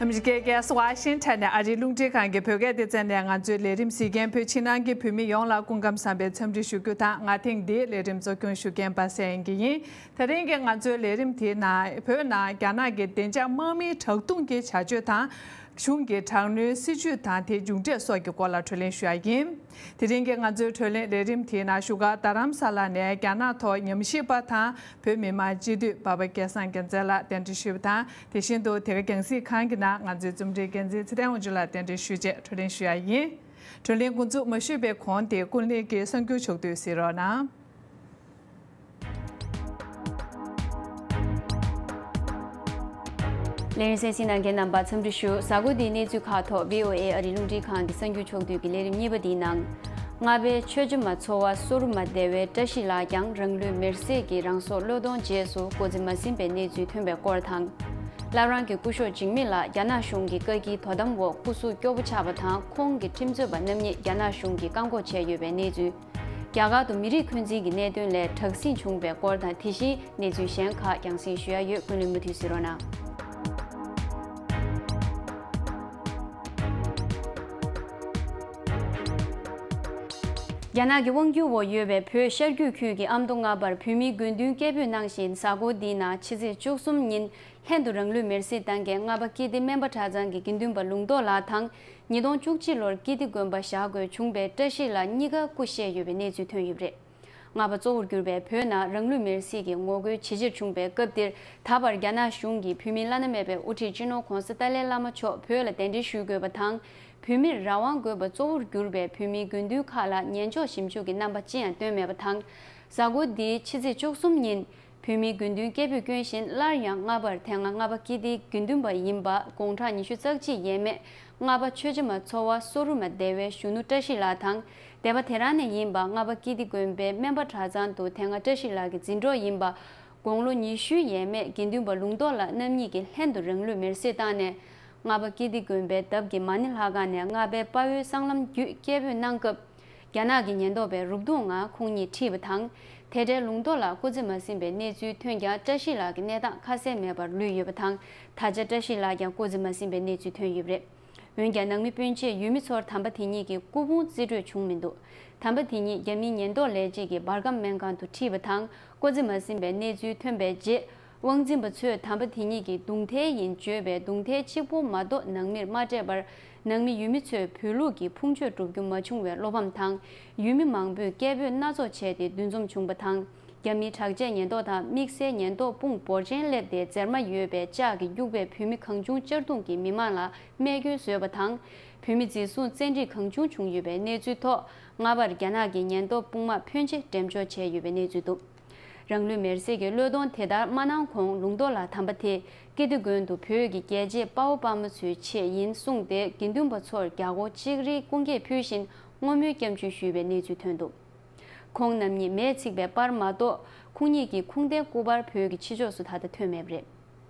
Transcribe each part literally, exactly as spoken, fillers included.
ཨ་མི་རི་ཀའི་རྒྱལ་ས་ཝ་ཤིང་ཊོན་ནས་ཨ་རིའི་རླུང་འཕྲིན་ཁང་གི་བོད་སྐད་སྡེ་ཚན་ནས་ང་ཚོའི་ལས་རིམ་གཟིགས་མཁན་བོད་ཕྱི་ནང་གི་བོད་མི་ཡོངས་ལ་སྐུ་ཁམས་བཟང་པའི་འཚམས་འདྲི་ཞུ་རྒྱུ་དང་། ང་ཐེངས་འདིའི་ལས་རིམ་གཙོ་སྐྱོང་ཞུ་མཁན་པ་སངས་དབྱངས་སྐྱིད་ཡིན། དེ་རིང་གི་ང་ཚོའི་ལས་རིམ་དེའི་ནང་བོད་ནང་རྒྱ་ནག་གི་བདེ་འཇགས་དམག་མིའི་དྲག་རྡུང་གི་བྱ་སྤྱོད་དང་། གཞུང་གི་དྲག་གནོན་སྲིད་བྱུས་དང་དེའི་མཇུག་འབྲས་སོགས་ཀྱི་སྐོར་ལ་བགྲོ་གླེང་ཞུ་ཡ་ཡིན། དེ་རིང་གི་ང་ཚོའི་བགྲོ་གླེང་ལས་རིམ་དེའི་ནང་བཞུགས་སྒར་རྡ་རམ་ས་ལ་ནས་རྒྱ་ནག་ཐོག་ཉམས་ཞིབ་པ་དང་བོད་མི་མང་སྤྱི་འཐུས་འབའ་པ་སྐལ་བཟང་རྒྱལ་མཚན་ལགས་གདན་འདྲེན་ཞུས་པ་དང་། དེ་བཞིན་དུ་དེ་ག་རྒྱང་སྲིང་ཁང་གི་ནང་ང་ཚོའི་རྩོམ་སྒྲིག་འགན་འཛིན་ཚེ་བརྟན་དབང་ཕྱུག་ལགས་གདན་འདྲེན་ཞུས་རྗེས་བགྲོ་གླེང་ཞུ་ཡ་ཡིན། བགྲོ་གླེང་འགོ་འཛུགས་མ་ཞུས་པའི་གོང་དེ་ཀུན་གླེང་གི་གསར་འགྱུར་ཕྱོགས་བསྡུས་གཟིགས་རོགས་གནང་། ལས་རིམ་གསན་གཟིགས་གནང་མཁན་རྣམ་པ་འཚམས་འདྲི་ཞུ། གཟའ་འཁོར་འདིའི་གནས་ཚུལ་ཁག་ཐོག་བྷི་ཨོ་ཨེ་ཨ་རིའི་རླུང་འཕྲིན་ཁང་གི་གསར་འགྱུར་ཕྱོགས་བསྡུས་ཀྱི་ལས་རིམ་གཉིས་པ་འདིའི་ནང་། རྔ་པའི་ཆོས་རྗེ་མ་ཚོ་བ་སོ་རུ་མ་སྡེ་བའི་བཀྲ་ཤིས་ལགས་ཀྱང་རང་ལུས་མེར་སྲེག་གིས་རང་སྲོག་བློས་གཏོང་རྗེས་སུ་སྐུ་ཚེ་མ་ཟིན་པའི་གནས་ཚུལ་ཐོན་པའི་སྐོར་དང་། བླ་བྲང་གི་སྐུ་ཞབས་འཇིགས་མེད་ལགས་རྒྱ་ནག་གཞུང་གི་བཀའ་འགུལ་དོ་དམ་འོག་སྐུ་གཟུགས་སྐྱོ་པོ་ཆགས་པ་དང་། ཁོང་གི་ཁྲིམས་རྩོད་པ་རྣམ་གཉིས་རྒྱ་ནག་གཞུང་གིས་བཀག་འགོག་བྱས་ཡོད་པའི་གནས་ཚུལ། རྒྱ་གར་དུ་མི་རིགས་འཁོན་འཛིན་གྱི་གནད་དོན་ལས་དྲག་ཟིང་བྱུང་བའི་སྐོར་དང་། དེ་བཞིན་གནས་ཚུལ་གཞན་ཁག་རྒྱང་སྲིང་ཞུ་ཡ་ཡོད། ཀུན་གླེང་མུ་མཐུད་གཟིགས་རོགས་གནང་། རྒྱ་ནག་གི་དབང་སྒྱུར་འོག་ཡོད་པའི་བོད་ཤར་རྒྱུད་ཁུལ་གྱི་ཨ་མདོ་རྔ་པར་བོད་མིའི་དགོས་འདུན་སྐད་འབོད་གནང་བཞིན། གཟའ་འཁོར་འདིའི་ནང་ཕྱི་ཚེས་བཅུ་གསུམ་ཉིན་ལྷན་དུ་རང་ལུས་མེར་སྲེག་བཏང་མཁན་རྔ་པ་ཀིརྟི་སྨན་པ་གྲྭ་ཚང་གི་དགེ་འདུན་པ་ལུང་རྟོགས་ལགས་དང་། ཉིས་སྟོང་བཅུ་གཅིག་ལོར་ཀིརྟི་དགོན་པ་བཞག་དགོས་བྱུང་བའི་བཀྲ་ཤིས་ལགས་གཉིས་ཀ་སྐུ་གཤེགས་ཡོད་པའི་གནས་ཚུལ་ཐོན་ཡོད་པ་རེད། རྔ་པ་གཙོ་བོར་གྱུར་པའི་བོད་ནང་རང་ལུས་མེར་སྲེག་གི་ངོ་རྒོལ་ཇེ་ཆེར་བྱུང་བའི་སྐབས་འདིར། ད་བར་རྒྱ་ནག་གཞུང་གིས་བོད་མིའི་བླ་ན་མེད་པའི་དབུ་ཁྲིད་སྤྱི་ནོར་༧གོང་ས་ཏཱ་ལའི་བླ་མ་མཆོག་བོད་ལ་གདན་འདྲེན་ཞུ་དགོས་པ་དང་། བོད་མིར་རང་དབང་དགོས་པ་གཙོ་བོར་གྱུར་པའི་བོད་མིའི་དགོས་འདུན་ཁག་ལ་ཉན་འཇོག་ཞིབ་འཇུག་གི་རྣམ་པ་ཅི་ཡང་བཏོན་མེད་པ་དང་། གཟའ་འཁོར་འདིའི་ཕྱི་ཚེས་བཅུ་གསུམ་ཉིན། བོད་མིའི་དགོས་འདུན་སྐད་འབོད་བསྐྱོན་བཞིན། སླར་ཡང་རྔ་པར་དེ་སྔ་རྔ་པ་ཀིརྟིའི་དགེ་འདུན་པ་ཡིན་པ། དགུང་གྲངས་ཉི་ཤུ་རྩ་གཅིག་ཡས་མས་རྔ་པ་ཆོས་རྗེ་མ་ཚོ་བ་སོ་རུ་མ་སྡེ་བའི་གཞོན་ནུ་བཀྲ་ཤིས་ལགས་དང་། སྡེ་པ་དེ་རང་ནས་ཡིན་པ། རྔ་པ་ཀིརྟི་དགོན་པའི་སྨན་པ་གྲྭ་ཚང་དུ་དེ་སྔ་བཀྲ་ཤིས་ལགས་ཀྱི་འཛིན་གྲོགས་ཡིན་པ། དགུང་ལོ་ཉི་ཤུའི་ཡས་མས་དགེ་འདུན་པ་ལུང་རྟོགས་ལགས་རྣམ་གཉིས་ཀྱིས་ལྷན་དུ་རང་ལུས་མེར་སྲེག་བཏང་ནས། རྔ་པ་ཀིརྟི་དགོན་པའི་འདབས་ཀྱི་མ་ཎི་ལྷ་ཁང་ནས་རྔ་པའི་དཔའ་བོའི་སྲང་ལམ་བརྒྱུད་སྐད་འབོད་གནང་སྐབས། རྒྱ་ནག་གི་ཉེན་རྟོག་པས་རུབ་རྡུང་ངང་ཁོང་ཉིད་ཁྲིད་པ་དང་། དེ་འབྲེལ་ལུང་རྟོགས་ལགས་སྐུ་ཚེ་མ་ཟིན་པའི་གནས་ཚུལ་ཐོན་ཀྱང་། བཀྲ་ཤིས་ལགས་ཀྱི་གནས་སྟངས་ཁ་གསལ་མེད་པར་ལུས་ཡོད་པ་དང་། ད་ཆ་བཀྲ་ཤིས་ལགས་ཀྱང་སྐུ་ཚེ་མ་ཟིན་པའི་གནས་ཚུལ་ཐོན་ཡོད་པ་རེད། འོན་ཀྱང་ནང་མི་སྤུན་མཆེད་ཡུལ་མི་ཚོར་དམ་པ་དེ་ཉིད་ཀྱི་སྐུ་ཕུང་རྩིས་སྤྲོད་བྱུང་མི་འདུག་དམ་པ་དེ་ཉིད་རྒྱ་མིའི་ཉེན་རྟོག་ལས་བྱེད་ཀྱིས་འབར་ཁམས་སྨན་ཁང་དུ་ཁྲིད་པ་དང་། སྐུ་ཚེ་མ་ཟིན་པའི་གནས་ཚུལ་ཐོན་པའི་རྗེས། དབང་འཛིན་པ་ཚོས་དམ་པ་དེ་ཉིད་ཀྱི་གདུང་ཐལ་ཡིན་བརྗོད་པའི་གདུང་ཐལ་གཅིག་པོ་མ་གཏོགས་ནང་མིར་མ་སྤྲད་པར། ནང་མི་ཡུལ་མི་ཚོས་བོད་ལུགས་ཀྱི་ཕུང་མཆོད་སྒྲུབ་རྒྱུ་མ་བྱུང་བའི་བློ་ཕམ་དང་། ཡུལ་མི་མང་པོས་སྐད་འབོད་སྣ་ཚོགས་བྱས་ཏེ་འདུ་འཛོམས་བྱུང་བ་དང་། རྒྱ་མིའི་དྲག་ཆས་ཉེན་རྟོག་དང་དམིགས་བསལ་ཉེན་རྟོག་དཔུང་འབོར་ཆེན་སླེབས་ཏེ། འཛེར་མ་ཡོད་པའི་ལྕགས་ཀྱིས་གཡུགས་པས་བོད་མི་གང་བྱུང་གཅར་རྡུང་གིས་མི་མང་ལ་རྨས་སྐྱོན་བཟོས་པ་དང་། བོད་མི་འཛིན་བཟུང་བཙན་ཁྲིད་གང་བྱུང་བྱུང་ཡོད་པའི་གནས་ཚུལ་ཐོག། རྔ་པར་རྒྱ་ནག་གི་ཉེན་རྟོག་དཔུང་དམག་ཕོན་ཆེ་འགྲེམས་འཇོག་བྱས་ཡོད་པའི་གནས་ཚུལ་འདུག་རང་ལུས་མེར་སྲེག་གི་བློས་གཏོང་དེ་ལྟར་མ་གནང་གོང་། ལུང་རྟོགས་ལགས་དམ་པ་དེ་ཀིརྟི་དགོན་དུ་བོད་ཀྱི་རྒྱལ་གཅེས་དཔའ་བོ་དཔའ་མོ་ཚོའི་ཆེད་ཡིན་གསུངས་ཏེ། དགེ་འདུན་པ་ཚོར་རྒྱ་སྒོར་གཅིག་རེའི་སྐུ་འགྱེད་ཕུལ་བཞིན་བསྔོ་སྨོན་སྐྱབས་འཇུག་ཞུས་པའི་གནས་ཚུལ་ཐོན་འདུག་ཁོང་རྣམ་གཉིས་མེས་ཚིག་པའི་པར་མ་གཏོགས། ཁོང་ཉིད་ཀྱི་ཁུངས་ལྡན་སྐུ་པར་བོད་ཀྱི་ཕྱི་ཕྱོགས་སུ་ད་ལྟ་ཐོན་མེད་པ་རེད།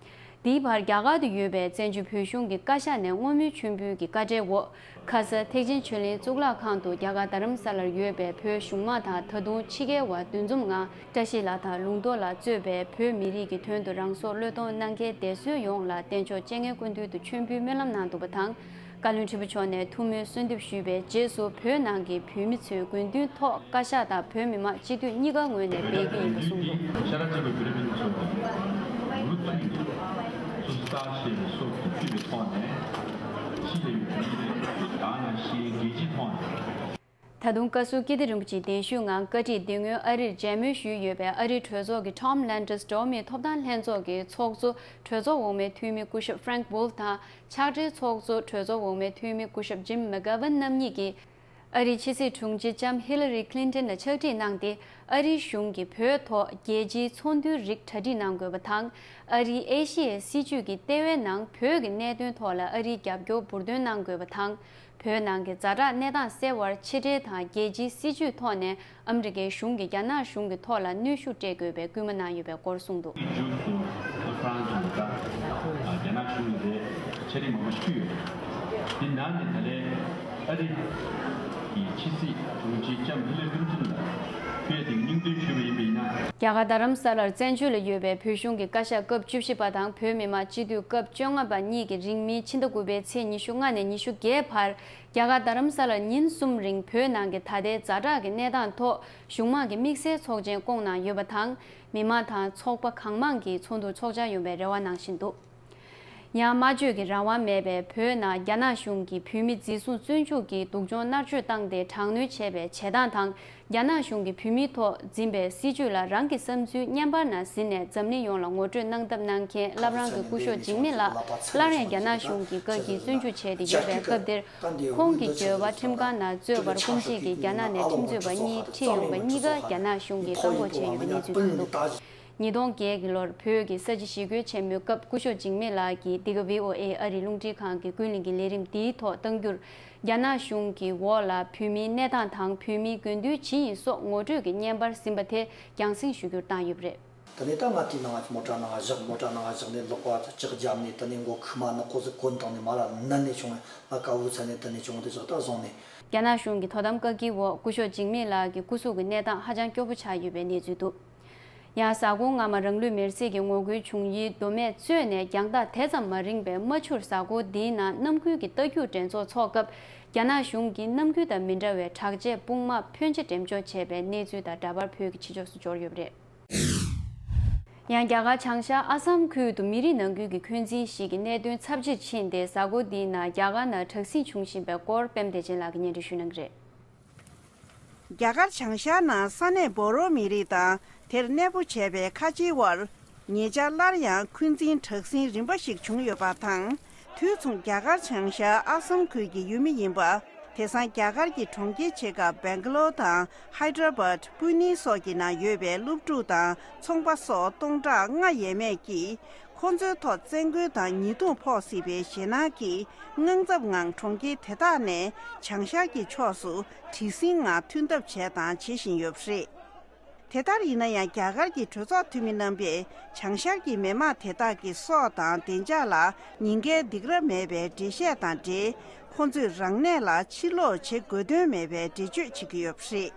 འདིའི་བར་རྒྱ་གར་དུ་ཡོད་པའི་བཙན་བྱོལ་བོད་གཞུང་གི་བཀའ་ཤག་ནས་བསྔོ་སྨོན་མཆོད་འབུལ་གྱི་བཀའ་ཁྲལ་འོག་ཁ་ས་ཐེག་ཆེན་ཆོས་གླིང་གཙུག་ལག་ཁང་དུ་རྒྱ་གར་རྡ་རམ་ས་ལར་ཡོད་པའི་བོད་གཞུང་དམངས་དང་ད་དུང་ཕྱི་རྒྱལ་བ་འདུ་འཛོམས་ངང་བཀྲ་ཤིས་ལགས་དང་ལུང་རྟོགས་ལགས་གཙོས་པའི་བོད་མི་རིགས་ཀྱི་དོན་དུ་རང་སྲོག་བློས་གཏོང་གནང་མཁན་འདས་གསོན་ཡོངས་ལ་བསྟན་མཆོག་སྤྱན་སྔའི་སྐུ་མདུན་དུ་མཆོད་འབུལ་སྨོན་ལམ་གནང་འདུག་པ་དང་། བཀའ་བློན་ཁྲི་པ་མཆོག་ནས་ཐུགས་སྨོན་གསོལ་འདེབས་ཞུས་པའི་རྗེས་སུ། བོད་ནང་གི་བོད་མི་ཚོའི་དགོས་འདུན་ཐོག་བཀའ་ཤག་དང་བོད་མི་མང་སྤྱི་འཐུས་གཉིས་ཀ་ངོས་ནས་འབད་རྒྱུ་ཡིན་པ་གསུངས་འདུག་ཤ་ཁྲག་གཅིག་པའི་བོད་རིགས་མི་ཚོ་མུ་མཐུད་ནས་སོ་སོ་བརྟག་དཔྱད་ཀྱི་སྲོག་ཐུགས་གཅོད་ཀྱི་ཐོག་ནས་ཤི་བའི་བོད་མི་རེད། ཡང་ན་ཤི་ཡའི་རྒྱལ་སྤྱིའི་ཐོག་ནས། ད་དུང་བཀའ་ཟུར་ཀིརྟི་རིན་པོ་ཆེའི་གདན་ཞུའི་ངང་བཀའ་ཁྲིས་དེ་སྔོན་ཨ་རིར་མཇལ་མོལ་ཞུས་ཡོད་པའི་ཨ་རིའི་གྲོས་ཚོགས་ཀྱི་Tom Lantos འགྲོ་བ་མིའི་ཐོབ་ཐང་ལྷན་ཚོགས་ཀྱི་ཚོགས་གཙོ་གྲོས་ཚོགས་འོག་མའི་འཐུས་མི་སྐུ་ཞབས་Frank Wolf དང་། ཕྱག་སྦྲེལ་ཚོགས་གཙོ་གྲོས་ཚོགས་འོག་མའི་འཐུས་མི་སྐུ་ཞབས་Jim McGovern རྣམ་གཉིས་ཀྱིས། ཨ་རིའི་ཕྱི་སྲིད་དྲུང་ཆེ་ལྕམ་Hillary Clinton ལ་ཕྱག་བྲིས་གནང་སྟེ། ཨ་རིའི་གཞུང་གིས་བོད་ཐོག་རྒྱལ་སྤྱིའི་ཚོགས་འདུའི་རིགས་གྲ་སྒྲིག་གནང་དགོས་པ་དང་། ཨ་རིའི་ཨེ་ཤི་ཡའི་སྲིད་བྱུས་ཀྱི་ལྟེ་བའི་ནང་བོད་ཀྱི་གནད་དོན་ཐོག་ལ་ཨ་རིའི་རྒྱབ་སྐྱོར་འབུར་འདོན་གནང་དགོས་པ་དང་། བོད་ནང་གི་ཛ་དྲག་གནས་སྟངས་སེལ་བར་ཕྱི་འབྲེལ་དང་རྒྱལ་སྤྱིའི་སྲིད་བྱུས་ཐོག་ནས་ཨ་མི་རི་ཀའི་གཞུང་གིས་རྒྱ་ནག་གཞུང་གི་ཐོག་ལ་གནོན་ཤུགས་སྤྲད་དགོས་པའི་སྐུལ་མ་གནང་ཡོད་པའི་སྐོར་གསུངས་འདུག་མཇུག་ཏུ་ཧྥ་རན་སི་དང་རྒྱ་ནག་གཞུང་ལ་དེ་ཕྱག་རིས་མང་པོ་ཞིག་ཕུལ་ཡོད། དེ་ནང་ནས་ད་ལན་ཨ་རི་གི་ཕྱི་སྲིད་དྲུང་ཆེ་ལྕམ་ཧི་ལ་རི་ཀླིན་ཏོན་ལ། བོད་དེ་སྙིང་དོན་ཞུས་པ་ཡིན་པས་ན། རྒྱ་གར་རྡ་རམ་ས་ལར་བཙན་བྱོལ་ལ་ཡོད་པའི་བོད་གཞུང་གི་བཀའ་ཤག་སྐབས་བཅུ་བཞི་པ་དང་བོད་མི་མང་སྤྱི་འཐུས་སྐབས་བཅོ་ལྔ་པ་གཉིས་ཀྱི་རིང་མིན་ཕྱི་ཟླ་དགུ་པའི་ཚེས་ཉི་ཤུ་ལྔ་ནས་ཉི་ཤུ་བརྒྱད་བར་རྒྱ་གར་རྡ་རམ་ས་ལར་ཉིན་གསུམ་རིང་བོད་ནང་གི་ད་ལྟའི་ཛ་དྲག་གི་གནས་སྟངས་ཐོག་གཞུང་མང་གི་དམིགས་བསལ་ཚོགས་ཆེན་བསྐོང་གནང་ཡོད་པ་དང་། མི་མང་དང་ཚོགས་པ་གང་མང་གིས་ཚོགས་འདུར་ཚོགས་བཅར་ཡོང་བའི་རེ་བ་གནང་བཞིན་འདུག་ཡང་སྨྲ་བརྗོད་ཀྱི་རང་དབང་མེད་པའི་བོད་ནང་རྒྱ་ནག་གཞུང་གིས་བོད་མི་འཛིན་བཟུང་བཙོན་འཇུག་གིས་སྡུག་སྦྱོང་མནར་གཅོད་བཏང་སྟེ་དྲག་གནོན་བྱས་པའི་བྱེད་སྟངས་དང་། རྒྱ་ནག་གཞུང་གིས་བོད་མིའི་ཐོག་འཛིན་པའི་སྲིད་བྱུས་ལ་རང་གི་བསམ་ཚུལ་བརྙན་པར་ནང་གཟིགས་ནས་འཛམ་གླིང་ཡོངས་ལ་ངོ་སྤྲོད་གནང་ཐབས་གནང་མཁན་བླ་བྲང་གི་སྐུ་ཞབས་འཇིགས་མེད་ལགས་སླར་ཡང་རྒྱ་ནག་གཞུང་གིས་བཀག་སྐྱིལ་བཙོན་འཇུག་བྱས་ཏེ་ཡོད་པའི་སྐབས་དེར། ཁོང་གི་འགྱོད་པ་ཁྲིམས་ཁང་ནང་རྩོད་པར་སྐུ་མཆེད་ཀྱིས་རྒྱ་ནག་ནས་ཁྲིམས་རྩོད་པ་གཉིས་ཁྲིད་ཡོང་བ་གཉིས་ཀ་རྒྱ་ནག་གཞུང་གིས་བཀག་འགོག་བྱས་ཡོད་པའི་གནས་ཚུལ་ཐོན་འདུག་ཉིས་སྟོང་བརྒྱད་ཀྱི་ལོར་བོད་ཀྱི་ས་ཆ་ཞི་རྒོལ་ཆེན་མོའི་སྐབས་སྐུ་ཞབས་འཇིགས་མེད་ལགས་ཀྱིས་འདི་ག་བྷི་ཨོ་ཨེ་ཨ་རིའི་རླུང་འཕྲིན་ཁང་གི་ཀུན་གླེང་གི་ལས་རིམ་འདིའི་ཐོག་བཏང་རྒྱུར། རྒྱ་ནག་གཞུང་གི་འོག་ལ་བོད་མིའི་གནས་སྟངས་དང་བོད་མིའི་དགོས་འདུན་ཇི་ཡིན་སོགས་ངོ་སྤྲོད་ཀྱི་བརྙན་པར་ཟིན་པ་དེ་རྒྱང་སྲིང་ཞུ་རྒྱུར་བཏང་ཡོད་པ་རེད། དེ་ནས་ད་ང་དེའི་ནང་ང་མོ་ཊ་ནང་བཞག་མོ་ཊ་ནང་བཞག་ནས་ལག་པ་ལྕགས་བརྒྱབ་ནས་དེ་ནས་མགོ་ཁུག་མ་ནག་པོ་ཟིག་གོན་བཏང་ནས་མར་ལ་མནན་ནས་བྱུང་བས་ང་དཀའ་བོ་ཚ་ནས་དེ་ནས་བྱུང་དེ་བཞག་ད་བཟུང་ནས། རྒྱ་ནག་གཞུང་གི་དོ་དམ་བཀག་སྐྱིལ་འོག་སྐུ་ཞབས་འཇིགས་མེད་ལགས་ཀྱི་སྐུ་གཟུགས་ཀྱི་གནས་སྟངས་ཧ་ཅང་སྐྱོ་པོ་ཆགས་ཡོད་པའི་གནས་ཚུལ་འདུག་ཡང་གཟའ་འཁོར་སྔ་མ་རང་ལུས་མེར་སྲེག་གི་ངོ་རྒོལ་བྱུང་ཡུལ་མདོ་སྨད་གཙོས་ནས་རྒྱང་ཐག་དེ་ཙམ་མ་རིང་བའི་རྨ་ཆུར་གཟའ་འཁོར་འདིའི་ནང་རྣམ་འགུལ་གྱི་རྟ་རྒྱུག་འགྲན་ཚོགས་འཚོགས་སྐབས་རྒྱ་ནག་གཞུང་གིས་རྣམ་འགུལ་དང་མི་འདྲ་བའི་དྲག་ཆས་དཔུང་དམག་ཕོན་ཆེ་འགྲེམས་འཇོག་བྱས་པའི་གནས་ཚུལ་དང་འདྲ་པར་བོད་ཀྱི་ཕྱི་ཕྱོགས་སུ་འབྱོར་ཡོད་པ་རེད། ཡང་རྒྱ་གར་བྱང་ཤར་ཨ་སམ་ཁུལ་དུ་མི་རིགས་ནང་ཁུལ་གྱི་འཁོན་འཛིན་ཞིག་གི་གནད་དོན་ཚབས་ཆེར་ཕྱིན་ཏེ་གཟའ་འཁོར་འདིའི་ནང་རྒྱ་གར་ནང་དྲག་ཟིང་བྱུང་བཞིན་པའི་སྐོར་པད་མ་བདེ་ཆེན་ལགས་ཀྱིས་སྙན་སྒྲོན་ཞུ་གནང་གི་རེད། རྒྱ་གར་བྱང་ཤར་ནང་ས་གནས་བོ་རོ་མི་རིགས་དང་དེར་གནས་སྤོ་བྱས་པའི་ཁ་ཆེའི་དབར་ཉེ་ཆར་སླར་ཡང་འཁོན་འཛིན་དྲག་ཟིང་རིམ་པ་ཞིག་བྱུང་ཡོད་པ་དང་། དུས་མཚུངས་རྒྱ་གར་བྱང་ཤར་ཨ་སམ་ཁུལ་གྱི་ཡུལ་མི་ཡིན་པ། དེང་སང་རྒྱ་གར་གྱི་གྲོང་ཁྱེར་ཆེ་ཁག་སྦེང་ག་ལོར་དང་ཧའི་དྲ་བཱད། པུ་ནེ་སོགས་ཀྱི་ནང་ཡོད་པའི་སློབ་ཕྲུག་དང་ཚོང་པ་སོགས་སྟོང་ཕྲག་ལྔ་ཡས་མས་ཀྱིས། ཁོ་ཚོའི་ཐོག་བཙན་རྒོལ་དང་ཉེས་རྡུང་ཕོག་སྲིད་པའི་ཞེད་སྣང་གིས་དངངས་འཚབ་ངང་གྲོང་ཁྱེར་དེ་དག་ནས་བྱང་ཤར་གྱི་ཕྱོགས་སུ་བྲེལ་ཟིང་ངང་ཐོན་ཐབས་བྱས་དང་བྱེད་བཞིན་ཡོད་པ་རེད། དེ་ལྟར་ཡིན་ན་ཡང་རྒྱ་གར་གྱི་གྲོས་ཚོགས་འཐུས་མི་རྣམ་པས་བྱང་ཤར་གྱི་མི་མང་དེ་དག་གི་སྲོག་དང་བདེ་འཇགས་ལ་ཉེན་ཁའི་སྡིགས་ར་མེད་པའི་འགྲེལ་བཤད་དང་འབྲེལ། ཁོ་ཚོས་རང་གནས་ལ་ཕྱིར་ལོག་བྱེད་དགོས་དོན་མེད་པའི་འགྲེལ་བརྗོད་བྱེད་ཀྱི་ཡོད་པ་རེད།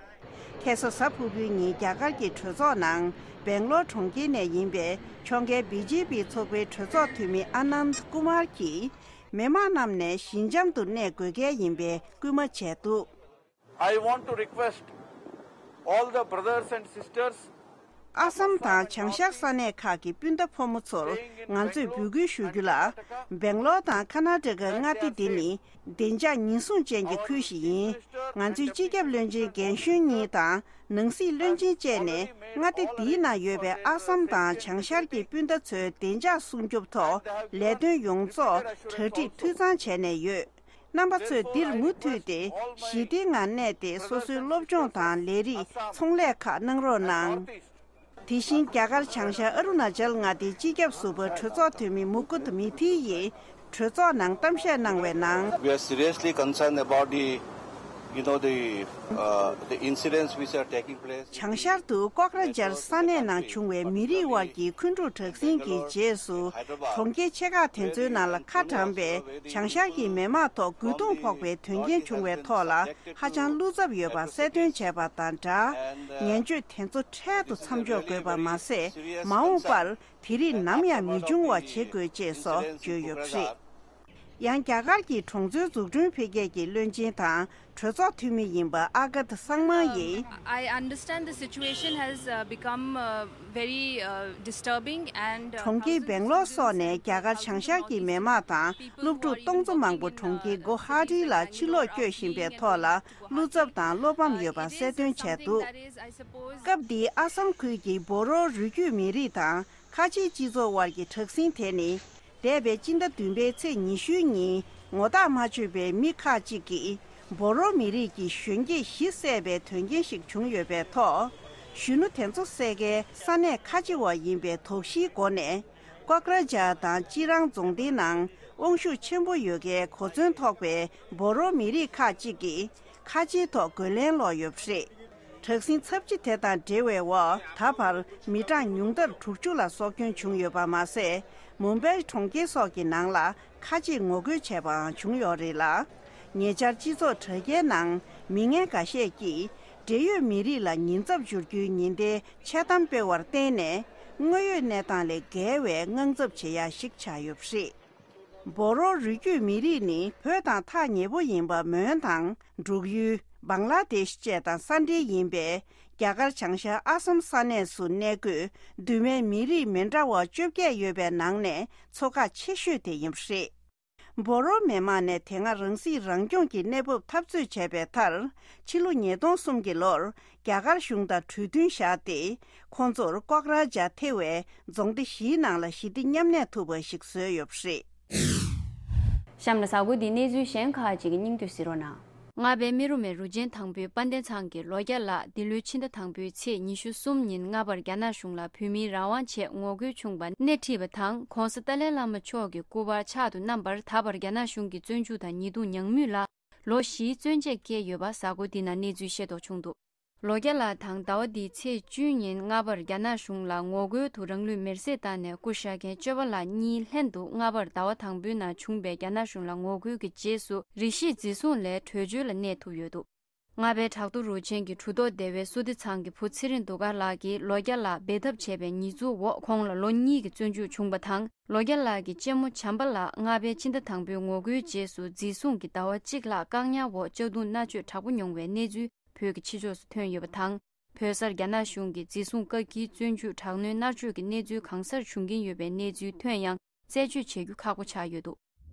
ཁ་སང་གཟའ་ཕུར་བུའི་ཉིན་རྒྱ་གར་གྱི་གྲོས་ཚོགས་ནང་སྦེང་ལོར་གྲོང་ཁྱེར་ནས་ཡིན་པའི་ཕྱོགས་འགལ་བི་ཇེ་པི་ཚོགས་པའི་གྲོས་ཚོགས་འཐུས་མི་ཨ་ནནྡ་ཀུ་མར་གྱིས། མི་མང་རྣམས་ནས་ཞི་འཇམ་དུ་གནས་དགོས་གལ་ཡིན་པའི་སྐུལ་མ་བྱས་འདུག I want to request all the brothers and sisters ཨ་སམ་དང་བྱང་ཤར་ས་གནས་ཁག་གི་སྤུན་ཟླ་ཕོ་མོ་ཚོར་ང་ཚོས་འབོད་སྐུལ་ཞུ་རྒྱུ་ལ། སྦེང་ལོར་དང་ཁ་ན་ཏྲ་ཀ་མངའ་སྡེ་འདི་ནི་བདེ་འཇགས་ཉེན་སྲུང་ཅན་གྱི་ཁུལ་ཞིག་ཡིན། ང་ཚོའི་སྤྱི་ཁྱབ་བློན་ཆེན་རྒན་གཞོན་གཉིས་དང་ནང་སྲིད་བློན་ཆེན་བཅས་ནས་མངའ་སྡེ་འདིའི་ནང་ཡོད་པའི་ཨ་སམ་དང་བྱང་ཤར་གྱི་སྤུན་ཟླ་ཚོའི་བདེ་འཇགས་སྲུང་སྐྱོབ་ཐོག་ལས་དོན་ཡོངས་རྫོགས་གྲ་སྒྲིག་འཐུས་ཚང་བྱས་ནས་ཡོད། རྣམ་པ་ཚོས་འདིར་མུ་མཐུད་དེ་ཞི་བདེའི་ངང་གནས་ཏེ་སོ་སོའི་སློབ་སྦྱོང་དང་ལས་རིགས་ཚོང་ལས་ཁག་གནང་རོགས་གནང་། དེ་བཞིན་རྒྱ་གར་བྱང་ཤར་ཨ་རུ་ན་ཅལ་མངའ་སྡེའི་སྤྱི་ཁྱབ་ཟུར་པ་གྲོས་ཚོགས་འཐུས་མི་མུ་ཀུ་ཏུ་མི་ཐི་ཡིས་གྲོས་ཚོགས་ནང་གཏམ་བཤད་གནང་བའི་ནང་། We are seriously concerned about the, you know, the, uh, the incidents which are taking place. བྱང་ཤར་དུ་ཀོག་ར་ཇར་ས་གནས་ནང་བྱུང་བའི་མི་རིགས་དབར་གྱི་འཁོན་འཁྲུག་དྲག་ཟིང་གི་རྗེས་སུ། གྲོང་ཁྱེར་ཆེ་ཁག་དེ་ཚོའི་ནང་ལ་ཁ་གྲམ་པའི་བྱང་ཤར་གྱི་མི་མང་ཐོག་རྒོལ་རྡུང་ཕོག་པའི་དོན་རྐྱེན་བྱུང་བའི་ཐོག་ལ་ཧ་ཅང་བློ་འཚབ་ཡོད་པ་གསལ་སྟོན་བྱས་པ་དང་སྦྲགས། ངན་སྤྱོད་དེ་ཚོ་འཕྲལ་དུ་མཚམས་འཇོག་དགོས་པ་མ་ཟད། མ་འོངས་པར་དེ་རིགས་ནམ་ཡང་མི་འབྱུང་བ་བྱེད་དགོས་ཅེས་སོགས་བརྗོད་ཡོད་པ་རེད། ཡང་རྒྱ་གར་གྱི་གྲོང་ཚོའི་འཛུགས་སྐྲུན་འཕེལ་རྒྱས་ཀྱི་བློན་ཆེན་དང་གྲོས་ཚོགས་འཐུས་མི་ཡིན་པ་ཨ་ག་ཏི་སང་མང་ཡིས། I understand the situation has, uh, become, uh, very, uh, disturbing and, uh, གྲོང་ཁྱེར་སྦེང་ལོར་སོགས་ནས་རྒྱ་གར་བྱང་ཤར་གྱི་མི་དམངས་དང་སློབ་ཕྲུག་སྟོང་ཚོ་མང་པོ་གྲོང་ཁྱེར་གོ་ཧ་ཏི་ལ་ཕྱིར་ལོག་བསྐྱོད་བཞིན་པའི་ཐོག་ལ་བློ་འཚབ་དང་བློ་ཕམ་ཡོད་པ་གསལ་སྟོན་བྱས་འདུག་སྐབས་འདིའི་ཨ་སམ་ཁུལ་གྱི་བོ་རོ་རི་རྒྱུད་མི་རིགས་དང་ཁ་ཆེའི་སྤྱི་ཚོགས་དབར་གྱི་དྲག་ཟིང་དེ་ནི། འདས་པའི་སྤྱི་ཟླ་བདུན་པའི་ཚེས་ཉི་ཤུའི་ཉིན་ངོ་རྟགས་མ་ཆོད་པའི་མི་ཁག་ཅིག་གིས་བོ་རོ་མི་རིགས་ཀྱི་གཞོན་སྐྱེས་བཞི་བསད་པའི་དོན་རྐྱེན་ཞིག་བྱུང་ཡོད་པའི་ཐོག་གཞོན་ནུ་དེ་ཚོ་བསད་མཁན་ས་གནས་ཁ་ཆེ་བ་ཡིན་པའི་དོགས་གཞིའི་སྒོ་ནས། ཀོག་ར་ཇར་དང་ཅི་རང་རྫོང་སྡེའི་ནང་དབང་ཤུགས་ཆེན་པོ་ཡོད་མཁན་གོ་མཚོན་ཐོགས་པའི་བོ་རོ་མི་རིགས་ཁག་ཅིག་གིས། ཁ་ཆེའི་ཐོག་རྒོལ་ལན་སློག་ཡོད་པ་རེད། དྲག་ཟིང་ཚབས་ཆེ་དེ་དང་འབྲེལ་བའི་འོག་ད་བར་མི་གྲངས་ཉུང་མཐར་དྲུག་ཅུ་ལ་སྲོག་སྐྱོན་བྱུང་ཡོད་པ་མ་ཟད། མུམ་བྷའི་གྲོང་ཁྱེར་སོགས་ཀྱི་ནང་ལ་ཁ་ཆེས་ངོ་རྒོལ་བྱས་པའང་བྱུང་ཡོད་རེད་ལ། ཉེ་ཆར་སྤྱི་ཚོགས་དྲ་རྒྱའི་ནང་མི་ངན་འགའ་ཤས་ཀྱིས་ འབྲེལ་ཡོད་མི་རིགས་ལ་ཉེན་ཚབས་འབྱོར་རྒྱུའི་ཉེན་བརྡའི་འཆལ་གཏམ་སྤེལ་བར་བརྟེན་ནས། དངོས་ཡོད་གནས་སྟངས་ལས་བརྒལ་བའི་དངངས་འཚབ་བྱེད་ཡ་ཞིག་ཆགས་ཡོད་པ་རེད། བོ་རོ་རི་རྒྱུད་མི་རིགས་ནི་བོད་དང་ཐག་ཉེ་པོ་ཡིན་པ། མོན་དང་འབྲུག་ཡུལ། བང་ལ་དེཤ་བཅས་དང་ས་འབྲེལ་ཡིན་པས། རྒྱ་གར་བྱང་ཤར་ཨ་སམ་ས་གནས་སུ་གནས་འཁོད་གདོད་མའི་མི་རིགས་མི་འདྲ་བ་བཅོ་བརྒྱད་ཡོད་པའི་ནང་ནས་ཚོ་ཁག་ཆེ་ཤོས་དེ་ཡིན་པ་རེད། བོ་རོ་མི་དམངས་ནས་དེ་སྔ་རང་སྲིད་རང་སྐྱོང་གི་གནས་བབ་འཐབ་རྩོད་བྱས་པའི་མཐར། ཕྱི་ལོ་ཉིས་སྟོང་གསུམ་གྱི་ལོར་རྒྱ་གར་གཞུང་དང་གྲོས་མཐུན་བཞག་སྟེ། ཁོང་ཚོར་ཀོག་རཱ་ཇཱ་ཐེ་བའི་རྫོང་སྡེ་བཞིའི་ནང་ལ་ཞི་བདེ་མཉམ་གནས་ཐུབ་པ་ཞིག་བཟོས་ཡོད་པ་རེད། གཤམ་ལ་གཟའ་འཁོར་འདིའི་གནས་ཚུལ་གཞན་ཁག་ཅིག་གི་སྙིང་བསྡུས་གཟིགས་རོགས་གནང་། རྔ་པའི་རྨེ་རུ་མའི་རུ་ཆེན་དང་པོའི་དཔལ་ལྡན་ཚང་གི་ལོ་བརྒྱ་ལགས་འདི་ལོའི་ཕྱི་ཟླ་དང་པོའི་ཚེས་ཉི་ཤུ་གསུམ་ཉིན་སྔ་པར་རྒྱ་ནག་གཞུང་ལ་བོད་མིའི་རང་དབང་ཆེད་ངོ་རྒོལ་བྱུང་བ་སྣེ་ཁྲིད་པ་དང་། ྋགོང་ས་ཏཱ་ལའི་བླ་མ་མཆོག་གི་སྐུ་པར་ཕྱག་ཏུ་བསྣམས་པར་ད་བར་རྒྱ་ནག་གཞུང་གི་བཙོན་འཇུག་དང་ཉེས་རྡུང་ཉམས་མྱོང་ལ་ལོ་བཞིའི་བཙོན་འཇལ་བཀལ་ཡོད་པ་གཟའ་འཁོར་འདི་ན་གནས་ཚུལ་ཤེས་རྟོགས་བྱུང་འདུག་ལོ་བརྒྱ་ལགས་དང་ཟླ་བ་འདིའི་ཚེས་བཅུ་ཉིན་སྔ་པར་རྒྱ་ནག་གཞུང་ལ་ངོ་རྒོལ་དུ་རང་ལུས་མེར་སྲེག་བཏང་ནས་སྐུ་གཤེགས་མཁན་སྤྱོད་པ་ལགས་གཉིས་ལྷན་དུ་སྔ་པར་ཟླ་བ་དང་པོའི་ནང་བྱུང་བའི་རྒྱ་ནག་གཞུང་ལ་ངོ་རྒོལ་གྱི་རྗེས་སུ་རིགས་ཤིག་འཛིན་བཟུང་ལས་བྲོས་བྱོལ་ལ་གནས་ཐུབ་ཡོད་འདུག་རྔ་པའི་བྲག་རྡོ་རུ་ཆེན་གྱི་གྲུ་ཐོག་སྡེ་བའི་བསོད་བདེ་ཚང་གི་བུ་ཚེ་རིང་དུང་དཀར་ལགས་ཀྱིས་ལོ་བརྒྱ་ལགས་འབད་འཐབ་བྱས་པའི་ཉེས་འཛུགས་འོག་ཁོང་ལ་ལོ་གཉིས་ཀྱི་བཙོན་འཇུག་བྱུང་བ་དང་། ལོ་བརྒྱ་ལགས་ཀྱི་གཅེན་མོ་བྱམས་པ་ལགས་སྔ་པའི་ཕྱི་ཟླ་དང་པོའི་ངོ་རྒོལ་རྗེས་སུ་འཛིན་བཟུང་གིས་ཟླ་བ་གཅིག་ལྷག་བཀག་ཉར་འོག་གཅར་རྡུང་མནར་གཅོད་དྲག་པོ་མྱོང་བའི་གནས་ཚུལ་བོད་ཀྱི་ཕྱི་ཕྱོགས་སུ་ཐོན་ཡོད་པ་དང་། བོད་སར་རྒྱ་ནག་གཞུང་གིས་འཛིན་བཟུང་བཀག་སྐྱིལ་བཙོན་འཇུག་དྲག་གནོན་མནར་གཅོད་ཀྱི་གནས་ཚུལ་གང་སར་བྱུང་གིན་ཡོད་པའི་གནས་ཚུལ་ཐོན་ཡང་རྩད་གཅོད་བྱེད་རྒྱུ་ཁག་པོ་ཆགས་ཡོད་འདུག་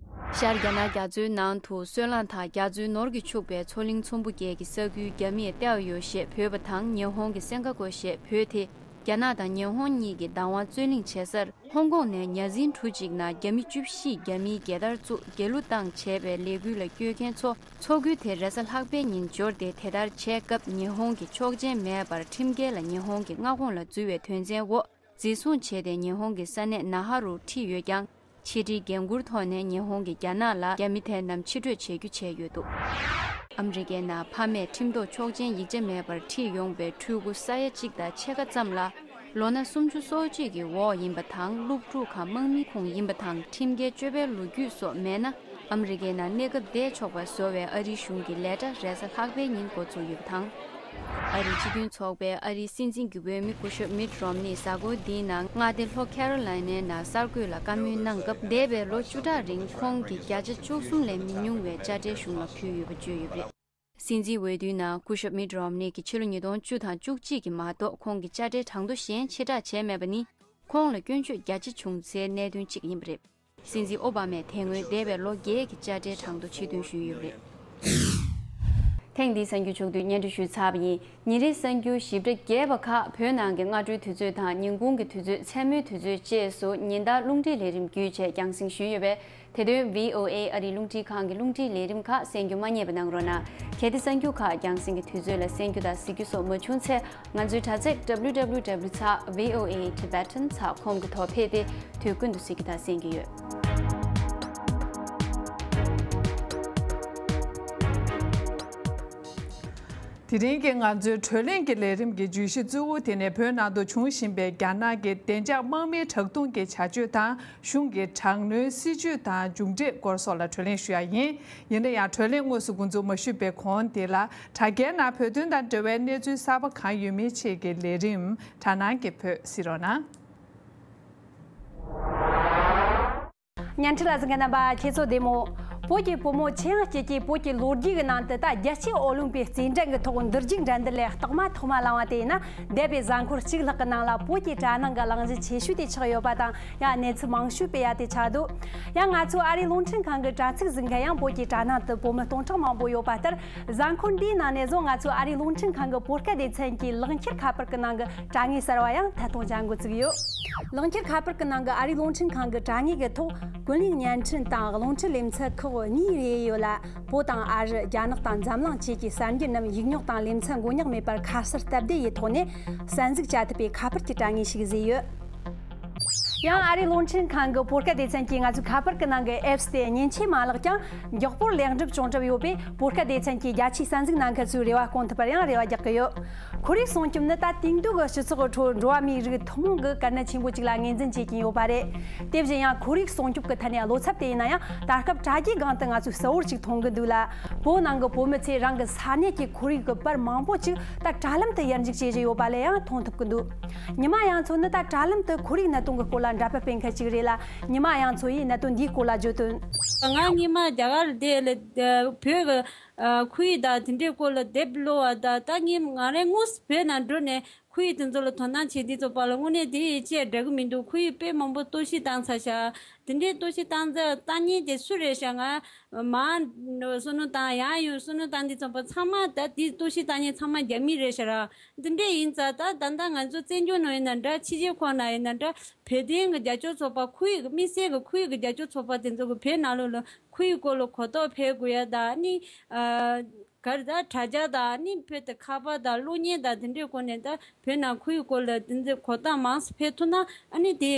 ཤར་རྒྱ་ནག་རྒྱ་མཚོའི་ནང་དུ་སོལ་རླངས་དང་རྒྱ་མཚོའི་ནོར་གྱིས་ཕྱུག་པའི་མཚོ་གླིང་ཚོམ་བུ་བརྒྱད་ཀྱི་ས་ཁུལ་རྒྱ་མིས་གཏད་ཡོད་ཞེས་བོས་པ་དང་། ཉི་ཧོང་གི་སེང་ག་ཀོ་ཞེས་བོས་ཏེ། རྒྱ་ནག་དང་ཉི་ཧོང་གཉིས་ཀྱི་བདག་དབང་རྩོད་གླེང་བྱེད་སར། ཧོང་ཀོང་ནས་ཉ་འཛིན་གྲུ་གཅིག་ནང་རྒྱ་མི་བཅུ་བཞི་ཡིས་རྒྱ་མིའི་རྒྱལ་དར་བཙུགས་རྒྱལ་གླུ་བཏང་བྱས་པའི་ལས་འགུལ་ལ་བསྐྱོད་མཁན་ཚོ། མཚོ་ཁུལ་དེར་རེས་གཟའ་ལྷག་པའི་ཉིན་འབྱོར་ཏེ། དེ་ལྟར་བྱས་སྐབས་ཉི་ཧོང་གི་ཆོག་མཆན་མེད་པར་ཁྲིམས་འགལ་ལ་ཉི་ཧོང་གི་མངའ་ཁོངས་ལ་འཛུལ་བའི་དོན་ཚན་འོག་འཛིན་བཟུང་བྱས་ཏེ་ཉི་ཧོང་གི་ས་གནས་ན་ཧ་རུར་ཁྲིད་ཡོད་ཀྱང་། ཕྱི་དྲིལ་འགན་འཁུར་ཐོག་ནས་ཉི་ཧོང་གིས་རྒྱ་ནག་ལ་རྒྱ་མི་དེ་རྣམས་ཕྱིར་སྤྲོད་བྱེད་རྒྱུ་བྱས་ཡོད་འདུག་ཨ་མི་རི་ཀའི་ནང་ཕ་མས་ཁྲིམས་ཐོག་ཆོག་མཆན་ཡིག་ཆ་མེད་པར་ཁྲིད་ཡོང་བའི་ཕྲུ་གུ་ས་ཡ་གཅིག་དང་ཕྱེད་ཀ་ཙམ་ལ། ལོ་ན་སུམ་ཅུ་སོ་གཅིག་གི་འོག་ཡིན་པ་དང་། སློབ་ཕྲུག་གམ་དམག་མིའི་ཁོངས་ཡིན་པ་དང་། ཁྲིམས་འགལ་སྤྱོད་པའི་ལོ་རྒྱུས་སོགས་མེད་ན། ཨ་མི་རི་ཀའི་ནང་གནས་སྐབས་བསྡད་ཆོག་པ་བཟོ་བའི་ཨ་རིའི་གཞུང་གི་ལས་གྲྭ་རེས་གཟའ་ལྷག་པའི་ཉིན་འགོ་བཙུགས་ཡོད་པ་དང་། ཨ་རིའི་སྤྱི་མཐུན་ཚོགས་པའི་ཨ་རིའི་སྲིད་འཛིན་གྱི་འོས་མི་སྐུ་ཞབས་མིད་རོམ་ནི་གཟའ་འཁོར་འདིའི་ནང་མངའ་སྡེ་ལྷོ་ཁེ་རོ་ལའི་ནའི་ནང་གསར་འགོད་ལ་བཀའ་མོལ་གནང་སྐབས། འདས་པའི་ལོ་བཅུ་ཕྲག་རིང་ཁོང་གིས་བརྒྱ་ཆ་བཅུ་གསུམ་ལས་མི་ཉུང་བའི་དཔྱ་ཁྲལ་གཞུང་ལ་ཕུལ་ཡོད་པ་བརྗོད་ཡོད་པ་རེད། སྲིད་འཛིན་འོས་བསྡུའི་ནང་སྐུ་ཞབས་མིད་རོམ་ནི་གིས་ཕྱི་ལོ་ཉིས་སྟོང་བཅུ་དང་བཅུ་གཅིག་གི་མ་གཏོགས་ཁོང་གི་དཔྱ་ཁྲལ་གྲངས་ཐོ་གཞན་ཕྱིར་བསྒྲགས་བྱས་མེད་པ་ནི། ཁོང་ལ་སྐྱོན་བརྗོད་རྒྱ་ཆེ་བྱུང་སའི་གནད་དོན་གཅིག་ཡིན་པ་རེད། སྲིད་འཛིན་ཨོ་བྷ་མས་དེ་སྔོན་འདས་པའི་ལོ་བརྒྱད་ཀྱི་དཔྱ་ཁྲལ་གྲངས་ཐོ་ཕྱིར་འདོན་ཞུས་ཡོད་པ་རེད། ཐེངས་འདིའི་གསར་འགྱུར་ཕྱོགས་བསྡུས་སྙན་སྒྲོན་ཞུས་ཚར་བ་ཡིན། ཉིན་རེའི་གསར་འགྱུར་ཞིབ་ཕྲ་རྒྱས་པ་ཁག་བོད་ནང་གི་སྔ་དྲོའི་དུས་ཚོད་དང་། ཉིན་གུང་གི་དུས་ཚོད། མཚན་མོའི་དུས་ཚོད་བཅས་སུ་ཉིན་ལྟར་རླུང་འཕྲིན་ལས་རིམ་བརྒྱུད་བྱས་རྒྱང་སྲིང་ཞུས་ཡོད་པས། དེ་དོན་བྷི་ཨོ་ཨེ་ཨ་རིའི་རླུང་འཕྲིན་ཁང་གི་རླུང་འཕྲིན་ལས་རིམ་ཁག་གསན་རྒྱུ་མ་བསྙེལ་བ་གནང་རོགས་གནང་། གལ་ཏེ་གསར་འགྱུར་ཁག་རྒྱང་སྲིང་གི་དུས་ཚོད་ལ་གསན་རྒྱུ་དང་གཟིགས་རྒྱུ་སོགས་མ་བྱུང་ཚེ། ང་ཚོའི་དྲ་ཚིགས་W W W ཚེག་V O A Tibetan ཚེག་ཁོམ་གྱི་ཐོག་ཕེབས་ཏེ་དུས་ཀུན་ཏུ་གཟིགས་རྒྱུ་དང་གསན་རྒྱུ་ཡོད། དེ་རིང་གི་ང་ཚོའི་བགྲོ་གླེང་གི་ལས་རིམ་གྱི་བརྗོད་གཞི་གཙོ་བོ་དེ་ནི་བོད་ནང་དུ་འབྱུང་བཞིན་པའི་རྒྱ་ནག་གི་བདེ་འཇགས་དམག་མིའི་དྲག་རྡུང་གི་བྱ་སྤྱོད་དང་། གཞུང་གི་དྲག་གནོན་སྲིད་བྱུས་དང་མཇུག་འབྲས་སྐོར་སོགས་ལ་བགྲོ་གླེང་ཞུ་ཡ་ཡིན། ཡིན་ན་ཡང་བགྲོ་གླེང་དངོས་སུ་འགོ་འཛུགས་མ་ཞུས་པའི་གོང་དེ་ལ། དྲ་རྒྱའི་ནང་བོད་དོན་དང་འབྲེལ་བའི་གནས་ཚུལ་གསར་པ་གང་ཡོད་མེད་ཆེད་ཀྱི་ལས་རིམ་དྲ་སྣང་གི་བོད་གཟིགས་རོགས་གནང་། བརྙན་འཕྲིན་ལ་གཟིགས་མཁན་རྣམ་པ་ཁྱེད་ཚོ་བདེ་མོ། བོད་ཀྱི་བུ་མོ་ཆེས་ཡང་སྐྱིད་ཀྱི་བོད་ཀྱི་ལོ་རྒྱུས་ཀྱི་ནང་དུ་ད་རྒྱལ་སྤྱིའི་ཨོ་ལིམ་པིག་རྩེད་འགྲན་གྱི་ཐོག་འདུར་རྒྱུག་འགྲན་བསྡུར་ལས་རྟགས་མ་ཐོག་མ་བླངས་པ་དེ་ཡིན་ན། འདས་པའི་གཟའ་འཁོར་གཅིག་ལྷག་གི་ནང་ལ་བོད་ཀྱི་དྲ་སྣང་གི་གླེང་གཞི་ཆེ་ཤོས་དེ་ཆགས་ཡོད་པ་དང་། ཡང་གནས་ཚུལ་མང་ཤོས་སྤེལ་ཡ་དེ་ཆགས་འདུག་ཡང་ང་ཚོའི་ཨ་རིའི་རླུང་འཕྲིན་ཁང་གི་དྲ་ཚིགས་གཟིགས་མཁན་ཡང་བོད་ཀྱི་དྲ་སྣང་དུ་བུ་མོ་སྟོང་ཕྲག་མང་པོ་ཡོད་པ་ལྟར། གཟའ་འཁོར་འདིའི་ནང་ནས་བཟུང་ང་ཚོའི་ཨ་རིའི་རླུང་འཕྲིན་ཁང་གི་བོད་སྐད་སྡེ་ཚན་གྱི་ལག་འཁྱེར་ཁ་པར་གྱི་ནང་གི་དྲ་ངོས་གསར་བ་ཡང་ཐད་གཏོང་བྱ་འགོ་བཙུགས་ཡོད། ལག་འཁྱེར་ཁ་པར་གྱི་ནང་གི་ཨ་རིའི་རླུང་འཕྲིན་ཁང་གི་དྲ་ངོས་ཀྱི་ཐོག་ཀུན་གླེང་བརྙན་འཕྲིན་དང་རླུང་འཕྲིན་ལེ་ཚན་ཁག་གཉིས་རེ་ཡོད་ལ། བོད་དང་ཨ་རི། རྒྱ་ནག་དང་འཛམ་གླིང་བཅས་ཀྱི་གསར་འགྱུར་རྣམས་ཡིག་རྙོག་དང་ལེ་ཚན་མགོ་རྙོག་མེད་པར་ཁ་གསལ་སྟབས་བདེ་ཡི་ཐོག་ནས་གསན་གཟིགས་བྱ་ཐུབ་པའི་ཁ་པར་གྱི་དྲ་ངོས་ཤིག་བཟོས་ཡོད། ཡང་ཨ་རིའི་རླུང་འཕྲིན་ཁང་གི་བོད་སྐད་སྡེ་ཚན་གྱིས་ང་ཚོའི་ཁ་པར་གྱི་ནང་གི་ཨེབ་སི་དེ་མཉེན་ཆས་མ་བརླགས་ཀྱང་མགྱོགས་པོར་ལེགས་འགྲུབ་བྱུང་གྲབས་ཡོད་པས། བོད་སྐད་སྡེ་ཚན་གྱིས་རྒྱ་ཆེའི་གསན་གཟིགས་གནང་མཁན་ཚོའི་རེ་བ་སྐོང་ཐུབ་པར་ཡང་རེ་བ་རྒྱག་གི་ཡོད། ཁོར་ཡུག་སྲུང་སྐྱོབ་ནི་ད་དེང་དུས་ཀྱི་སྤྱི་ཚོགས་ཁྲོད་འགྲོ་བ་མིའི་རིགས་ཐུན་མོང་གི་གལ་གནད་ཆེན་པོ་ཅིག་ལ་ངོས་འཛིན་བྱེད་ཀྱིན་ཡོད་པ་རེད། དེ་བཞིན་ཡང་ཁོར་ཡུག་སྲུང་སྐྱོབ་ཀྱི་ཐད་ནས་བློ་འཚབ་དེ་ཡིན་ན་ཡང་ད་སྐབས་དྲ་རྒྱའི་སྒང་དུ་ང་ཚོས་གསལ་བོར་ཅིག་མཐོང་གི་འདུག་ལ། བོད་ནང་གི་བོད་མི་ཚོས་རང་གི་ས་གནས་ཀྱི་ཁོར་ཡུག་གི་པར་མང་པོ་ཅིག་ད་དྲ་ལམ་དུ་ཡར་འཇུག་བྱེད་བཞིན་ཡོད་པ་ལས་ཡང་མཐོང་ཐུབ་ཀྱི་འདུག་ཉི་མ་གཡང་མཚོ་ནི་ད་དྲ་ལམ་དུ་ཁོར་ཡུག་གནད་དོན་གྱི་སྐོར་ལ་འདྲ་པར་སྤེལ་མཁན་ཅིག་རེད་ལ། ཉི་མ་གཡང་མཚོ་ཡིས་གནད་དོན་འདིའི་སྐོར་ལ་བརྗོད་དོན། ང་སྔོན་མ་རྒྱ་གར་དེ་ལ་བོད་ཀྱི་ཨ་ཁོར་ཡུག་དང་དེ་འདྲའི་སྐོར་ལ་དེབ་ཀློག་པ་དང་ད་ངས་ང་རང་དངོས་སུ་བོད་ནང་འགྲོ་ནས་ཁོར་ཡུག་དེ་ཚོ་ལ་དོ་སྣང་བྱེད་དུས་ཙམ་པ་ལ་དངོས་གནས་དེ་ཡིད་ཆེས་འདྲ་གི་མི་འདུག་ཁོར་ཡུག་དཔེ་མང་པོ་གཏོར་བཤིག་བཏང་ཚར་ཤག་དེ་འདྲའི་གཏོར་བཤིག་བཏང་ཚར་བཏང་མཁན་དེ་སུ་རེད་ཤག་ང་མར་བསམ་བློ་བཏང་ཡང་ཡང་བསམ་བློ་བཏང་དུས་ཙམ་པ་ཚང་མ་ད་དེ་གཏོར་བཤིག་བཏང་མཁན་ཚང་མ་རྒྱ་མི་རེད་ཤག་ར། འདི་འདྲ་ཡིན་ཙང་ད་ད་ལྟ་ང་ཚོ་བཙན་བྱོལ་ནང་ཡིན་ན་འདྲ་ཕྱི་རྒྱལ་ཁག་ནང་ཡིན་ན་འདྲ་བོད་དོན་གྱི་རྒྱབ་སྐྱོར་ཚོགས་པ་ཁོར་ཡུག་དམིགས་བསལ་གྱི་ཁོར་ཡུག་གི་རྒྱབ་སྐྱོར་ཚོགས་པ་དེ་ཚོ་གི་བོད་ནང་ལོགས་ལ་ཁོར་ཡུག་སྐོར་ལ་གོ་རྟོགས་འཕེལ་དགོས་ཡ་དང་ནི་ཨ་ག་རེ་ད་དྲ་རྒྱ་དང་ནི་བོད་དུ་ཁ་པར་དང་གློག་བརྙན་དང་དེ་འདྲའི་སྒོ་ནས་ད་བོད་ནང་ཁོར་ཡུག་སྐོར་ལ་དེ་ཚོ་གོ་རྟོགས་མང་ཙམ་འཕེལ་ཐུབ་ན་ཨ་ནི་དེ་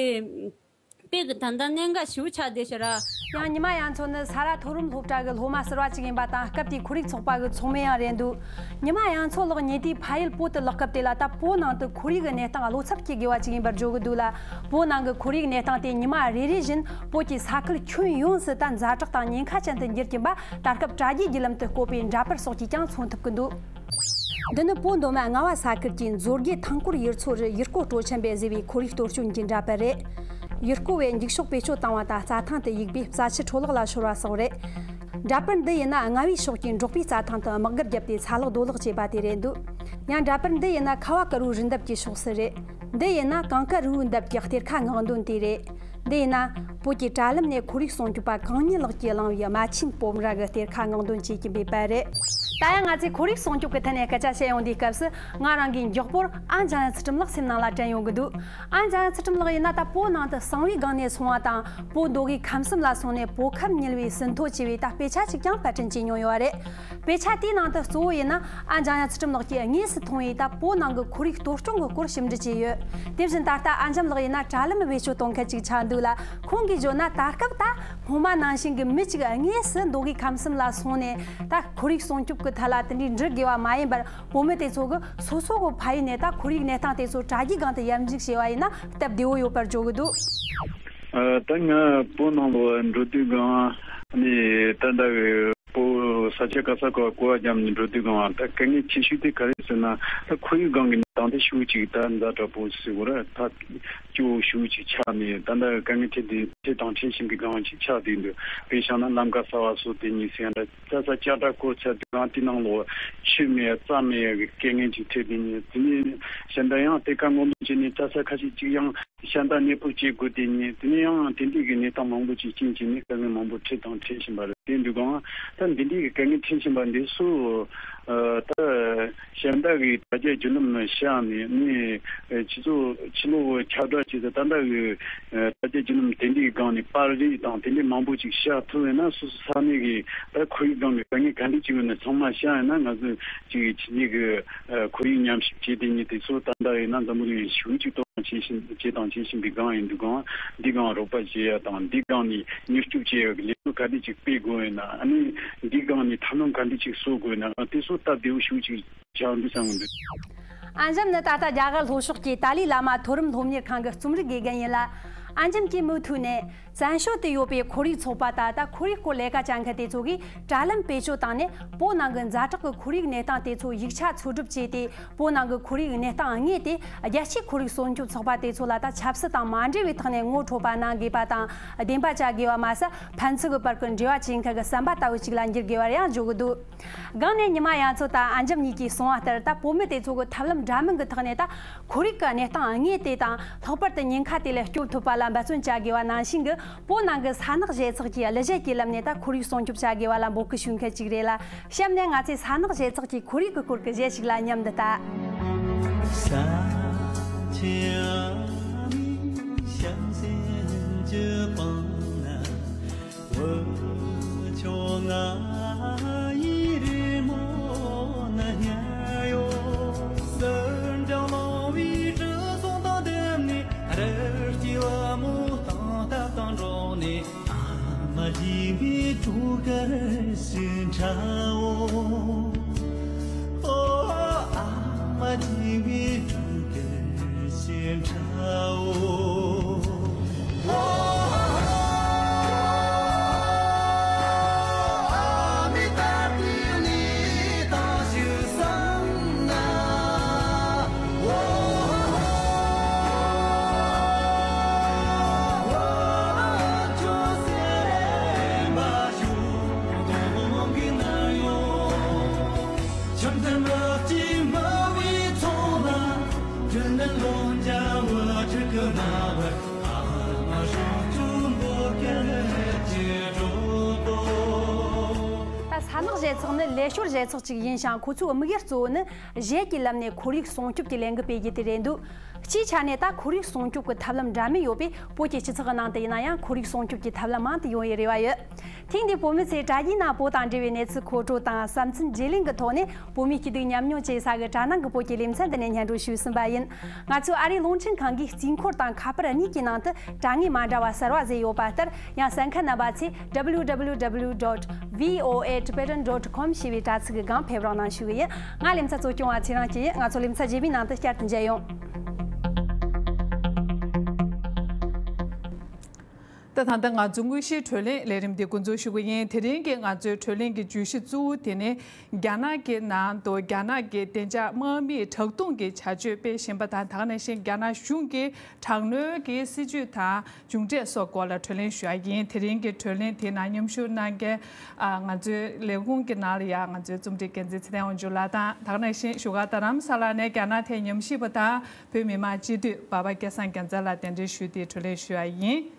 དཔེ་གི་ད་ལྟ་གནད་འགག་ཞེ་པོ་ཆགས་བསྡད་ཤག་ར། ཡང་ཉི་མ་གཡང་མཚོ་ནི་ས་རཱ་མཐོ་རིམ་སློབ་གྲྭ་གི་སློབ་མ་ཟུར་པ་ཅིག་ཡིན་པ་དང་སྐབས་དེའི་ཁོར་ཡུག་ཚོགས་པ་གི་ཚོགས་མི་ཡང་རེད་འདུག་ཉི་མ་གཡང་མཚོ་ལགས་ཉེ་དུས་ཕ་ཡུལ་བོད་དུ་ལོག་སྐབས་དེ་ལ་ད་བོད་ནང་དུ་ཁོར་ཡུག་གི་གནས་སྟངས་བློ་འཚབ་སྐྱེ་དགོས་པ་ཅིག་ཡིན་པར་བརྗོད་ཀྱི་འདུག་ལ། བོད་ནང་གི་ཁོར་ཡུག་གནས་སྟངས་དེ་ཉི་མ་རེ་རེ་བཞིན་བོད་ཀྱི་ས་ཁུལ་ཁྱོན་ཡོངས་སུ་ད་ཛ་དྲག་དང་ཉེན་ཁ་ཅན་དུ་འགྱུར་གྱིན་པ་ད་སྐབས་དྲ་རྒྱའི་བརྒྱུད་ལམ་དུ་བཀོད་པའི་འདྲ་པར་སོགས་ཀྱིས་ཀྱང་མཚོན་ཐུབ་ཀྱི་འདུག་འདི་ནི་བོད་མདོ་སྨད་རྔ་བ་ས་ཁུལ་གྱི་མཛོད་དགེ་ཐང་སྐོར་ཡུལ་ཚོ་རུ་ཡུལ་སྐོར་སྤྲོ་འཆམ་པས་བཟོས་པའི་ཁོར་ཡུག་གཏོར་སྐྱོན་གྱི་འདྲ་པར་རེད། ཡུལ་སྐོར་བས་འགྱིག་ཤོག་བེད་སྤྱོད་བཏང་བ་དང་རྩྭ་ཐང་དུ་གཡུགས་པས་རྩྭ་ཆུ་འཕྲོ་བརླག་ལ་ཤོར་བ་སོགས་རེད། འདྲ་པར་འདི་ཡིན་ན་རྔ་བའི་ཕྱོགས་ཀྱི་འབྲོག་པའི་རྩྭ་ཐང་དུ་དམག་སྒར་བརྒྱབ་སྟེ་ཚ་ལག་རྡོ་ལག་བྱས་པ་དེ་རེད་འདུག་ཡང་འདྲ་པར་འདི་ཡིན་ན་ཁ་བ་དཀར་པོའི་རི་འདབས་ཀྱི་ཕྱོགས་སུ་རེད། འདི་ཡིན་ན་གངས་དཀར་རི་བོའི་འདབས་ཀྱི་གཏེར་ཁ་སྔོག་འདོན་དེ་རེད། འདི་ཡིན་ན། བོད་ཀྱི་དྲ་ལམ་ནས་ཁོར་ཡུག་སྲུང་སྐྱོབ་པ་གང་ཉིད་ལགས་ཀྱིས་བླངས་པའི་རྨ་ཆེན་སྤོམ་ར་གི་གཏེར་ཁ་སྔོག་འདོན་བྱེད་ཀྱིན་པའི་པར་རེད། ད་ཡང་ང་ཚོས་ཁོར་ཡུག་སྲུང་སྐྱོབ་ཀྱི་ཐད་ནས་སྐད་ཆ་བཤད་ཡོང་དུས་སྐབས་སུ་ང་རང་གིས་མགྱོགས་པོར་ཨ་འཇམ་དབྱངས་ཚུལ་ཁྲིམས་ལགས་སེམས་ནང་ལ་དྲན་ཡོང་གི་འདུག་ཨ་འཇམ་དབྱངས་ཚུལ་ཁྲིམས་ལགས་ཡིན་ན་ད་བོད་ནང་དུ་གསང་བའི་སྒང་ནས་སོང་བ་དང་བོད་མདོ་དབུས་ཁམས་གསུམ་ལ་སོང་ནས་བོད་ཁམས་བསྙིལ་བའི་ཟིན་ཐོ་བཅས་པའི་ད་དཔེ་ཆ་ཞིག་ཀྱང་པར་སྐྲུན་བྱས་མྱོང་ཡོད་པ་རེད། དཔེ་ཆ་དེའི་ནང་དུ་གཙོ་བོ་ཡིན་ན་ཨ་འཇམ་དབྱངས་ཚུལ་ཁྲིམས་ལགས་ཀྱིས་དངོས་སུ་མཐོང་བའི་ད་བོད་ནང་གི་ཁོར་ཡུག་གཏོར་སྐྱོན་གྱི་སྐོར་ཞིབ་འབྲི་བྱས་ཡོད། དེ་བཞིན་ད་ལྟ་ཨ་འཇམ་ལགས་ཡིན་ན་དྲ་ལམ་བེད་སྤྱོད་གཏོང་མཁན་ཅིག་ཆགས་འདུག་ལ། ཁོང་གིས་བརྗོད་ན་ད་སྐབས་ད་སྔོན་མ་ནང་བཞིན་གྱི་མི་གཅིག་དངོས་སུ་མདོ་དབུས་ཁམས་གསུམ་ལ་སོང་ནས་ད་ཁོར་ཡུག་སྲུང་སྐྱོབ་ཀྱི་ཐད་ལ་དེ་འདྲའི་འབྲི་དགོས་པ་མ་ཡིན་པར་བོད་མི་དེ་ཚོ་གི་སོ་སོ་གི་ཕ་ཡུལ་ནས་ད་ཁོར་ཡུག་གནས་སྟངས་དེ་ཚོ་དྲ་རྒྱའི་སྒང་དུ་ཡར་འཇུག་བྱས་པ་ཡིན་ན་སྟབས་བདེ་བོ་ཡོད་པར་བརྗོད་ཀྱི་འདུག་ཨ། ད་ང་བོད་ནང་ལ་འགྲོ་དུས་སྒང་ནས་ད་ལྟ་གི་བོད་ས་ཆ་ག་ས་ག་སྐོར་བ་བརྒྱབ་ནས་འགྲོ་དུས་སྒང་ད་དཀའ་ངལ་ཆེ་ཤོས་དེ་ག་རེ་ཟེར་ན་ད་ཁོར་ཡུག་སྒང་གི་གནས་སྟངས་དེ་ཤུགས་ཅིག་ད་ཛ་དྲག་པོ་ཟེར་དགོས་རེད། ད་སྐྱོ་བོ་ཤུགས་ཅིག་ཆགས་ནས་ད་ལྟ་དཀའ་ངལ་འཕྲད་དེ་འཕྲད་དང་འཕྲད་བཞིན་པའི་སྒང་ཅིག་ཆགས་བསྡད་འདུག་དཔེ་བཞག་ན་ལམ་ཁ་གསར་བ་བཟོ་དེ་ཉིད་ཟེར་ཡ་འདྲ། ས་ས་ལྕགས་དྲ་བསྐོར་ཚར་དུས་སྒང་དེ་ནང་ལོགས་ཆུ་མེད་ཡ་རྩྭ་མེད་ཡ་གི་དཀའ་ངལ་ཅིག་འཕྲད་དེ་ཉིད་དེ་ནས་གཞན་དག་ཡང་དེ་ག་སྔོན་འགྲོ་བྱས་ནས་ད་ས་ཁ་ཤས་ཅིག་ཡང་ཤ་འདག་གནས་སྤོ་བྱེད་དགོས་དེ་ཉིད་དེ་ནས་ཡང་དེ་འདྲའི་གི་གནས་སྟངས་མང་པོ་ཅིག་རྐྱེན་བྱས་ནས་དཀའ་ངལ་མང་པོ་འཕྲད་དང་འཕྲད་བཞིན་པ་རེད། དེ་འདུག་གང་ད་འདི་འདྲའི་གི་དཀའ་ངལ་འཕྲད་བཞིན་པ་འདི་ཚོ་ད་ཤ་འདག་གི་དྲ་རྒྱའི་བརྒྱུད་ལམ་བཞག་ནས་ནི་སྤྱི་ཚོགས་ཕྱི་ལོགས་ཁྱབ་བསྒྲགས་བྱས་ཏེ་ད་ལྟ་གི་ཨ། དྲ་རྒྱ་བརྒྱུད་ལམ་དེ་འདྲའི་སྒང་ནས་པར་རིས་དང་དེ་འདྲའི་མང་པོ་ཅིག་བཞག་ཐུབ་ཡོད་ན་སོ་སོ་ས་གནས་ཀྱི་ད་ཁོར་ཡུག་སྒང་གི་དཀའ་ངལ་ག་འདྲ་ཅིག་ཡོད་ན་ཚང་མ་བཞག་ཡོད་ན་ང་ཚོ་ཅིག་ཕྱི་རྒྱལ་གྱི་ཨ། ཁོར་ཡུག་ཉམས་ཞིབ་བྱེད་དེ་ཉིད་དེ་ཚོ་ད་ལྟ་ཡིན་ན་འཛམ་བུ་གླིང་ཞུ་ཅིག་གཏོང་བྱེད་བཞིན་བྱེད་དང་བྱེད་བཞིན་པའི་སྒང་ཡིན་འདུག་གང་འདི་སྒང་རོགས་པ་བྱེད་ཡ་དང་འདི་སྒང་ནས་མྱུར་སྐྱོབ་བྱེད་ཡ་གི་ལས་འགུལ་ག་འདྲ་ཅིག་སྤེལ་དགོས་ཡོད་ན་ཨ་ནི་འདི་སྒང་ནས་ཐབས་ལམ་ག་འདྲ་ཅིག་བཟོ་དགོས་ཡོད་ན་དེ་ཚོ་སྟབས་བདེ་བོ་ཞུ་ཅིག་ཆགས་འདུག་བསམ་གྱི་འདུག་ཨ་འཇམ་ནི་ད་ལྟ་རྒྱ་གར་ལྷོ་ཕྱོགས་ཀྱི་ཏཱ་ལའི་བླ་མ་མཐོ་རིམ་སློབ་གཉེར་ཁང་གི་རྩོམ་རིག་དགེ་རྒན་ཡིན་ལ། ཨ་འཇམ་གྱིས་མུ་མཐུད་ནས་བཙན་བྱོལ་དུ་ཡོད་པའི་ཁོར་ཡུག་ཚོགས་པ་དང་ད་ཁོར་ཡུག་སྐོར་ལས་ཀ་བྱ་མཁན་དེ་ཚོ་གིས་དྲ་ལམ་བེད་སྤྱོད་བཏང་ནས་བོད་ནང་གི་ཛ་དྲག་གི་ཁོར་ཡུག་གནས་སྟངས་དེ་ཚོ་ཡིག་ཆ་འཚོལ་སྒྲུབ་བྱས་ཏེ་བོད་ནང་གི་ཁོར་ཡུག་གནས་སྟངས་དངོས་དེ་རྒྱལ་སྤྱིའི་ཁོར་ཡུག་སྲུང་སྐྱོབ་ཚོགས་པ་དེ་ཚོ་ལ་ད་ཆབ་སྲིད་དང་མ་འབྲེལ་བའི་ཐོག་ནས་ངོ་འཕྲོད་པ་གནང་དགོས་པ་དང་བདེན་པ་བཅའ་དགོས་པ་མ་ཟད་ཕན་ཚུན་གྱི་བར་གྱི་འབྲེལ་བ་བྱེད་མཁན་གྱི་ཟམ་པ་ལྟ་བུ་ཅིག་ལ་འགྱུར་དགོས་པར་ཡང་བརྗོད་ཀྱི་འདུག་སྒང་ནས་ཉི་མ་གཡང་མཚོ་དང་ཨ་འཇམ་གཉིས་ཀྱིས་གསུངས་པ་ལྟར་ད་བོད་མི་དེ་ཚོ་གི་ཐབས་ལམ་འདྲ་མིན་གྱི་ཐོག་ནས་ད་ཁོར་ཡུག་གི་གནས་སྟངས་དངོས་དེ་དང་ལྷག་པར་དུ་ཉེན་ཁ་དེ་ལས་སྐྱོབ་ཐུབ་པ་ལ་འབད་བརྩོན་བྱ་དགོས་པ་ནང་བཞིན་གྱི་བོད་ནང་གི་ས་ནག་གཞས་ཚོགས་ཀྱིས་གླུ་གཞས་ཀྱི་ལམ་ནས་ད་ཁོར་ཡུག་སྲུང་སྐྱོབ་བྱ་དགོས་པ་ལ་འབོད་སྐུལ་ཞུ་མཁན་ཅིག་རེད་ལ། གཤམ་ནས་ང་ཚོས་ས་ནག་གཞས་ཚོགས་ཀྱི་ཁོར་ཡུག་གི་སྐོར་གྱི་གཞས་ཤིག་ལ་ཉམས་འདི་ལྟ། ས་ཆེན་ཨ་མའི་ཞབས་འདྲེན་གྱི་པང་ན། 我就爱一日梦那年哟，山长老尾这松当等你，而今我梦。མ་བགྱིས་པའི་འགྲོ་ཀུན་སེམས་ཁྲལ་འོ། ཨོ། ཨ་མ་བགྱིས་པའི་འགྲོ་ཀུན་སེམས་ཁྲལ་འོ། ཨོ། ཨ་མའི་ལྟ་བུའི་ནི་ད་ཞུ་བསམ་ན། ད་ས་ནག་གཞས་ཚོགས་ནི་ལས་ཞོར་གཞས་ཚོགས་ཅིག་ཡིན་ཞིང་། ཁོ་ཚོའི་དམིགས་ཡུལ་གཙོ་བོ་ནི་གཞས་ཀྱི་ལམ་ནས་ཁོར་ཡུག་སྲུང་སྐྱོབ་ཀྱི་ལས་འགུལ་སྤེལ་རྒྱུ་དེ་རེད་འདུག་སྤྱིའི་ཆ་ནས་ད་ཁོར་ཡུག་སྲུང་སྐྱོབ་ཀྱི་ཐབས་ལམ་འདྲ་མིན་ཡོད་པས། བོད་ཀྱི་སྤྱི་ཚོགས་ཀྱི་ནང་དུ་ཡིན་ན་ཡང་ཁོར་ཡུག་སྲུང་སྐྱོབ་ཀྱི་ཐབས་ལམ་མང་དུ་ཡོང་བའི་རེ་བ་ཡོད། ཐེངས་འདིའི་བོད་མི་ཚོས་དྲ་རྒྱའི་ནང་བོད་དང་འབྲེལ་བའི་གནས་ཚུལ་མཁོ་སྤྲོད་དང་བསམ་ཚུལ་བརྗེ་ལེན་གྱི་ཐོག་ནས་བོད་མིའི་སྐྱིད་སྡུག་མཉམ་མྱོང་བྱེད་ས་གི་དྲ་ནང་གི་བོད་ཀྱི་ལེ་ཚན་འདི་ནས་སྙན་སྒྲོན་ཞུས་ཟིན་པ་ཡིན། ང་ཚོའི་ཨ་རིའི་རླུང་འཕྲིན་ཁང་གིས་རྩིས་འཁོར་དང་ཁ་པར་གཉིས་ཀྱི་ནང་དུ་དྲ་ངོས་མ་འདྲ་བ་གསར་བ་བཟོས་ཡོད་པ་ལྟར། ཡང་གསན་མཁན་རྣམ་པ་ཚོས་W W W dot V O A Tibetan dot com ཞེས་པའི་དྲ་ཚིགས་ཀྱི་སྒང་ཕེབས་རོགས་གནང་ཞུ་གི་ཡིན། ང་ལེ་ཚན་གཙོ་སྐྱོང་བ་ཚེ་རིང་སྐྱིད་ཡིན། ང་ཚོ་ལེ་ཚན་རྗེས་མའི་ནང་དུ་བསྐྱར་དུ་མཇལ་ཡོང་། ད་ད་ལྟ་ང་ཚོ་དངོས་གཞིའི་བགྲོ་གླེང་ལས་རིམ་འདི་འགོ་འཛུགས་ཞུ་གི་ཡིན། དེ་རིང་གི་ང་ཚོའི་བགྲོ་གླེང་གི་བརྗོད་གཞི་གཙོ་བོ་དེ་ནི། རྒྱ་ནག་གི་ནང་དུ་རྒྱ་ནག་གི་བདེ་འཇགས་དམག་མིས་དྲག་རྡུང་གི་བྱ་སྤྱོད་སྤེལ་བཞིན་པ་དང་། ད་ག་ནང་བཞིན་རྒྱ་ནག་གཞུང་གི་དྲག་གནོན་གྱི་སྲིད་བྱུས་དང་མཇུག་འབྲས་སོགས་སྐོར་ལ་བགྲོ་གླེང་ཞུ་ཡ་ཡིན། དེ་རིང་གི་བགྲོ་གླེང་དེའི་ནང་མཉམ་ཞུགས་གནང་མཁན། ཨ། ང་ཚོའི་ལས་ཁུངས་ཀྱི་ནང་ལ་ཡ་ང་ཚོའི་རྩོམ་སྒྲིག་འགན་འཛིན་ཚེ་བརྟན་དབང་ཕྱུག་ལགས་དང་། ད་ག་ནང་བཞིན་བཞུགས་སྒར་རྡ་རམ་ས་ལ་ནས་རྒྱ་ནག་ཐད་ཉམས་ཞིབ་པ་དང་བོད་མི་མང་སྤྱི་འཐུས་འབའ་པ་སྐལ་བཟང་རྒྱལ་མཚན་ལགས་གདན་འདྲེན་ཞུས་ཏེ་བགྲོ་གླེང་ཞུ་ཡ་ཡིན།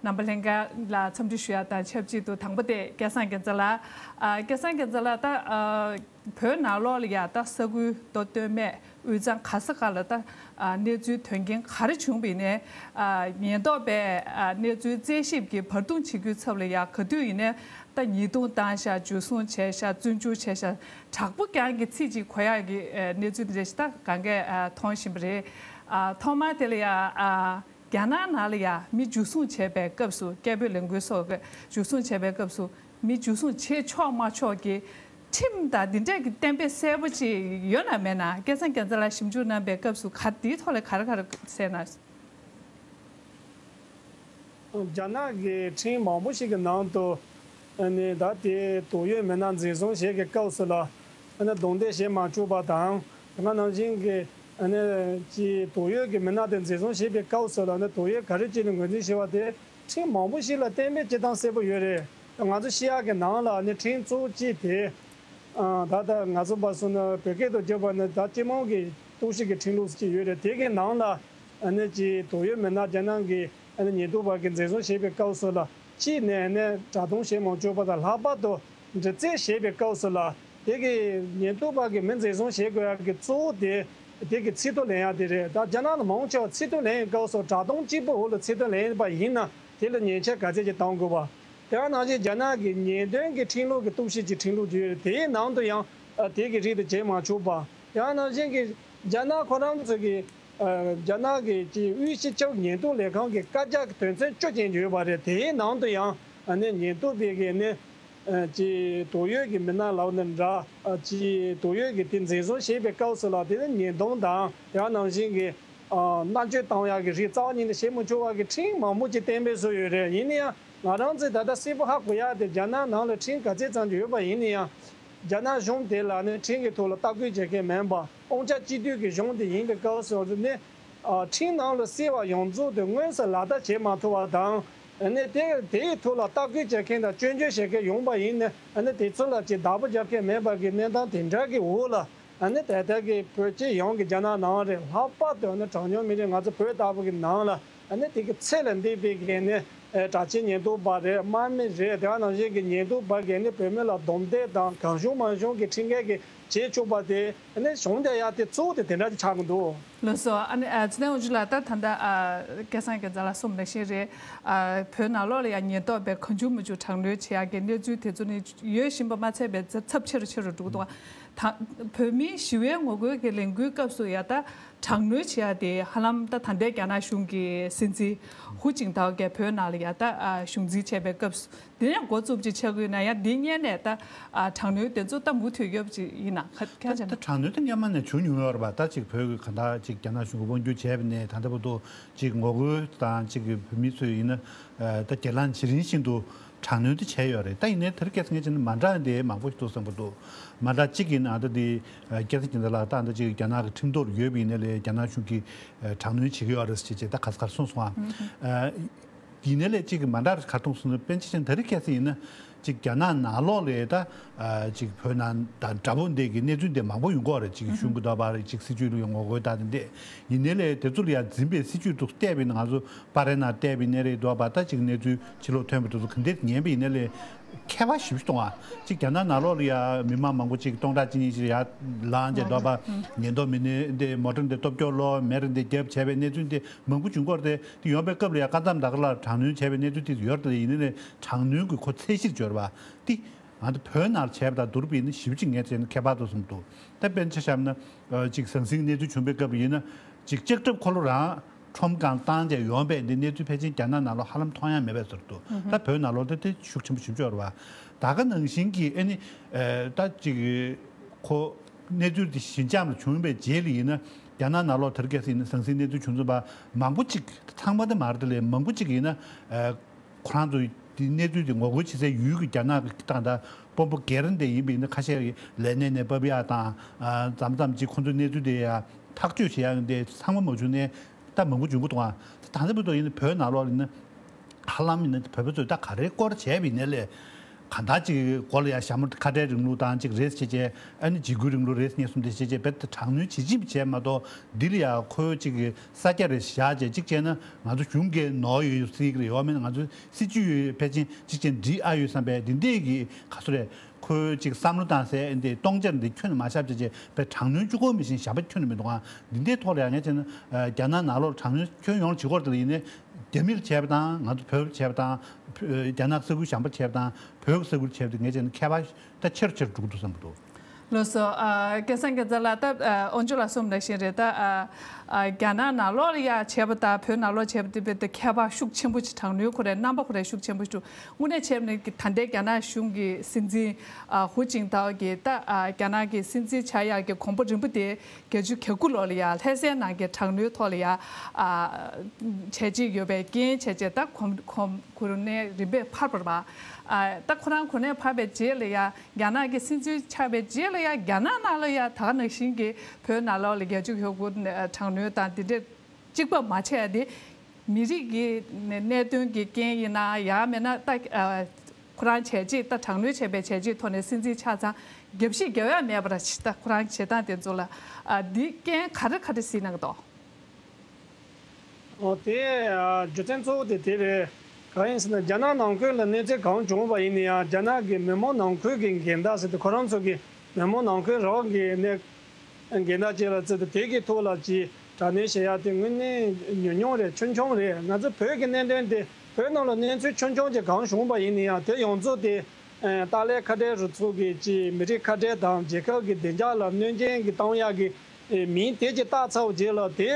རྣམ་པ་ལྷན་རྒྱས་ལ་འཚམས་འདྲི་ཞུ་ཡ་དང་ཆབས་ཅིག་ཏུ། དང་པོ་དེ་སྐལ་བཟང་རྒྱལ་མཚན་ལགས། ཨ། སྐལ་བཟང་རྒྱལ་མཚན་ལགས། ད། ཨ། བོད་ནང་ལོགས་ལ་ཡ་ད་ས་ཁུལ་མདོ་སྟོད་སྨད་དབུས་གཙང་ག་ས་ག་ལ་ད། ཨ། གནས་ཚུལ་དོན་རྐྱེན་ག་རེ་བྱུང་བ་ཡིན་ནའི། ཨ། ཉེན་རྟོག་པས། ཨ། གནས་ཚུལ་རྩད་ཞིབ་ཀྱིས་བར་འདུམ་བྱེད་རྒྱུའི་ཚབ་ལ་ཡ་ག་དུས་ཡིན་ནའི་ད་ཉེས་རྡུང་བཏང་ཤག་འཇུ་བཟུང་བྱས་ཤག་བཙོན་འཇུག་བྱས་ཤག་དྲག་པོ་རྐྱང་གི་ཚིག་ཅིག་གོ་ཡག་གི། ཨ། གནས་ཚུལ་འདི་འདྲ་ཞིག་ད་གང་གས། ཨ། མཐོང་བཞིན་པ་རེད། ཨ། ཐོག་མར་དེ་ལ་ཡ། ཨ། རྒྱ་ནག་ནང་ལ་ཡ་མི་འཇུ་བཟུང་བྱས་པའི་སྐབས་སུ། སྐད་འབོད་ལས་འགུལ་སོགས་ཀྱི་འཇུ་བཟུང་བྱས་པའི་སྐབས་སུ་མི་འཇུ་བཟུང་བྱེད་ཆོག་མ་ཆོག་གི་ཁྲིམས་དང་འདི་འདྲས་ཀྱི་གཏན་འབེབས་གསལ་པོ་ཅིག་ཡོད་ན་མེད་ན། སྐལ་བཟང་རྒྱལ་མཚན་ལགས་ཞིབ་འཇུག་གནང་པའི་སྐབས་སུ་ག་འདིའི་ཐོག་ལ་ག་རེ་ག་རེ་གསལ་ན། རྒྱ་ནག་གི་ཁྲིམས་མང་པོ་ཞིག་གི་ནང་དུ་ནི་ད་དེ་དོགས་ཡོད་མི་སྣ་འཛིན་བཟུང་བྱེད་ཀྱི་སྐབས་སུ་ལ། ཨ་ནི་རྡུང་རྡེག་བྱེད་མ་ཆོག་པ་དང་། དེ་ག་ནང་བཞིན་གྱི་ཨ་ནི་ཅིག་དོགས་ཡོད་ཀྱི་མི་སྣ་དེ་འཛིན་བཟུང་བྱེད་པའི་སྐབས་སུ་ལ་ནི་དོགས་ཡོད་ག་རེ་བྱས་ནས་ངོས་འཛིན་བྱས་པ་དེ་ཁྲིམས་མང་པོ་ཞིག་ལ་གཏན་འབེབས་བྱེད་སྟངས་གསལ་པོ་ཡོད་རེད། ང་ཚོ་ཤེས་ཡག་གི་ནང་ལ་ནི་ཁྲིམས་གཙོ་བོ་གཅིག་དེ། ཨ། ད་ལྟ་ང་ཚོ་བར་སོང་ན་བོད་སྐད་དུ་བརྗོད་པ་ནི་ད་སྤྱི་དམངས་ཀྱི་གཏུག་བཤེར་གྱི་ཁྲིམས་ལུགས་ཅིག་ཡོད་རེད། དེ་གའི་ནང་ལ་ཨ་ནི་ཅིག་དོགས་ཡོད་མི་སྣ་རྒྱ་ནག་གི་ཨ་ནི་ཉེན་རྟོག་པ་གིས་འཛིན་བཟུང་བྱེད་པའི་སྐབས་སུ་ལ། གཅིག་ནས་ནི་དྲག་རྡུང་བྱེད་མ་ཆོག་པ་དང་། ལྷག་པར་དུ་འདྲི་རྩད་བྱེད་པའི་སྐབས་སུ་ལ་དེ་གི་ཉེན་རྟོག་པ་གིས་མི་འཛིན་བཟུང་བྱེད་དགོས་ཡག་གི་གཙོ་བོ་དེ་དེ་གི་ཚིག་ཐོ་ལེན་ཡག་དེ་རེད། ད་རྒྱ་ནག་ལ་མང་ཆེ་བ་ཚིག་ཐོ་ལེན་ཡག་སྐབས་སུ་དྲག་རྡུང་གཅིག་པུའི་འོག་ལ་ཚིག་ཐོ་ལེན་པ་ཡིན་ན་དེ་ལ་ཉེས་ཆད་ག་ཚད་ཅིག་གཏང་དགོས་པ། དེ་ནང་བཞིན་རྒྱ་ནག་གི་ཉེས་དོན་གྱི་ཁྲིམས་ལུགས་ཀྱི་གཏུག་བཤེར་གྱི་ཁྲིམས་ལུགས་ཅིག་ཡོད་རེད། དེའི་ནང་དུ་ཡང་ཨ་དེ་གི་རིགས་དེ་བྱེད་མ་ཆོག་པ། ཡང་ནང་བཞིན་གྱི་རྒྱ་ནག་ཁོ་རང་ཚོ་གི་ཨ་རྒྱ་ནག་གི་ཅིག་དབུས་སྤྱི་ཁྱབ་ཉེན་རྟོག་ལས་ཁང་གི་བཀའ་རྒྱ་གི་དོན་ཚན་བཅུ་ཅན་ཡོད་པ་རེད། དེའི་ནང་དུ་ཡང་ཨ་ནི་ཉེན་རྟོག་པའི་གི་ནི་ཨ་ཅིག་དོགས་ཡོད་ཀྱི་མི་སྣ་ལབ་ན་འདྲ། ཨ་ཅིག་དོགས་ཡོད་ཀྱི་དེ་འཛིན་བཟུང་བྱེད་པའི་སྐབས་སུ་ལ་དེ་ནི་ཉེས་རྡུང་དང་། ཡང་ནང་བཞིན་གྱི་ཨ་མནར་གཅོད་བཏང་ཡག་གི་རིགས་རྩ་བ་ཉིད་ནས་བྱེད་མི་ཆོག་པ་གི་ཁྲིམས་མང་པོ་ཅིག་གཏན་འབེབས་བཟོས་ཡོད་རེད། ཡིན་ན་ཡང་ང་རང་ཚོས་ད་ལྟ་གསལ་པོ་ཧ་གོ་ཡག་དེ་རྒྱ་ནག་ནང་ལ་ཁྲིམས་ག་ཚད་ཙམ་ཅིག་ཡོད་པ་ཡིན་ན་ཡང་། རྒྱ་ནག་གཞུང་དེ་ལ་ནི་ཁྲིམས་ཀྱི་ཐོག་ལ་ལྟ་སྐུལ་བྱེད་མཁན་མིན་པ། དབང་ཆ་གཅིག་སྡུད་ཀྱི་གཞུང་དེ་ཡིན་པའི་སྐབས་སུ་ནི། ཨ་ཁྲིམས་ནང་ལ་གསལ་བ་ཡོངས་རྫོགས་དེ་དངོས་སུ་ལག་བསྟར་བྱེད་མ་ཐུབ་པ་དང་། ཨ་ནི་དེ་དེའི་ཐོག་ལ་ལྟ་སྐུལ་བྱེད་མཁན་དང་སྐྱོན་བརྗོད་བྱེད་མཁན་ཡོང་པ་ཡིན་ན། ཨ་ནི་དེ་ཚོ་ལ་ཅིག་བདག་པོ་རྒྱག་མཁན་མེད་པ་གི་གནས་སྟངས་དེ་འདྲ་གི་འོག་ལ། ཨ་ནི་ད་ལྟ་གི་བོད་སྤྱི་ཡོངས་ཀྱི་རྒྱ་ནག་ནང་རེད། ལྷག་པར་དུ་ཨ་ནི་གྲངས་ཉུང་མི་རིགས་ང་ཚོ་བོད་ལྟ་བུ་གི་ནང་ལ། ཨ་ནི་དེ་གི་ཚད་ལས་འདས་པའི་གི་ནི་ཨ་དྲག་ཆས་ཉེན་རྟོག་པ་རེད། དམག་མི་རེད། དེ་ག་ནང་བཞིན་གྱི་ཉེན་རྟོག་པ་གིས་ནི་བོད་མི་ལ་རྡུང་རྡེག་དང་གང་བྱུང་མང་བྱུང་གི་ཁྲིམས་འགལ་གྱི་བྱེད་ཆོག་པ་དེ་ནི་གཞུང་དེ་ཡ་དེ་གཙོ་བོ་དེ་དེ་འདྲ་ཅིག་ཆགས་ཀྱི་འདུག་ལགས་སོ། ཨ་ནི་ཨ་ཚེ་བརྟན་དབང་ཕྱུག་ལགས། ད་ད་ལྟ་ཨ་སྐལ་བཟང་རྒྱལ་མཚན་ལགས་གསུངས་ནང་བཞིན་རེད། ཨ་བོད་ནང་ལོགས་ལ་ཡང་ཉེན་རྟོག་པས་གང་བྱུང་མང་བྱུང་དྲག་གནོན་བྱེད་ཡག་གི་གནས་ཚུལ་དེ་ཚོ་ནི་ཡོད་བཞིན་པ་མ་ཚད་པའི་ཚབས་ཆེ་རུ་ཆེ་རུ་འགྲོ་གི་འདུག་ད་བོད་མིའི་ཞི་བའི་ངོ་རྒོལ་གྱི་ལས་འགུལ་སྐབས་སུ་ཡ་ད་དྲག་གནོན་བྱེད་ཡ་དེ་ཧ་ལམ་ད་ད་ལྟའི་རྒྱ་ནག་གཞུང་གི་སྲིད་འཛིན་ཧུ་ཅིང་ཐའོ་གིས་བོད་ནང་ལ་ ཡ་ད་ཨ་གཞུང་འཛིན་བྱས་པའི་སྐབས་སུ་དེ་ནས་འགོ་བཙུགས་ཅིག་ཆགས་ཀྱི་ཡོད་ན་ཡང་འདི་སྔོན་ནས་ད་ཨ་དྲག་གནོན་དེ་ཚོ་ད་མུ་མཐུད་ཡོད་པ་ཅིག་ཡིན་ན་ཁ་ཁྱེད་ད་ཅག་ད་དྲག་གནོན་དེ་སྔོན་མ་ནས་བྱུང་མྱོང་ཡོད་རེད་པ། ད་ཅིག་བོད་ཀྱི་གང་ལྟར་ཅིག་རྒྱ་ནག་གཞུང་གིས་དབང་སྒྱུར་བྱས་པ་ནས་ད་ལྟ་བར་དུ་ཅིག་ངོ་རྒོལ་དང་ཅིག་བོད་མི་ཚོས་ཡིན་ན་ད་སྒེར་ལངས་བྱེད་རིང་བཞིན་དུ་དྲག་གནོན་དེ་བྱས་ཡོད་རེད། ད་ཡིན་ནའི་དེ་རིང་ཁ་སང་ངས་བྱས་ན་མ་འདྲ་བ་དེ་མང་པོ་ཞིག་འདུག་བསམ་གྱི་འདུག་མ་འདྲ་གཅིག་ཡིན་ན་ད་དེ་སྐལ་བཟང་རྒྱལ་མཚན་ལགས་ད་ད་ཅིག་རྒྱ་ནག་གི་ཁྲིམས་ཐོག་ཡོད་པ་ཡིན་ན་ལས་རྒྱ་ནག་གཞུང་གིས་དྲག་གནོན་བྱེད་ཀྱི་ཡོད་རེད་ཟེར་བྱས་ད་ག་ས་ག་རེ་གསུངས་སོང་ཨ། ཡིན་ནའི་ལས་གཅིག་གི་མ་འདྲ་ག་མཐོང་སོང་ན་དཔེར་ན་ཆ་བཞག་ན་ད་རེས་ཁ་སང་ཡིན་ན་གཅིག་རྒྱ་ནག་ནང་ལོགས་ལ་ད་ཨ་གཅིག་བོད་ནང་དང་འདྲ་པོ་འདི་གི་གནས་ཚུལ་འདི་མང་པོ་ཡོང་གི་ཡོད་རེད། གཅིག་གཞུང་གི་ཐོག་པ་རེད། གཅིག་སྲིད་བྱུས་ལ་ངོ་རྒོལ་དང་དེ་འདྲས་ཡིན་ནའི་ལས་དེ་ཚོ་ལ་ཡང་འཛིན་པའི་སྲིད་བྱུས་འདུག་བལྟས་པ་ཡིན་ན་ང་ཚོ་པར་རིས་ནང་བལྟས་པ་ཡིན་ནའི་རེད་འདུག་པ། ད་གཅིག་གནས་ཚུལ་ཕྱི་ལོགས་ཐོན་པ་དེ་ཚོ་ག་འདྲས་ཉན་པ་ཡིན་ནའི་ལས་ཁྱད་པར་ཞེ་པོ་ཅིག་གཏོང་བ་གཅིག་རྒྱ་ནག་ནང་ལོགས་ལ་ཡང་མི་མང་མང་པོ་ཅིག་སྟོང་ཕྲག་གཅིག་གཉིས་ཅིག་ཡར་ལངས་བྱས་འདུག་པ། ཉེན་རྟོག་མི་སྣས་འདི་མོ་ཊ་འདི་སྟོབས་སྐྱོར་ལོ་མེ་རི་འདི་བརྒྱབ་བྱས་པའི་གནས་ཚུལ་འདི་མང་པོ་བྱུང་གི་ཡོད་རེད་དེ། དེ་ཡོང་པའི་སྐབས་ལ་ཡང་ཀ་ཛམ་ད་ག་ལ་དྲག་གནོན་བྱས་པའི་གནས་ཚུལ་དེ་ཡོད་རེད་དེ། ཡིན་ནའི་དྲག་གནོན་གྱི་ཁོ་ཚད་གཞིར་འབྱོར་བ་དེ་ང་ཚོ་བོད་ནང་བྱས་པ་དང་བསྡུར་བ་ཡིན་ན་ཞེ་པོ་ཅིག་ངས་བྱས་ན་ཁྱད་པར་འདུག་བསམ་འདུག་ད་དཔེར་ན་ཆ་བཞག་ན་ཅིག་ཟང་ཟིང་གནས་ཚུལ་བྱུང་པའི་སྐབས་ལ་ཡིན་ན་ཅིག་ལྕགས་ཁྲབ་འཁོར་ལོ་རང་ཁྲོམ་སྒང་བཏང་བྱས་ཡོང་པའི་འདི་གནས་ཚུལ་ཕལ་ཆེར་རྒྱ་ནག་ནང་ལོགས་ཧ་ལམ་མཐོང་ཡ་མེད་པའི་བཟོ་འདུག་ད་བོད་ནང་ལོགས་དེ་དེ་ཤུགས་ཆེན་པོ་ཞེ་པོ་ཅིག་ཡོད་རེད་བ། ད་ག་ནང་བཞིན་གྱི་ཨ་ནི་ད་ཅིག་ཁོ་གནས་ཚུལ་དེ་ཞི་འཇམ་ལ་བྱུང་བའི་རྗེས་ལ་ཡིན་ན་རྒྱ་ནག་ནང་ལོགས་དེར་གལ་སྲིད་ཡིན་ན་ཟང་ཟིང་གནས་ཚུལ་བྱུང་ཚུལ་པ་མང་པོ་ཅིག་ཚང་མ་དེ་མ་རེད་དེ་ལས་མང་པོ་ཅིག་ཡིན་ན་ཁོ་རང་ཚོ་དེ་གནས་ཚུལ་དེ་ངོ་རྒོལ་བྱེད་སའི་ཡུལ་གྱི་རྒྱ་ནག་གི་ད་ད་དཔོན་པོ་སྒེར་འདི་ཡིན་པ་ཡིན་ན་ཁ་ཤས་ཀྱི་ལས་གནས་ནས་བབས་ཡག་དང་མཚམས་མཚམས་ཅིག་ཁོ་ཚོའི་གནས་ཚུལ་དེ་ཡ་ཐག་གཅོད་བྱེད་ཡག་འདི་ཚང་མ་མ་བྱུང་ནས། ད་མང་པོ་འབྱུང་གི་འདུག་ཨ། ད་ད་ལྟ་བར་དུ་ཡིན་ན་བོད་ནང་ལོགས་ལ་ཡིན་ན་ཧ་ལམ་ཡིན་ན་བོད་པ་ཚོས་ད་ག་རེ་སྐོར་བྱས་པ་ཡིན་ནའི་ལས་གང་ལྟར་ཅིག་མགོ་ལ་ཡ་ཞྭ་མོ་ཁ་བྲལ་རིང་ལུགས་དང་ཅིག་རེད་བྱས་བྱས། ཨ་ནི་འཇིགས་སྐུལ་རིང་ལུགས་རེད་གཉིས་གསུམ་དེ་བྱས་བྱས་རྦད་དེ་དྲག་གནོན་བྱེད་ཅིང་བྱས་མ་གཏོགས་འདི་ལ་ཡ་ཁོའི་ཅིག་ས་རྒྱ་རེ་བཞག་བྱས་ཅིག་བྱས་ན་ང་ཚོ་གཞུང་གིས་ནོར་ཡོད་སྲིད་ཀྱི་རེད། ཡོད་མེད་ན་ང་ཚོ་སྲིད་ཇུས་ཡོད་ཕལ་ཆེར་ཅིག་བྱས་འགྲིག་ཨ་ཡོད་བསམ་པའི་འདི་འདྲས་ཀྱི་ག་ཚོད་རེད། ཁོས་ཅིག་བསམ་བློ་བཏང་སའི་འདི་སྟོང་ཆར་འདི་ཁྱོན་ནས་མ་ཤར་བྱས་བྱས་པའི་དྲག་གནོན་གཅིག་པོ་མི་ཤེས་གཞན་པ་ཁྱོན་ནས་མི་འདུག་ཨ། འདི་འདྲའི་ཐོག་ལ་ཡང་ངས་བྱས་ན་རྒྱ་ནག་ནང་ལོགས་དྲག་གནོན་ཁྱོན་ཡོངས་ལ་བྱེད་སྐོར་དེ་ལ་ཡིན་ནའི་རྒྱ་མིར་བྱས་པ་དང་ང་ཚོ་བོད་བྱས་པ་དང་རྒྱ་ནག་ས་ཁུལ་གཞན་པ་བྱས་པ་དང་བོད་ཀྱི་ས་ཁུལ་བྱས་པ་དེ་ངས་བྱས་ན་ཁྱད་པར་ད་ཆེ་རུ་ཆེ་རུ་འགྲོ་གི་འདུག་བསམ་གྱི་འདུག་ལགས་སོ། ཨ་སྐལ་བཟང་རྒྱལ་མཚན་ལགས། ད་ཨ་དབང་ཕྱུག་ལགས་གསུངས་ནང་བཞིན་རེད། ད་ཨ་ཨ་རྒྱ་ནག་ནང་ལོགས་ལ་ཡ་བྱས་པ་དང་བོད་ནང་ལོགས་བྱས་པ་དེ་རྦད་དེ་ཁྱད་པར་ཤུགས་ཆེན་པོ་ཅིག་དྲག་གནོན་ཁོ་རེ་རྣམ་པ་ཁོ་རེ་ཤུགས་ཆེན་པོ་ཞིག་འདུག་དངོས་གནས་བྱས་ན་ད་ལྟའི་རྒྱ་ནག་གཞུང་གི་སྲིད་འཛིན་ཨ་ཧུ་ཅིན་ཐའོ་གིས་ད་ཨ་རྒྱ་ནག་གི་སྲིད་འཛིན་ཆགས་ཡག་གི་གོམ་པ་རིམ་པ་དེ་བརྒྱད་ཅུ་གྱ་དགུ་ལོ་ལ་ཡ་ལྷ་སའི་ནང་གི་དྲག་གནོན་ཐོག་ལ་ཡ་ཨ་བྱས་རྗེས་ཡོད་པའི་རྐྱེན་བྱས་རྗེས་ད་གོམ་གོམ་གོ་གནས་རིམ་པས་འཕར་བ་རེད་པ། ཨ་ད་ཁོ་རང་གོ་གནས་འཕར་བའི་རྗེས་ལ་ཡ་རྒྱ་ནག་གི་སྲིད་འཛིན་ཆགས་པའི་རྗེས་ལ་ཡ་རྒྱ་ནག་ནང་ལ་ཡ་ད་ག་ནང་བཞིན་གྱི་བོད་ནང་ལོགས་ལ་བརྒྱད་ཅུ་གྱ་དགུ་དྲག་གནོན་དང་དེ་འདྲས་གཅིག་པ་མ་བྱས་ཏེ། མི་རིགས་ཀྱི་གནད་དོན་གྱི་རྐྱེན་ཡིན་ན་ཡང་མིན་ན་ད་ཁོ་རང་བྱས་རྗེས་ད་དྲག་གནོན་བྱས་པའི་བྱས་རྗེས་ཐོག་ནས་སྲིད་འཛིན་ཆགས་ཙང་རྒྱབ་བཤིག་རྒྱབ་ཡ་མེད་པ་ར་ད་ཁོ་རང་བྱེད་སྟངས་དེ་ཚོ་ལ་འདི་རྐྱེན་ག་རེ་ག་རེ་སྲིད་ན་གི་འདུག་ཨོ་དེ་རྒྱུ་མཚན་གཙོ་བོ་དེ་དེ་རེད། གང་ཡིན་ཟེར་ན་རྒྱ་ནག་ནང་ཁུལ་ལ་གནས་ཚུལ་གང་བྱུང་བ་ཡིན་ན་ཡང་རྒྱ་ནག་གི་མི་མང་ནང་ཁུལ་གྱི་འགལ་ཟླ་ཟེར་ཏེ་ཁོ་རང་ཚོ་གི་མི་མང་ནང་ཁུལ་རང་གི་གནས་འགལ་ཟླ་ཅིག་ལ་བརྩིས་ཏེ་དེ་གི་ཐོག་ལ་ཅིག་དྲག་གནོན་བྱེད་ཡ་དེ་དངོས་གནས་ཉུང་ཉུང་རེད། ཆུང་ཆུང་རེད། ང་ཚོ་བོད་ཀྱི་གནད་དོན་དེ་བོད་ནང་ལ་གནས་ཚུལ་ཆུང་ཆུང་ཅིག་གང་བྱུང་བ་ཡིན་ན་ཡང་དེ་ཡོངས་རྫོགས་དེ་ཏཱ་ལའི་ཁ་བྲལ་རུ་ཚོགས་ཀྱི་ཅིག་མི་རིགས་ཁ་བྲལ་དང་རྒྱལ་ཁབ་ཀྱི་བདེ་འཇགས་ལ་གནོད་སྐྱོན་གྱི་བཏང་ཡ་གི་མིང་དེ་ཅིག་བཏགས་ཚར་བའི་རྗེས་ལ་དེ་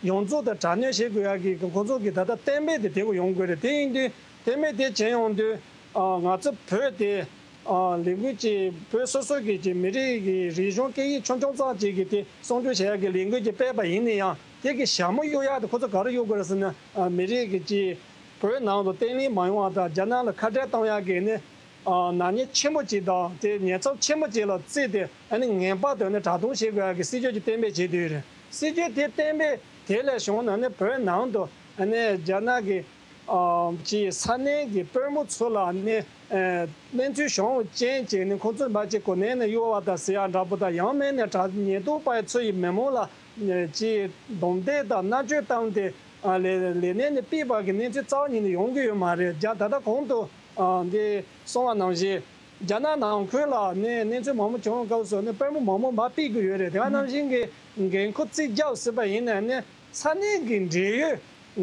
ཡོངས་རྫོགས་དེ་དྲག་གནོན་བྱེད་དགོས་ཡ་གི་ཁོང་ཚོ་གི་ད་ལྟ་གཏན་འབེབས་དེ་དེ་གོ་ཡོང་དགོས་རེད། དེ་ཡིན་དུས་གཏན་འབེབས་དེ་བྱས་ཡོང་དུས་ང་ཚོ་བོད་དེ། ཨ་ལས་འགུལ་གྱི་བོད་སོ་སོ་གི་ཀྱི་མི་རིགས་ཀྱི་རིག་གཞུང་སྐད་ཡིག་ཆུང་ཆུང་ཙག་ཅིག་གི་དེ་སྲུང་སྐྱོབ་བྱེད་ཡག་གི་ལས་འགུལ་ཅིག་སྤེལ་བ་ཡིན་ན་ཡང་དེ་གི་ཞྭ་མོ་གཡུག་ཡག་དེ་ཁོ་ཚོ་ག་རེ་གཡུག་དགོས་རེད་ཟེར་ན་ཨ་མི་རིགས་ཀྱི་ཀྱི་བོད་ནང་དུ་བརྟན་ལྷིང་མ་ཡོང་བ་དང་རྒྱ་ནག་ལ་ཁ་བྲལ་གཏོང་ཡག་གི་ནི་ཨ་ནག་ཉེས་ཆེན་པོ་ཅིག་དང་དེ་ཉེན་ཚབས་ཆེན་པོ་ཅིག་ལ་བརྩིས་ཏེ་ཨ་ནི་ངན་པ་དོན་ནི་དྲག་རྡུང་བྱེད་དགོས་ཡག་གི་སྲིད་ཇུས་ཅིག་གཏན་འབེབས་བྱས་བསྡད་ཡོད་རེད། སྲིད་ཇུས་དེ་གཏན་འབེབས་དེ་ལས་བྱུང་ན་ནི་བོད་ནང་དུ་ཨ་ནི་རྒྱ་ནག་གི་ཨ་ཅིག་ས་གནས་ཀྱི་དཔོན་པོ་ཚོ་ལ་ནི་ཨ་གནས་ཚུལ་བྱུང་རྐྱེན་བྱས་ནས་ཁོ་ཚོ་མ་ཅིག་གོ་གནས་ནས་གཡོལ་བ་དང་ཟེར་ཡ་འདྲ་པོ་དང་ཡང་མིན་ནས་དྲག་ཉེན་རྟོག་པ་ཚོ་ཡི་མི་མང་ལ་ཨ་ཅིག་རྡུང་རྡེག་དང་མནར་གཅོད་བཏང་སྟེ་ཨ་ལས་ལས་གནས་ནས་ཕུད་པ་གི་གནས་ཚུལ་རྩ་བ་ཉིད་ནས་ཡོང་གི་ཡོད་མ་རེད། རྒྱ་ད་ལྟ་གོང་དུ་ཨ་འདི་གསུངས་པ་ནང་བཞིན་རྒྱ་ནག་ནང་ཁུལ་ལ་ནི་གནས་ཚུལ་མང་པོ་བྱུང་སྐབས་སུ་ནི་དཔོན་པོ་མང་པོ་མར་ཕུད་ཀྱི་ཡོད་རེད། དེ་ག་ནང་བཞིན་གྱི་འགན་ཁུར་རྩིས་རྒྱག་སྲིད་པ་ཡིན་ན་ནི། ས་གནས་ཀྱི་འབྲེལ་ཡོད་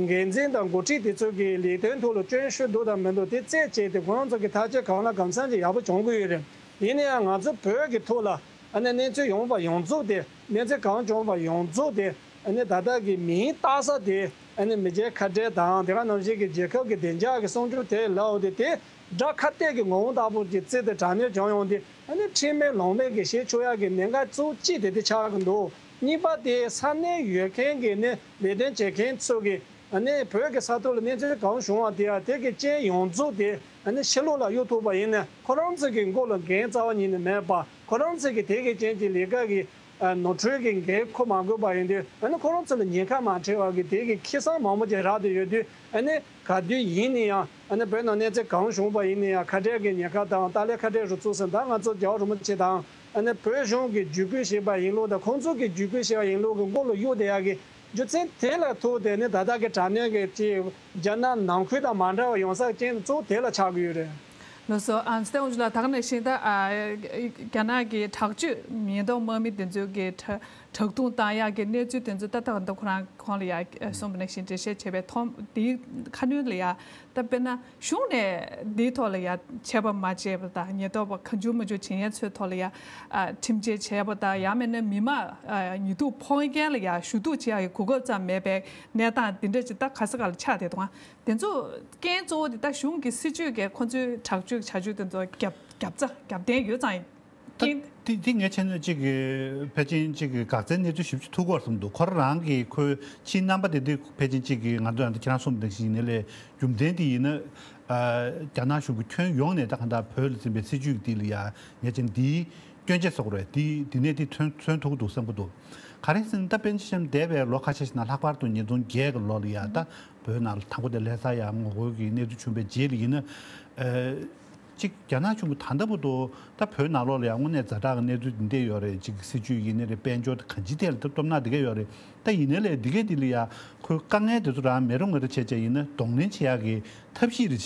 འགན་འཛིན་དང་འགོ་ཁྲིད་དེ་ཚོ་གི་ལས་དོན་ཐོག་ལ་སྐྱོན་ཤོར་འདུག་དང་མི་འདུག་དེ་རྩད་བཅད་དེ་ཁོ་རང་ཚོ་གི་ཐག་གཅོད་གང་ལ་གང་འཚམ་ཅིག་ཡག་པོ་བྱུང་གི་ཡོད་རེད། ཡིན་ན་ཡང་ང་ཚོ་བོད་ཀྱི་ཐོག་ལ་ཨ་ནི་གནས་ཚུལ་ཡོང་བ་ཡོངས་རྫོགས་དེ་གནས་ཚུལ་གང་བྱུང་བ་ཡོངས་རྫོགས་དེ་ཨ་ནི་ད་ལྟ་གི་མིང་བཏགས་ས་དེ་ ཨ་ནི་མི་སྒེར་ཁ་བྲལ་དང་དེ་ག་ནང་བཞིན་གྱི་རྒྱལ་ཁབ་ཀྱི་བདེ་འཇགས་ཀྱི་སྲུང་སྐྱོབ་དེ་ལབ་དེ་དེ་དགྲ་ཁ་གཏད་ཀྱི་ངོ་བོ་ལྟ་བུ་གྱི་རྩལ་དེ་དྲག་གནོན་བྱུང་ཡོང་དུས་ཨ་ནི་ཁྲེལ་མེད་ལོང་མེད་ཀྱི་བྱེད་ཆོག་ཡག་གི་གནད་འགག་གཙོ་བོ་གཅིག་དེ་དེ་ཆགས་ཀྱི་འདུག་གཉིས་པ་དེ་ས་གནས་ཡོད་མཁན་གྱི་ནི་ལས་དོན་བྱེད་མཁན་ཚོ་གི་ཨ་ནི་བོད་ཀྱི་ས་ཐོག་ལ་གནས་ཚུལ་གང་བྱུང་བ་དེ་ཡང་དེ་གི་རྐྱེན་ཡོངས་རྫོགས་དེ་ཨ་ནི་ཕྱི་ལོགས་ལ་གཡུག་ཐུབ་པ་ཡིན་ན་ཁོ་རང་ཚོ་གི་མགོ་ལ་འགན་རྩ་བ་ཉིད་ནས་མེད་པ། ཁོ་རང་ཚོ་གི་དེ་གི་རྐྱེན་གྱིས་ལས་ཀ་གི་ནོར་འཁྲུལ་གྱི་འགན་འཁུར་མ་དགོས་པ་ཡིན་དུས་ཨ་ནི་ཁོ་རང་ཚོ་ལ་ཉེན་ཁ་མ་འཕྲད་པ་གི་དེ་གི་ཁེ་བཟང་མང་པོ་ཅིག་རག་བསྡད་ཡོད་དུས་ཨ་ནི་ག་དུས་ཡིན་ན་ཡང་ཨ་ནི་བོད་ནང་གནས་ཚུལ་གང་བྱུང་བ་ཡིན་ན་ཡང་ཁ་བྲལ་གྱི་ཉེན་ཁ་དང་ཏཱ་ལའི་ཁ་བྲལ་རུ་ཚུགས་ཟིན་ད་ང་ཚོ་རྒྱལ་བ་རིན་པོ་ཆེ་དང་ཨ་ནི་བོད་གཞུང་གི་བརྒྱུད་སྐུལ་བྱས་པ་ཡིན་ལུགས་དང་ཁོང་ཚོ་གི་བརྒྱུད་སྐུལ་བྱས་པ་ཡིན་ལུགས་ཀྱི་མགོ་ལ་གཡུག་བསྡད་ཡག་གི་རྒྱུ་མཚན་དེ་ལ་ཐུག་དེ་ནི་ད་ལྟ་གི་དྲག་གནོན་གྱི་ཅིག་རྒྱ་ནག་ནང་ཁུལ་དང་མ་འདྲ་བ་ཡོང་སའི་རྐྱེན་གཙོ་བོ་དེ་ལ་ཆགས་ཀྱི་ཡོད་རེད། ལགས་སོ། ཨ་ཚེ་བརྟན་དབང་ཕྱུག་ལགས་ད་ག་ནང་བཞིན་ད་ཨ་རྒྱ་ནག་གི་དྲག་སྤྱོད་ཉེན་རྟོག་དམག་མི་དེ་ཚོ་གི་དྲག་དྲག་རྡུང་བཏང་ཡག་གི་གནས་ཚུལ་དེ་ཚོ་ད་ལྟ་ད་ཁོ་རང་ཁོང་ལ་ཡ་གསུངས་པ་ནང་བཞིན་འགྲེལ་བཤད་བྱས་པའི་ཐོག་དེའི་ཁ་སྣོན་ལ་ཡ་ད་དཔེར་ན་གཞུང་ནས་འདིའི་ཐོག་ལ་ཡ་ཆད་པ་མ་བཅད་པ་དང་ཉེན་རྟོག་པ་གང་བྱུང་མང་བྱུང་བྱེད་མཁན་ཚོའི་ཐོག་ལ་ཡ་ཨ་ཁྲིམས་ཆད་བྱས་པ་དང་ཡང་མིན་ན་མི་མང་ཨ་ཉེས་འཛུགས་ཕོག་མཁན་ལ་ཡ་ཞུ་གཏུག་བྱེད་ཡག་གི་གོ་སྐབས་ཙམ་མེད་པའི་གནས་སྟངས་འདི་འདྲ་ཅིག་ད་ག་ས་ག་ལ་ཆགས་བསྡད་འདུག་དེ་ཚོ་རྐྱེན་གཙོ་བོ་དེ་ད་གཞུང་གི་སྲིད་ཇུས་ཀྱིས་ཁོ་ཚོའི་དྲག་སྤྱོད་བྱ་སྤྱོད་དེ་ཚོ་རྒྱབ་རྒྱབ་རྩ་རྒྱབ་རྟེན་ཡོད་ཙང་ད་རྐྱེན། དེ་དེ་ངས་བྱས་ན་གཅིག་གི་ཕལ་ཆེར་གཅིག་གི་འགག་རྩའི་གནས་ཚུལ་ཞིབ་ཅིག་ཐུག་གི་ཡོད་རེད་བསམ་འདུག་ཁོ་རང་གི་ཁོའི་ཕྱིའི་རྣམ་པ་དེ་དུས་ཕལ་ཆེར་གཅིག་གི་ང་ཚོ་ཡང་ད་ཁྱེད་རང་གསུངས་པ་ནང་བཞིན་ཡིན་ནའི་ལས་རྒྱུ་མཚན་དེ་ཡིན་ན་ཨ་རྒྱ་ནག་གཞུང་གི་ཁྱོན་ཡོངས་ནས་ད་གང་ལྟར་བོད་ལ་འཛིན་པའི་སྲིད་ཇུས་ཀྱི་སྟེང་ལ་ཡ་ངས་བྱས་ན་འདིའི་སྐྱོན་ཆ་ཟེར་དགོས་རེད། འདི་འདི་ནས་འདི་མཚོན་མཚོན་ཐུབ་ཀྱི་འདུག་བསམ་གྱི་འདུག་ག་རེ་ཟེར་ན་ད་དཔེར་ན་ཆ་བཞག་ན་འདས་པའི་ལོ་ཁ་ཤས་ཤིག་ནང་ལྷག་པར་དུ་ཉིས་སྟོང་བརྒྱད་ཀྱི་ལོ་ལ་ཡ་ད་བོད་ནང་ལ་དང་པོ་དེ་ལྷ་ས་ཡ་ངོ་རྒོལ་གྱི་གནས་ཚུལ་བྱུང་བའི་རྗེས་ལ་ཡིན་ན་ཨ་གཅིག་རྒྱ་ནག་གཞུང་གིས་ད་ལྟ་བར་དུ་ད་བོད་ནང་ལོགས་ལ་ཡང་དངོས་གནས་ཛ་དྲག་གི་གནས་ཚུལ་འདི་འདྲ་ཡོད་རེད། གཅིག་སྲིད་ཇུས་ཡིན་ནའི་རེད། དཔལ་འབྱོར་དང་གང་ཅིའི་ཐད་ལ་ད་སྟོབས་ན་འདི་ག་ཡོད་རེད། ད་ཡིན་ནའི་ལས་འདི་ག་འདི་ལ་ཡང་ཁོའི་དཀའ་ངལ་དེ་ཚོ་རང་མེད་རུང་ངེས་ར་བྱས་བྱས་ཡིན་ན་གདོང་ལེན་བྱེད་ཡག་གི་ཐབས་ཤེས་རེ་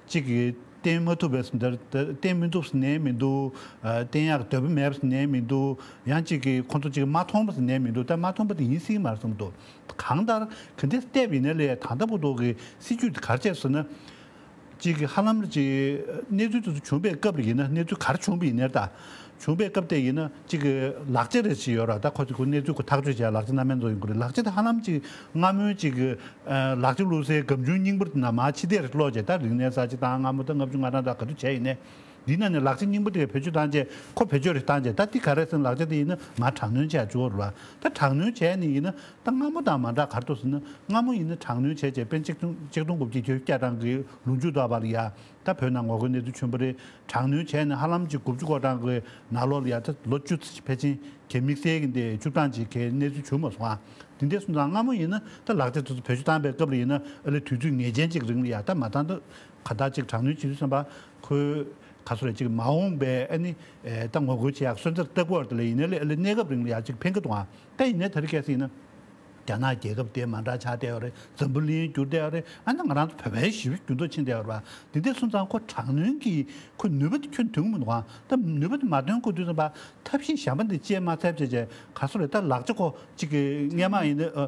གཅིག་གིས་བསྟེན་མ་ཐུབ་པས་འདིར་བསྟེན་མི་ཐུབ་ཟེར་ནའི་མི་འདུག་ཨ་བསྟེན་ཡག་འདོད་པ་མེད་པ་ཟེར་ནའི་མི་འདུག་ཡང་གཅིག་གིས་ཁོང་ཚོ་གཅིག་མ་མཐོང་བ་ཟེར་ནའི་མི་འདུག་ད་མ་མཐོང་བ་དེ་ཡིན་སྲིད་མ་རེད་བསམ་འདུག་གང་ལྟར་ག་འདྲས་བལྟས་པ་ཡིན་ནའི་ལས་ད་ལྟ་བར་དུ་གི་སྲིད་ཇུས་དེ་ག་རེ་བྱས་ཟེར་ན། གཅིག་གི་ཧ་ལམ་གཅིག་གནས་ཚུལ་དེ་ཚོ་བྱུང་བའི་སྐབས་ལ་ཡིན་ན་གནས་ཚུལ་ག་རེ་བྱུང་བ་ཡིན་ནའི་ད་བྱུང་བའི་སྐབས་དེ་ཡིན་ན་གཅིག་གི་ལག་ཆ་རེ་ཞིག་ཡོད་ར། ད་ཁོ་ཚོ་ཁོ་གནས་ཚུལ་ཁོ་ཐག་གཅོད་བྱས་ལག་ཆ་སྣ་མིན་ཚོ་ཡིན་དགོས་རེད། ལག་ཆ་དེ་ཧ་ལམ་གཅིག་སྔ་མོའི་གཅིག་གི་ལག་ཆ་བླུགས་སའི་སྒམ་ཆུང་རྙིང་པ་དེ་ནང་མར་ཕྱི་བལྟས་རེ་སློག་བྱས། ད་རིག་གནས་གསར་བརྗེ་བཏང་སྔ་མོ་ད་ལྔ་བཅུ་ང་གྲངས་ད་ག་དུས་བྱས་ཡིན་ནའི་འདི་ནང་ནས་ལག་ཆ་རྙིང་པ་དེ་བེད་སྤྱོད་བཏང་བྱས་ཁོ་བེད་སྤྱོད་རེ་བཏང་བྱས་ད་འདི་ག་རེ་ཟེར་ན་ལག་ཆ་དེ་ཡིན་ན་མར་དྲག་གནོན་བྱས་བཅུག་ར། ད་དྲག་གནོན་བྱས་ནས་ཡིན་ན། ད་སྔ་མོ་དང་མ་འདྲ་ག་རེ་འདུག་ཟེར་ན་སྔ་མོ་ཡིན་ན་དྲག་གནོན་བྱས་བྱས་དཔེར་ན་ཆིག་སྟོང་ཆིག་སྟོང་དགུ་བརྒྱ་བརྒྱད་ཅུ་གྱ་གྲངས་ཀྱི་ལོ་མཇུག་ཐོག་བར་ལ་ཡ་ད་བོད་ནང་ངོ་རྒོལ་གནས་ཚུལ་བྱུང་བ་རེད། དྲག་གནོན་བྱས་ནས་ཧ་ལམ་གྱི་དགུ་བཅུ་གོ་གྲངས་ཀྱི་ནང་ལོགས་ལ་ཡ་ད་ལོ་བཅུ་ཕལ་ཆེར་གྱི་དམིགས་བསལ་གྱི་འདི་བཅུ་གྲངས་ཀྱི་གི་གནས་ཚུལ་བྱུང་མ་སོང་ཨ། དེ་འདྲ་སོང་ཙང་སྔ་མོ་ཡིན་ན་ད་ལག་ཆ་དེ་ཚོ་བེད་སྤྱོད་བཏང་པའི་སྐབས་ལ་ཡིན་ན་ཨ་ལས་དུས་ཚོད་ངེས་ཅན་ཅིག་རིང་ལ་ཡ་ད་མ་བཏང་ད་ག་ད་ཅིག་དྲག་གནོན་བྱེད་དུས་ཙམ་པ་ཁོའི་ག་སོ་རེད་ཅིག་མ་འོངས་པའི་ཨ་ནི་ད་ངོ་རྒོལ་བྱེད་ཡག་སོན་རྩར་ལྟ་དགོས་པ་དེ་ལ་ཡིན་ན་ལས་ཨ་ལས་གནས་སྐབས་རིང་ལ་ཡ་ཅིག་ཕན་གི་འདུག་ཨ། ད་ཡིན་ནའི་ད་རེས་སྐད་ཆ་ཡིན་ན། རྒྱ་ནག་རྒྱལ་ཁབ་དེ་མ་འདྲ་ཆགས་བསྡད་ཡོད་རེད། འཛམ་བུ་གླིང་འགྱུར་བསྡད་ཡོད་རེད། ཨ་ནི་ང་རང་ཚོ་བོད་པའི་ཞི་བདེ་འགྱུར་ལྡོག་ཕྱིན་བསྡད་ཡོད་རེད་པ། འདི་འདྲ་སོང་ཙང་ཁོ་དྲག་གནོན་གྱི་ཁོ་ནུས་པ་དེ་ཁྱོན་ཐོན་གི་མི་འདུག་ཨ། ད་ནུས་པ་དེ་མ་ཐོན་གོ་དུས་ཙམ་པ་ཐབས་ཤེས་གཞན་པ་འདི་སྤྱད་མ་ཚར་བྱས་བྱས་ག་སོ་རེད། ད་ལག་ཆ་ཁོ་གཅིག་གི་སྔས་མ་ཡིན་ན་ཨ།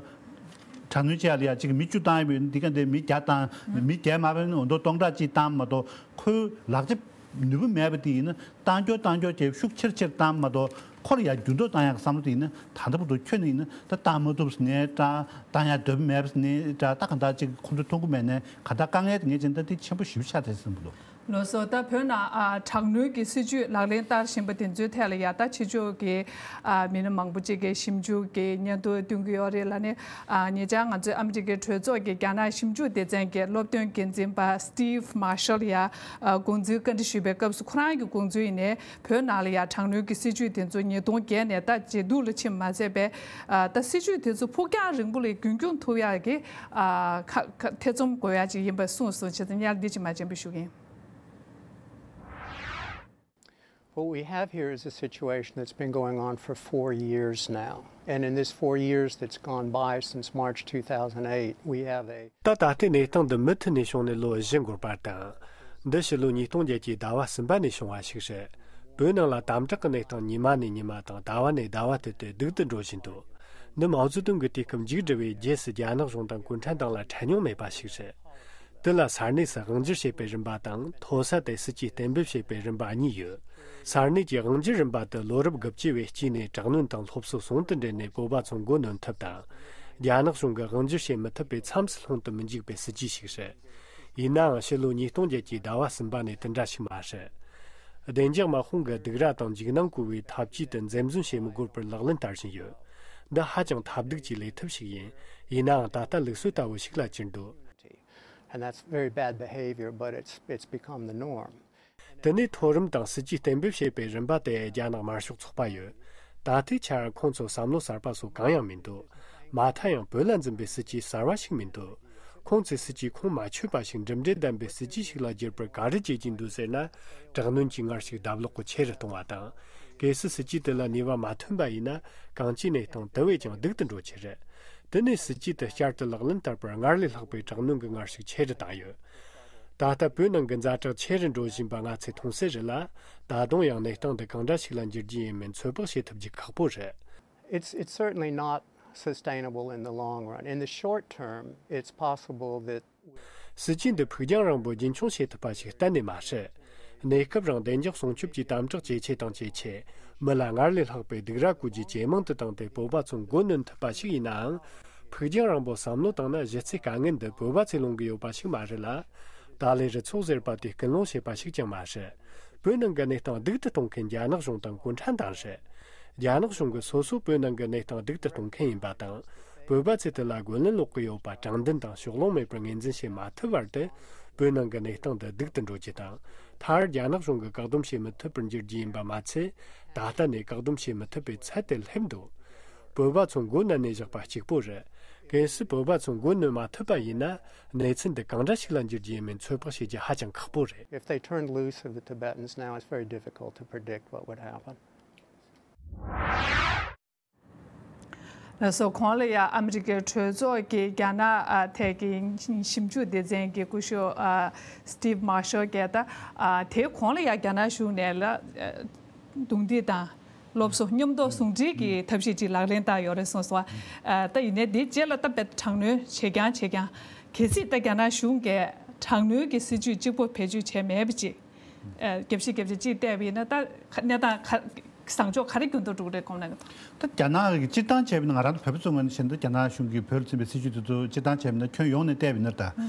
དྲག་གནོན་བྱས་ལ་ཡ་གཅིག་གི་མི་བཅུ་བཏང་ཡོད་པ་ཡིན་ན་འདི་ག་འདི་མི་བརྒྱ་བཏང་། མི་བརྒྱ་མ་བཏང་ན་འོ་འདོ་སྟོང་ཕྲག་གཅིག་བཏང་མ་གཏོགས་ཁོའི་ལག་ཆ་ནུས་པ་མེད་པ་དེ་ཡིན་ན་བཏང་སྐྱོར་བཏང་སྐྱོར་བྱས་ཤུགས་ཆེར་ཆེར་བཏང་མ་གཏོགས་ཁོ་ལ་ཡ་འགྱུར་ལྡོག་བཏང་ཡག་གི་བསམ་བློ་དེ་ཡིན་ན་ད་ལྟ་བར་དུ་ཁྱོན་ནས་ཡིན་ན་ད་བཏང་མ་ཐུབ་ཟེར་ནའི་འདྲ། བཏང་ཡག་འདོད་པ་མེད་པ་ཟེར་ནའི་འདྲ། ད་གང་ལྟར་ཅིག་ཁོང་ཚོ་མཐོང་གི་མེད་ནའི་གང་ལྟར་དཀའ་ངལ་དེ་ངས་བྱས་ན་ད་དེ་ཆེན་པོ་ཞེ་པོ་ཆགས་བསྡད་བསམ་གྱི་འདུག་ལགས་སོ། ད་བོད་ནང་ཨ་དྲག་གནོན་གྱི་སྲིད་ཇུས་ལག་ལེན་བསྟར་བཞིན་པ་དེ་ཚོའི་ཐད་ལ་ཡ་ད་ཕྱི་ཕྱོགས་ཀྱི་ཨ་མི་སྣ་མང་པོ་ཅིག་གིས་ཞིབ་འཇུག་གི་སྙན་ཐོ་བཏོན་གྱི་ཡོད་རེད་ལ་ནི། ཨ་ཉེ་ཆར་ང་ཚོའི་ཨ་མི་རི་ཀའི་གྲོས་ཚོགས་ཀྱི་རྒྱ་ནག་ཞིབ་འཇུག་སྡེ་ཚན་གྱི་སློབ་སྟོན་འགན་འཛིན་པ་Steve Marshall ཡ་ཨ་དགོངས་ཚུལ་བཀའ་འདྲི་ཞུས་པའི་སྐབས་སུ་ཁོ་རང་གི་དགོངས་ཚུལ་ཡིན་ནའི་བོད་ནང་ལ་ཡ་དྲག་གནོན་གྱི་སྲིད་ཇུས་དེ་ཚོ་ཉིས་སྟོང་བརྒྱད་ནས་ད་ཇེ་སྡུག་ལ་ཕྱིན་མ་ཟད་པའི་ཨ་ད་སྲིད་ཇུས་དེ་ཚོ་ཕུགས་རྒྱང་རིང་པོ་ལ་རྒྱུན་སྐྱོང་ཐུབ་ཡག་གི་ཨ་ཁ་ཁ་ཐེ་ཚོམ་དགོས་ཡག་ཅིག་ཡིན་པ་གསུངས་སོང་། བྱས་ཙང་སྔོན་ལ་འདི་ཅིག་མ་སྤྱན་འབུལ་ཞུ་གི་ཡིན། What we have here is a situation that's been going on for four years now. And in this four years that's gone by since March two thousand eight, we have a ད་ད་ལྟའི་གནས་སྟངས་འདི་མུ་མཐུད་ནས་བྱུང་ནས་ལོ་བཞི་འགོར་བ་དང་། འདི་ཕྱི་ལོ་ཉིས་སྟོང་བརྒྱད་ཀྱི་ཟླ་བ་གསུམ་པ་ནས་བྱུང་བ་ཞིག་རེད། བོད་ནང་ལ་དམ་དྲག་གི་གནས་སྟངས་ཉི་མ་ནས་ཉི་མ་དང་ཟླ་བ་ནས་ཟླ་བ་བསྟུད་དེ་སྡུག་ཏུ་འགྲོ་བཞིན་འདུག་འདི་མའོ་ཙེ་ཏུང་གི་དུས་སྐབས་མཇུག་བསྒྲིལ་བའི་རྗེས་སུ་རྒྱ་ནག་གཞུང་དང་གུང་ཁྲན་ཏང་ལ་འཕྲད་མྱོང་མེད་པ་ཞིག་རེད། དེ་ལ་ས་གནས་སུ་དབང་སྒྱུར་བྱེད་པའི་རིམ་པ་དང་མཐོ་ས་དེ་སྲིད་ཇུས་གཏན་འབེབས་བྱེད་པའི་རིམ་པ་གཉིས་ཡོད། ས་གནས་ཀྱི་དབང་སྒྱུར་རིམ་པ་དེ་ལོ་རབས་དགུ་བཅུ་བའི་དཀྱིལ་ནས་དྲག་གནོན་དང་སློབ་གསོ་ཟུང་དུ་འབྲེལ་ནས་བོད་པ་ཚོ་མགོ་གནོན་ཐབས་དང་། རྒྱ་ནག་གཞུང་གིས་དབང་སྒྱུར་བྱེད་མི་ཐུབ་པའི་མཚམས་སུ་ལྷུང་དུ་མི་འཇུག་པའི་སྲིད་ཇུས་ཤིག་རེད། ཡིན་ནའང་ཕྱི་ལོ་ཉིས་སྟོང་བརྒྱད་ཀྱི་ཟླ་བ་གསུམ་པ་ནས་དེ་འདྲ་ཞིག་མ་རེད། བདེ་འཇགས་དམག་དཔུང་གི་སྡིགས་ར་དང་འཇིགས་སྣང་བསྐུལ་བའི་ཐབས་ཇུས་དེ་འཛེམ་ཟོན་བྱེད་མི་དགོས་པར་ལག་ལེན་བསྟར་བཞིན་ཡོད། འདི་ཧ་ཅང་ཐབས་སྡུག་གི་ལས་ཐབས་ཤིག་ཡིན། ཡིན་ནའང་ད་ལྟ་ལུགས་སྲོལ་ལྟ་བུ་ཞིག་ལ་གྱུར་འདུག And that's very bad behavior, but it's, it's become the norm. དེ་ནས་མཐོ་རིམ་དང་སྲིད་ཇུས་གཏན་འབེབས་བྱེད་པའི་རིམ་པ་དེ་རྒྱ་ནག་དམར་ཤོག་ཚོགས་པ་ཡོད། ད་ལྟའི་ཆར་ཁོང་ཚོར་བསམ་བློ་གསར་པ་སོགས་གང་ཡང་མི་འདུག་མ་མཐའ་ཡང་བོད་ལ་འཛིན་པའི་སྲིད་ཇུས་གསར་བ་ཞིག་མི་འདུག་ཁོང་ཚོས་སྲིད་ཇུས་ཁུངས་མ་ཆོད་པ་ཞིག་འགྲིམ་འགྲུལ་ལྡན་པའི་སྲིད་ཇུས་ཤིག་ལ་བསྒྱུར་པར་ག་རེ་བྱེད་ཀྱི་འདུག་ཟེར་ན། དྲག་གནོན་གྱི་ངར་ཤུགས་ལྡབ་ལོག་གི་ཆེ་རུ་གཏོང་བ་དང་། གལ་སྲིད་སྲིད་ཇུས་དེ་ལ་ནུས་པ་མ་ཐོན་པ་ཡིན་ན། གང་ཅིའི་གནས་སྟངས་དེ་བས་ཀྱང་སྡུག་ཏུ་འགྲོ་ཆེད་རེད། དེ་ནས་སྲིད་ཇུས་དེ་བསྐྱར་དུ་ལག་ལེན་བསྟར་པར་སྔར་ལས་ལྷག་པའི་དྲག་གནོན་གྱི་ངར་ཤུགས་ཆེ་རུ་བཏང་ཡོད། ད་ལྟ་བོད་ནང་གི་ཛ་དྲག་ཆེ་རུ་འགྲོ་བཞིན་པ་ང་ཚོས་མཐོང་གསལ་རེད་ལ། ད་དུང་ཡང་གནས་སྟངས་འདི་གང་འདྲ་ཞིག་ལ་འགྱུར་རྒྱུ་ཡིན་མིན་ཚོད་དཔག་བྱེད་ཐུབ་རྒྱུ་ཁག་པོ་རེད། It's, it's certainly not sustainable in the long run. In the short term, it's possible that. སྲིད་ཇུས་འདི་ཕུགས་རྒྱང་རིང་པོ་རྒྱུན་འཁྱོངས་བྱེད་ཐུབ་པ་ཞིག་གཏན་ནས་མ་རེད། གནས་སྐབས་རིང་བདེ་འཇགས་སྲུང་སྐྱོབ་ཀྱི་དམ་དྲག་ཇེ་ཆེ་དང་ཇེ་ཆེ། མི་ལ་སྔར་ལས་ལྷག་པའི་སྡིགས་ར་བསྐུལ་རྒྱུ་ཇེ་མང་དུ་བཏང་སྟེ་བོད་པ་ཚོ་མགོ་གནོན་ཐུབ་པ་ཞིག་ཡིན་ནའང་། ཕུགས་རྒྱང་རིང་པོ་བསམ་བློ་བཏང་ན་གཞི་རྩའི་དཀའ་ངལ་འདི་བོད་པ་ཚོས་སློང་གི་ཡོད་པ་ཞིག་མ་རེད་ལ། ཏཱ་ལའི་རུ་ཚོགས་ཟེར་པ་དེས་སྐུལ་སློང་བྱས་པ་ཞིག་ཀྱང་མ་རེད། བོད་ནང་གི་གནས་སྟངས་སྡུག་ཏུ་གཏོང་མཁན་རྒྱ་ནག་གཞུང་དང་གུང་ཁྲན་ཏང་རེད། རྒྱ་ནག་གཞུང་གིས་སོ་སོ་བོད་ནང་གི་གནས་སྟངས་སྡུག་ཏུ་གཏོང་མཁན་ཡིན་པ་དང་། བོད་པ་ཚོས་དེ་ལ་རྒོལ་ལན་སློག་གི་ཡོད་པ་དྲང་བདེན་དང་ཕྱོགས་ལྷུང་མེད་པར་ངོས་འཛིན་བྱེད་མ་ཐུབ་བར་དུ། བོད་ནང་གི་གནས་སྟངས་འདི་སྡུག་ཏུ་འགྲོ་རྒྱུ་དང་། མཐར་རྒྱ་ནག་གཞུང་གིས་བཀག་སྡོམ་བྱེད་མི་ཐུབ་པར་འགྱུར་རྒྱུ་ཡིན་པ་མ་ཚད། ད་ལྟ་ནས་བཀག་སྡོམ་བྱེད་མི་ཐུབ་པའི་ཚད་དེ་སླེབས་འདུག་བོད་པ་ཚོ་མགོ་མནན་ནས་བཞག་པ་གཅིག་པོ་རེད། གལ་སྲིད་བོད་པ་ཚོ་མགོ་གནོན་མ་ཐུབ་པ་ཡིན་ན། གནས་ཚུལ་འདི་གང་འདྲ་ཞིག་ལ་འགྱུར་རྒྱུ་ཡིན་མིན་ཚོད་དཔག་བྱེད་རྒྱུ་ཧ་ཅང་ཁག་པོ་རེད། If they turn loose of the Tibetans now, it's very difficult to predict what would happen. ལགས་སོ། གོང་ལ་ཡ་ཨ་མི་རི་ཀའི་གྲོས་ཚོགས་ཀྱི་རྒྱ་ནག་ཨ་ཐད་ཀྱི་ཞིབ་འཇུག་སྡེ་ཚན་གྱི་སྐུ་ཞབས་ཨ་སི་ཊིབ་མར་ཤལ་གྱིས་ད་ཨ་དེའི་གོང་ལ་ཡ་རྒྱ་ནག་གཞུང་ནས་ལ་ཨ་རྡུང་རྡེག་དང་། སློབ་གསོ་མཉམ་དུ་ཟུང་འབྲེལ་གྱི་ཐབས་ཤེས་ཅིག་ལག་ལེན་བསྟར་ཡོད་རེད་གསུངས་སོང་། ཨ་ད་ཡིན་ནའི་དེའི་རྗེས་ལ་ད་དཔེ་དྲག་གནོན་བྱེད་རྐྱང་བྱེད་རྐྱང་། གལ་སྲིད་ད་རྒྱ་ནག་གཞུང་གིས་དྲག་གནོན་གྱི་སྲིད་ཇུས་གཅིག་པོ་བེད་སྤྱོད་བྱས་མེད་པ་ཅིག་ཨ་རྒྱབ་བཤིག་རྒྱབ་བཤིག་ཅིག་བལྟས་པ་ཡིན་ན་ད་གནས་སྟངས་ག་བཟང་ཕྱོགས་ག་རེ་འགྱུར་ལྡོག་འགྲོ་གི་རེད་དགོངས་གནང་གི་འདུག་ད་རྒྱ་ནག་གི་སྤྱིར་བཏང་བྱས་པ་ཡིན་ན་ང་རང་ཚོ་བོད་པ་ཚོའི་ངོས་ནས་བཤད་ན་ད་རྒྱ་ནག་གཞུང་གིས་བོད་ལ་འཛིན་པའི་སྲིད་ཇུས་དེ་ཚོ་སྤྱིར་བཏང་བྱས་པ་ཡིན་ན་ཁྱོན་ཡོངས་ནས་བལྟས་པ་ཡིན་ན་ད་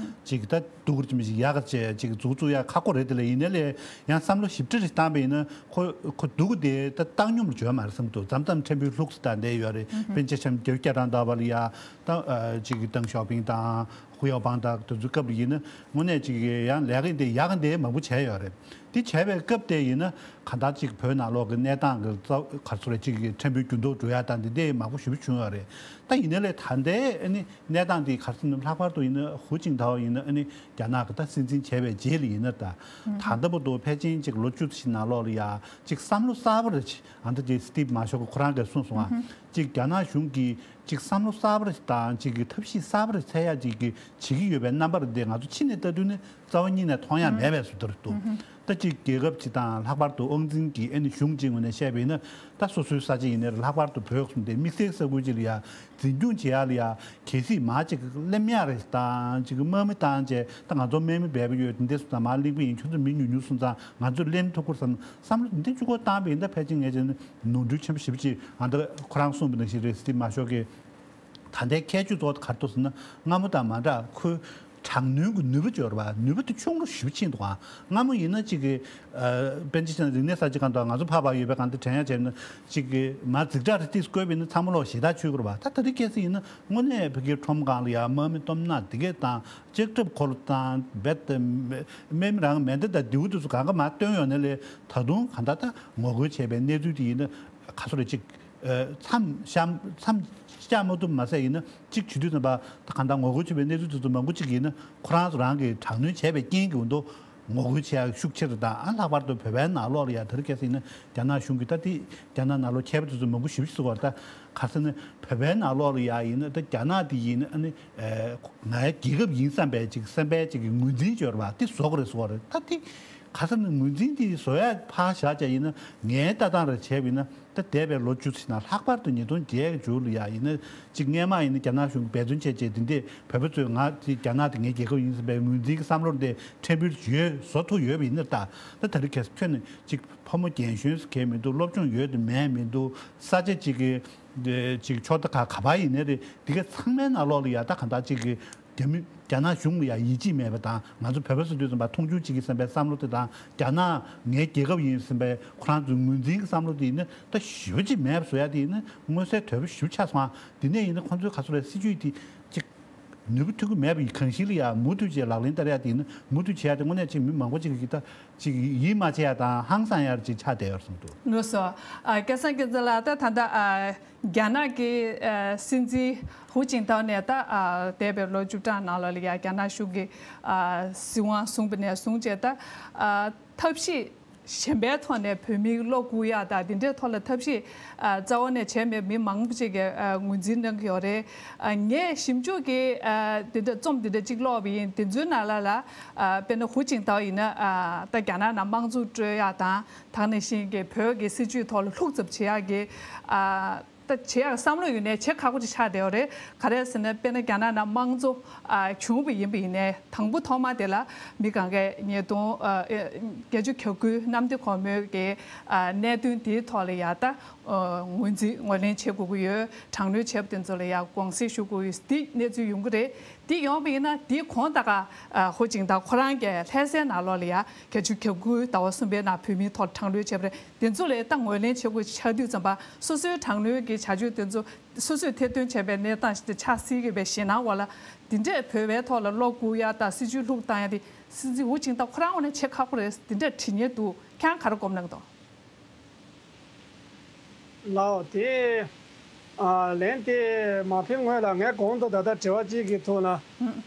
ཅིག་ད་སྡུག་རུ་ཅིག་མི་ཞིག་ཡག་ག་བྱས་ཅིག་འཛུགས་བཙུགས་ཡག་ཁག་པོ་རེད། དེ་ལ་ཡིན་ནའི་ལས་ཡང་བསམ་བློ་ཞིབ་ཕྲ་རེ་བཏང་པ་ཡིན་ན་ཁོ་ཁོ་སྡུག་གི་དེ་ད་བཏང་སྙོམས་ལ་འཇོག་མ་རེད་བསམ་འདུག་མཚམས་མཚམས་ཕྲན་བུ་ལྷུག་སེ་ད་བསྡད་ཡོད་རེད། དཔེར་ན་ཆ་བཞག་ན་རྒྱལ་བ་བསྐྱར་དྲག་ཟླ་བ་ལ་ཡ་ད་ཅིག་ཏེང་ཞའོ་ཕིང་དང་ཧུའུ་ཡའོ་པང་དང་དེ་ཚོའི་སྐབས་ལ་ཡིན་ན་དངོས་གནས་ཅིག་ཡང་ལས་ཀ་དེ་ཡག་གི་དེ་མང་པོ་བྱས་ཡོད་རེད། དེ་བྱས་པའི་སྐབས་དེ་ཡིན་ན་གང་ལྟར་ཅིག་བོད་ནང་ལོགས་ཀྱི་གནས་སྟངས་ཀྱི་རྩ་ག་རེ་ཟེར་རེད། ཅིག་ཕྲན་བུ་འགྱུར་ལྡོག་འགྲོ་ཡག་དང་དེ་འདྲའི་མང་པོ་ཞེ་པོ་བྱུང་ཡོད་རེད། ད་ཡིན་ནའི་ལས་ད་ལྟའི་ཨ་ནི་གནས་སྟངས་དེ་ག་རེ་ཟེར་ན་ལྷག་པར་དུ་ཡིན་ན་ཧུའུ་ཅིན་ཐའོ་ཡིན་ན་ཨ་ནི་རྒྱ་ནག་གི་ད་སྲིད་འཛིན་བྱས་པའི་རྗེས་ལ་ཡིན་ན་ད་ད་ལྟ་བར་དུ་ཕལ་ཆེར་ཅིག་ལོ་བཅུ་ཙམ་ཞིག་ནང་ལོགས་ལ་ཡ་ཅིག་བསམ་བློ་གསར་པ་རེ་ཅིག་ཨ་ད་ཅིག་སི་ཊིབ་མར་ཤལ་གྱིས་ཁོ་རང་གིས་གསུངས་སོང་ང་། ཅིག་རྒྱ་ནག་གཞུང་གིས་ཅིག་བསམ་བློ་གསར་པ་རེ་ཞིག་དང་ཅིག་གི་ཐབས་ཤེས་གསར་པ་རེ་འཚོལ་ཡག་ཅིག་གི་བྱེད་ཀྱི་ཡོད་པའི་རྣམ་པ་རེ་འདི་ང་ཚོ་ཕྱི་ནས་ལྟ་དུས་ནི་རྩ་བ་ཉིད་ནས་མཐོང་ཡག་མེད་པའི་བཟོ་ལྟ་རེ་འདུག་ད་ཅིག་རྒྱལ་ཁབ་ཅིག་དང་ལྷག་པར་དུ་དབང་འཛིན་གྱི་ཨ་ནི་གཞུང་ཅིག་ངོས་ནས་བཤད་པ་ཡིན་ན་ད་སོ་སོའི་ས་ཆ་ཡིན་ནའི་ལྷག་པར་དུ་བོད་གསུམ་དེ་དམིགས་བསལ་ས་ཁུལ་ཅིག་ལ་ཡ་འཛིན་སྐྱོང་བྱེད་ཡག་ལ་ཡ་གལ་སྲིད་མར་ཅིག་གླེམ་ཡག་རེ་དང་ཅིག་དམག་མི་བཏང་བྱས་ད་ང་ཚོ་དམག་མི་འབེལ་པོ་ཡོད་དེ་འདྲ་སོང་ཙང་མར་གླེང་པ་ཡིན། ཁྱོད་ཚོ་མི་ཉུང་ཉུང་སོང་ཙང་ང་ཚོས་གླེམ་ཐུབ་ཀྱི་རེད་བསམ་བསམ་བློ་འདི་གཅིག་པོ་བཏང་པ་ཡིན་ན་ཕལ་ཆེར་ངས་བྱས་ན་ནོར་འཁྲུལ་ཆེན་པོ་ཞེ་པོ་ཅིག་ཨ་ད་ཁོ་རང་གསུངས་པ་ནང་བཞིན་རེད། སི་ཊིབ་མར་ཤལ་གྱིས། ད་ལྟའི་ཁྱད་ཆོས་གཙོ་བོ་ག་རེ་འདུག་ཟེར་ན་སྔ་མོ་དང་མ་འདྲ་ཁོའི་དྲག་གནོན་གྱི་ནུས་པ་ཅིག་ཡོད་རེད་པ། ནུས་པ་དེ་ཆུང་རུ་ཞེ་པོ་ཕྱིན་འདུག་ཨ། སྔ་མོ་ཡིན་ན་གཅིག་གི་ཨ་དཔེར་ན་ཆ་བཞག་ན་རིག་གནས་གསར་བརྗེ་སྒང་དུ་ང་ཚོ་ཕར་ཕར་ཡོད་པའི་སྒང་དུ་དྲན་ཡག་བྱས་ན་གཅིག་གི་མར་འཛིང་གྲྭ་རེ་ཏིས་བསྐོས་པ་ཡིན་ན་ཚང་མ་ལོག་ཞེ་དྲག་ཆོད་ཀྱི་རེད་པ། ད་ད་རེས་གལ་སྲིད་ཡིན་ན་དངོས་གནས་ཕ་གིའི་ཁྲོམ་སྒང་ལ་ཡ་དམག་མི་སྟོབས་ན་དེ་གས་དང་ལྕགས་ཁྲབ་འཁོར་དང་རྦད་དེ་དམག་མི་རང་མེ་མདའ་དང་མདེའུ་དེ་ཚོ་གང་ག་མར་བཏོན་ཡོང་ནས་ལས་ད་དུང་གང་ལྟར་ད་ངོ་རྒོལ་བྱས་པའི་གནས་ཚུལ་དེ་ཡིན་ན་ག་ཚོད་རེད་ཅིག་མཚམས་བཞག་མཚམས་བཞག་མ་ཐུབ་མ་ཟད་ཡིན་ན་གཅིག་བྱེད་དུས་ཙམ་པ་ད་གང་ལྟར་ངོ་རྒོལ་བྱེད་པའི་གནས་ཚུལ་དེ་ཚོ་མང་པོ་གཅིག་ཡིན་ན་ཁོ་རང་ཚོ་རང་གིས་དྲག་གནོན་བྱས་པའི་རྐྱེན་གྱིས་འོ་འདུག་ངོ་རྒོལ་བྱེད་ཡག་ཤུགས་ཆེ་རུ་དང་ཨ་ལྷག་པར་དུ་བོད་པའི་ནང་ལོགས་ལ་ཡ་དེ་རིང་ཁ་སང་ཡིན་ན་རྒྱ་ནག་གཞུང་གིས་ད་དེ་རྒྱ་ནག་ནང་ལོགས་མཁས་པ་དེ་ཚོ་མང་པོ་ཞེ་པོ་ཞིག་གསུངས་པ་རེད། ད་ག་རེ་ཟེར་ན་བོད་པའི་ནང་ལོགས་ལ་ཡ་ཡིན་ན་ད་རྒྱ་ནག་དེ་ཡིན་ན་ཨ་ནི་ཨེ་ང་རྒྱལ་ཁབ་ཡིན་བསམ་པའི་ཅིག་བསམ་པའི་ཅིག་གི་ངོས་འཛིན་བྱས་པ་དེ་བཟོ་དགོས་རེད་བཟོ་དགོས་རེད། ད་དེ་ག་རེ་ཟེར་ན་ངོས་འཛིན་དེ་བཟོ་ཡག་ཕར་བཞག་བྱས་ཡིན་ན་ངའི་ལྟ་སྟངས་རེ་བྱས་པ་ཡིན་ན། ད་འདས་པའི་ལོ་བཅུ་ཙམ་ནང་ལྷག་པར་དུ་ཉིས་སྟོང་བརྒྱད་ཀྱི་མཇུག་ལ་ཡ་ཡིན་ན་ཅིག་སྔས་མ་ཡིན་ན་རྒྱ་ནག་གཞུང་གིས་འབད་བརྩོན་བྱས་བྱས་དེ་འདྲས་བོད་པ་ཚོས་ང་དེ་རྒྱ་ནག་དེ་ངའི་རྒྱལ་ཁབ་ཡིན་ཟེར་བའི་ངོས་འཛིན་གྱི་བསམ་བློ་འདི་ཕྲན་བུ་ཡོད་བཟོ་ཐུབ་ཡོད་པ་ཡིན་ན། ད་ད་ད་རེས་ཁ་སང་ཁྱོན་ནས་ཅིག་ཕོ་མོ་རྒན་གཞོན་ཟེར་མཁན་མི་འདུག་སློབ་སྦྱོང་ཡོད་དང་མེད་མི་འདུག་ས་ཆ་ཅིག་གི་ ཅིག་ཕྱོགས་མཐའ་ག་ག་པར་ཡིན་ནའི་རེད། དེ་ག་ཚང་མའི་ནང་ལོགས་ལ་ཡ་ད་གང་ལྟར་ཅིག་གི་རྒྱ་མི་རྒྱ་ནག་གཞུང་ལ་ཡ་ཡིད་ཆེས་མེད་པ་དང་། ང་ཚོ་བོད་པ་ཟེར་དུས་ཙམ་པ་མཐོང་ཆུང་བྱེད་ཀྱི་བསམ་པའི་བསམ་བློ་དེ་དང་། རྒྱ་ནག་ངའི་རྒྱལ་ཁབ་ཡིན་བསམ་པའི་ཁོ་རང་ཚོའི་ངོས་འཛིན་གྱི་བསམ་བློ་དེ་ཡིན་ན་ད་ཞེ་པོ་ཅིག་མེད་པ་བཟོ་ཡ་དེ་ཡིན་ན་མངོན་གསལ་དོད་པོ་ཞེ་པོ་ཆགས་སོང་ཨ། དེ་ནས་ཡིན་ན་ཁོང་ཚོའི་ག་ཚོད་རེད། སྲིད་ཇུས་དེ་ཅིག་ནུས་པ་ཐོན་གྱི་མེད་པ་ཡི་གང་ཞིག་ལ་ཡ་མུ་མཐུད་བྱས་ལག་ལེན་བསྟར་ཡ་དེ་ཡིན་ན། མུ་མཐུད་བྱེད་ཡ་དེ་དངོས་གནས་ཅིག་མི་མང་པོ་ཅིག་གིས་ད་ཅིག་ཡིད་མ་ཆེས་ཡ་དང་ཧང་སང་ཡ་ཅིག་ཆགས་བསྡད་ཡོད་བསམ་འདུག་ལགས་སོ། ཨ། སྐལ་བཟང་སྐལ་བཟང་ལགས། ད་ད་ལྟ་ཨ་རྒྱ་ནག་གི་ཨ་སྲིད་འཛིན་ཧུའུ་ཅིན་ཐའོ་ནས་ད་ཨ་འདས་པའི་ལོ་བཅུ་གྲངས་ནང་ལོགས་ལ་ཡ་རྒྱ་ནག་གཞུང་གི་ཨ་སྲིད་དབང་བཟུང་བ་ནས་བཟུང་བྱས་ད་ཨ་ཐབས་ཤེས་གཞན་པའི་ཐོག་ནས་བོད་མིའི་བློ་འགུག་ཡ་དང་འདི་འདྲའི་ཐོག་ལ་ཐབས་ཤེས་ཨ་རྩ་བ་ནས་བྱས་མེད་པ་མི་མང་པོ་ཅིག་གིས་ཨ་ངོས་འཛིན་གནང་གི་ཡོད་རེད། ཨ་ངས་ཞིབ་འཇུག་གི་ཨ་འདི་འདྲ་རྩོམ་འདི་འདྲ་ཅིག་ཀློག་པ་ཡིན། དེ་ཚོའི་ནང་ལ་ལ་ཨ་དཔེར་ན་ཧུའུ་ཅིན་ཐའོ་ཡིན་ན་ཨ་ད་རྒྱ་ནག་ནང་དམངས་གཙོ་སྤྲོད་ཡ་དང་། དེ་ནང་བཞིན་གྱི་བོད་ཀྱི་སྲིད་བྱུས་ཐོག་ལ་ལྷུག་འཛབ་བྱེད་ཡག་གི་ཨ་ད་བྱེད་ཡག་བསམ་བློ་ཡོད་ནའི་བྱེད་ཁག་པོ་ཅིག་ཆགས་བསྡད་ཡོད་རེད། ག་རེ་ཟེར་ན་དཔེར་ན་རྒྱ་ནག་ནང་དམངས་གཙོ་ཨ་བྱུང་བ་ཡིན་པ་ཡིན་ནའི་དང་པོ་ཐོག་མ་དེ་ལ་མི་གང་གས་ཉེས་རྡུང་ཨ་ཨེ་བརྒྱད་ཅུ་གྱ་དགུའི་གནམ་བདེ་སྒོ་མོའི་གི་ཨ་གནད་དོན་དེའི་ཐོག་ལ་ཡ་ད་ཨ་ངོས་འཛིན་ངོས་ལེན་བྱེད་དགོས་ཀྱི་ཡོད། དྲག་གནོན་བྱས་པ་དེ་ཚོ་ལ་ཡ་དགོངས་སེལ་ཞུ་དགོས་ཡོད། འདི་གནས་ཚུལ་ཡོང་གི་རེད། འདི་ཡོང་བ་ཡིན་ན་འདིའི་གོང་ད་ག་ཨ་ཧུའུ་ཅིན་ཐའོ་ཁོ་རང་གི་ལྷ་སའི་ནང་ལོགས་ལ་ཡ་བརྒྱད་ཅུ་གྱ་དགུའི་ཟླ་བ་གསུམ་པའི་ནང་བོད་མིའི་ཐོག་དྲག་གནོན་བྱས་པ་རེད། དེ་ཚོ་ལ་ད་ངོས་ལེན་བྱེད་དགོས་ཆགས་དུས་ཙམ་པ་སོ་སོའི་དྲག་གནོན་གྱི་བྱ་སྤྱོད་དེ་ཚོ་སོ་སོས་ཐེར་འདོན་བྱས་པའི་གནས་སྟངས་ཤིག་ཏུ་ཆགས་སྲིད་ཀྱི་བའི་ཞེད་སྣང་འོག་ལ་འདི་འདྲས་བོད་པའི་ཐོག་ལ་བློ་འགུག་ཡ་དང་སྲིད་བྱུས་ལྷུག་བཏང་ཡ་དེ་སྲིད་འཛིན་ཧུའུ་ཅིན་ཐའོ་ཁོ་རང་ངོས་ནས་བྱེད་ཁག་པོ་རེད། འདི་འདྲས་དྲི་ཉེན་འདུག་ཁྱེད་རང་ག་རེ་དགོངས་གནང་གི་འདུག་ལགས་དེ། ཨ་ལན་དེ་མ་ཕེབས་སྔོན་ལ་ངས་གོང་དུ་ད་ལྟ་དྲི་བ་གཅིག་གི་ཐོག་ན་ཨ་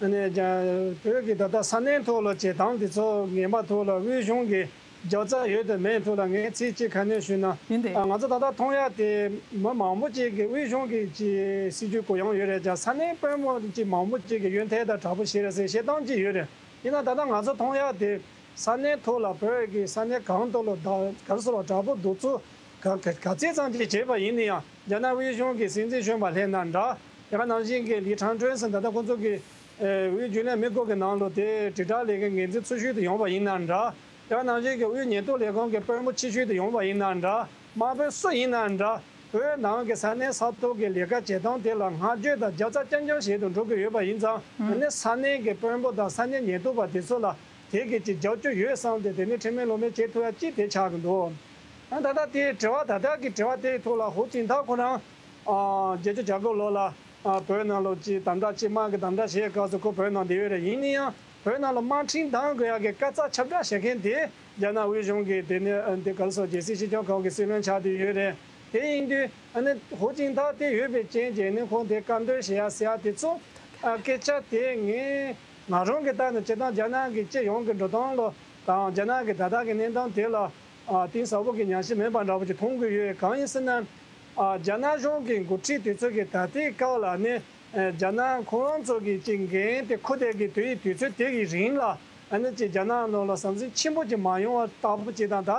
ནི་རྒྱ་བོད་ཀྱི་ད་ལྟ་ས་གནས་ཐོག་ལ་བྱེད་སྟངས་དེ་ཚོ་ངན་པ་ཐོག་ལ་དབུས་གཞུང་གི་རྒྱབ་རྩ་ཡོད་དང་མེད་ཐོག་ལ་ངས་ཚིག་གཅིག་ཁ་སྣོན་ཞུས་ན། ཡིན་ཏེ། ཨ་ང་ཚོ་ད་ལྟ་མཐོང་ཡག་དེ་མི་མང་པོ་ཅིག་གི་དབུས་གཞུང་གི་ཅིག་སྲིད་ཇུས་གུ་ཡངས་ཡོད་རེད་ཀྱང་ས་གནས་དཔོན་པོ་ཅིག་མང་པོ་ཅིག་གི་ཡོན་ཐལ་དང་དྲག་པོ་ཞིག་རེད་ཟེར་བཤད་སྟངས་ཅིག་ཡོད་རེད། ཡིན་ན་ད་ལྟ་ང་ཚོ་མཐོང་ཡག་དེ་ས་གནས་ཐོག་ལ་བོད་ཀྱི་ས་གནས་གང་ཐོག་ལ་ད་ག་རེ་ཟེར་བ་དྲག་པོ་གདུག་རྩུབ་ག་ག་ག་ཚད་ཙམ་ཅིག་བྱས་པ་ཡིན་ན་ཡང་རྒྱ་ནག་དབུས་གཞུང་གི་སྲིད་འཛིན་གཞོན་པ་སླེབས་ན་འདྲ། དེ་ག་ནང་བཞིན་གྱི་ལི་ཁྲང་ཀྲོན་ཟེར་ད་ལྟ་ཁོ་ཚོ་གི་ཨེ་དབུས་རྒྱུན་ལས་མི་དགུ་གི་ནང་ལོ་དེ་དྲིལ་བསྒྲགས་ལས་ཀའི་འགན་འཛིན་ཚུལ་ཤུལ་དུ་ཡོང་བ་ཡིན་ན་འདྲ། དེ་ག་ནང་བཞིན་གྱི་དབུས་ཉེན་རྟོག་ལས་ཁུངས་ཀྱི་དཔོན་པོ་ཆེ་ཤོས་དུ་ཡོང་བ་ཡིན་ན་འདྲ། དམར་པོའི་སུ་ཡིན་ན་འདྲ། བོད་ནང་གི་ས་གནས་ས་ཐོག་གི་ལས་ཀ་བྱེད་སྟངས་དེ་ལ་བསྔགས་བརྗོད་དང་རྒྱབ་རྩ་རྐྱང་རྐྱང་བྱེད་དུ་འགྲོ་གི་ཡོད་པ་ཡིན་ཙང་། ཨ་ནི་ས་གནས་ཀྱི་དཔོན་པོ་དང་ས་གནས་ཉེན་རྟོག་པ་དེ་ཚོ་ལ་དེ་གི་ཅིག་རྒྱབ་སྐྱོར་ཡོད་བསམ་སྟེ་དེ་ནི་ཁྲེལ་མེད་ལོག་མེད་བྱེད་ཐུབ་ཡ་ཅིག་དེ་ཆགས་ཀྱི་འདུག་ཨ་ད་ལྟ་དེའི་དྲི་བ་ད་ལྟ་གི་དྲི་བ་དེའི་ཐོག་ལ་ཧུའུ་ཅིན་ཐའོ་ཁོ་རང་ཨ་བརྒྱད་ཅུ་གྱ་དགུ་ལོ་ལ་ཨ་བོད་ནང་ལོགས་ཅིག་དམ་དྲག་ཅིག་དམག་གི་དམ་དྲག་བྱེད་སྐབས་སུ་ཁོ་བོད་ནང་བསྡད་ཡོད་རེད། ཡིན་ན་ཡང་བོད་ནང་ལ་དམག་ཁྲིམས་འདང་དགོས་ཡག་གི་དཀའ་ཚེགས་ཁྱབ་བསྒྲགས་བྱེད་མཁན་དེ་རྒྱ་ནག་དབུས་གཞུང་གི་དེ་ནས་ཨ་འདི་ག་རེ་ཟེར་རྒྱལ་སྲིད་སྤྱི་ཁྱབ་ཁང་གི་སྲིད་བློན་ཆགས་བསྡད་ཡོད་རེད། དེ་ཡིན་དུས་ཨ་ནི་ཧུའུ་ཅིན་ཐའོ་དེ་ཡོད་པའི་རྐྱེན་གྱིས་ནི་ཁོང་དེ་བཀའ་འདོན་བྱེད་ཡ་ཟེར་ཡ་དེ་ཚོ་ཨ་སྐད་ཆ་དེ་ངས་ང་རང་གི་ལྟ་ནས་སྤྱིར་བཏང་རྒྱ་ནག་གི་སྤྱི་ཡོངས་ཀྱི་འགྲོ་སྟངས་ལ་དང་རྒྱ་ནག་གི་ད་ལྟ་གི་གནས་སྟངས་དེ་ལ་ཨ་གཏིང་ཟབ་པོ་གི་ཉམས་ཞིབ་མེད་པ་འདྲ་པོ་ཅིག་མཐོང་གི་ཡོད། གང་ཡིན་ཟེར་ན། ཨ་རྒྱ་ནག་གཞུང་གི་འགོ་ཁྲིད་དེ་ཚོ་གི་ད་ལྟའི་སྐབས་ལ་ནི་ཨ་རྒྱ་ནག་ཁོ་རང་ཚོ་གི་ཅིག་འགན་དེ་འཁུར་བསྡད་ཀྱི་དུས་དུས་ཚོད་དེ་གི་རིང་ལ་ཨ་ནི་ཅིག་རྒྱ་ནག་ནང་ལ་ཟང་ཟིང་ཆེན་པོ་ཅིག་མ་ཡོང་བ་ལྟ་བུ་ཅིག་དང་། ད་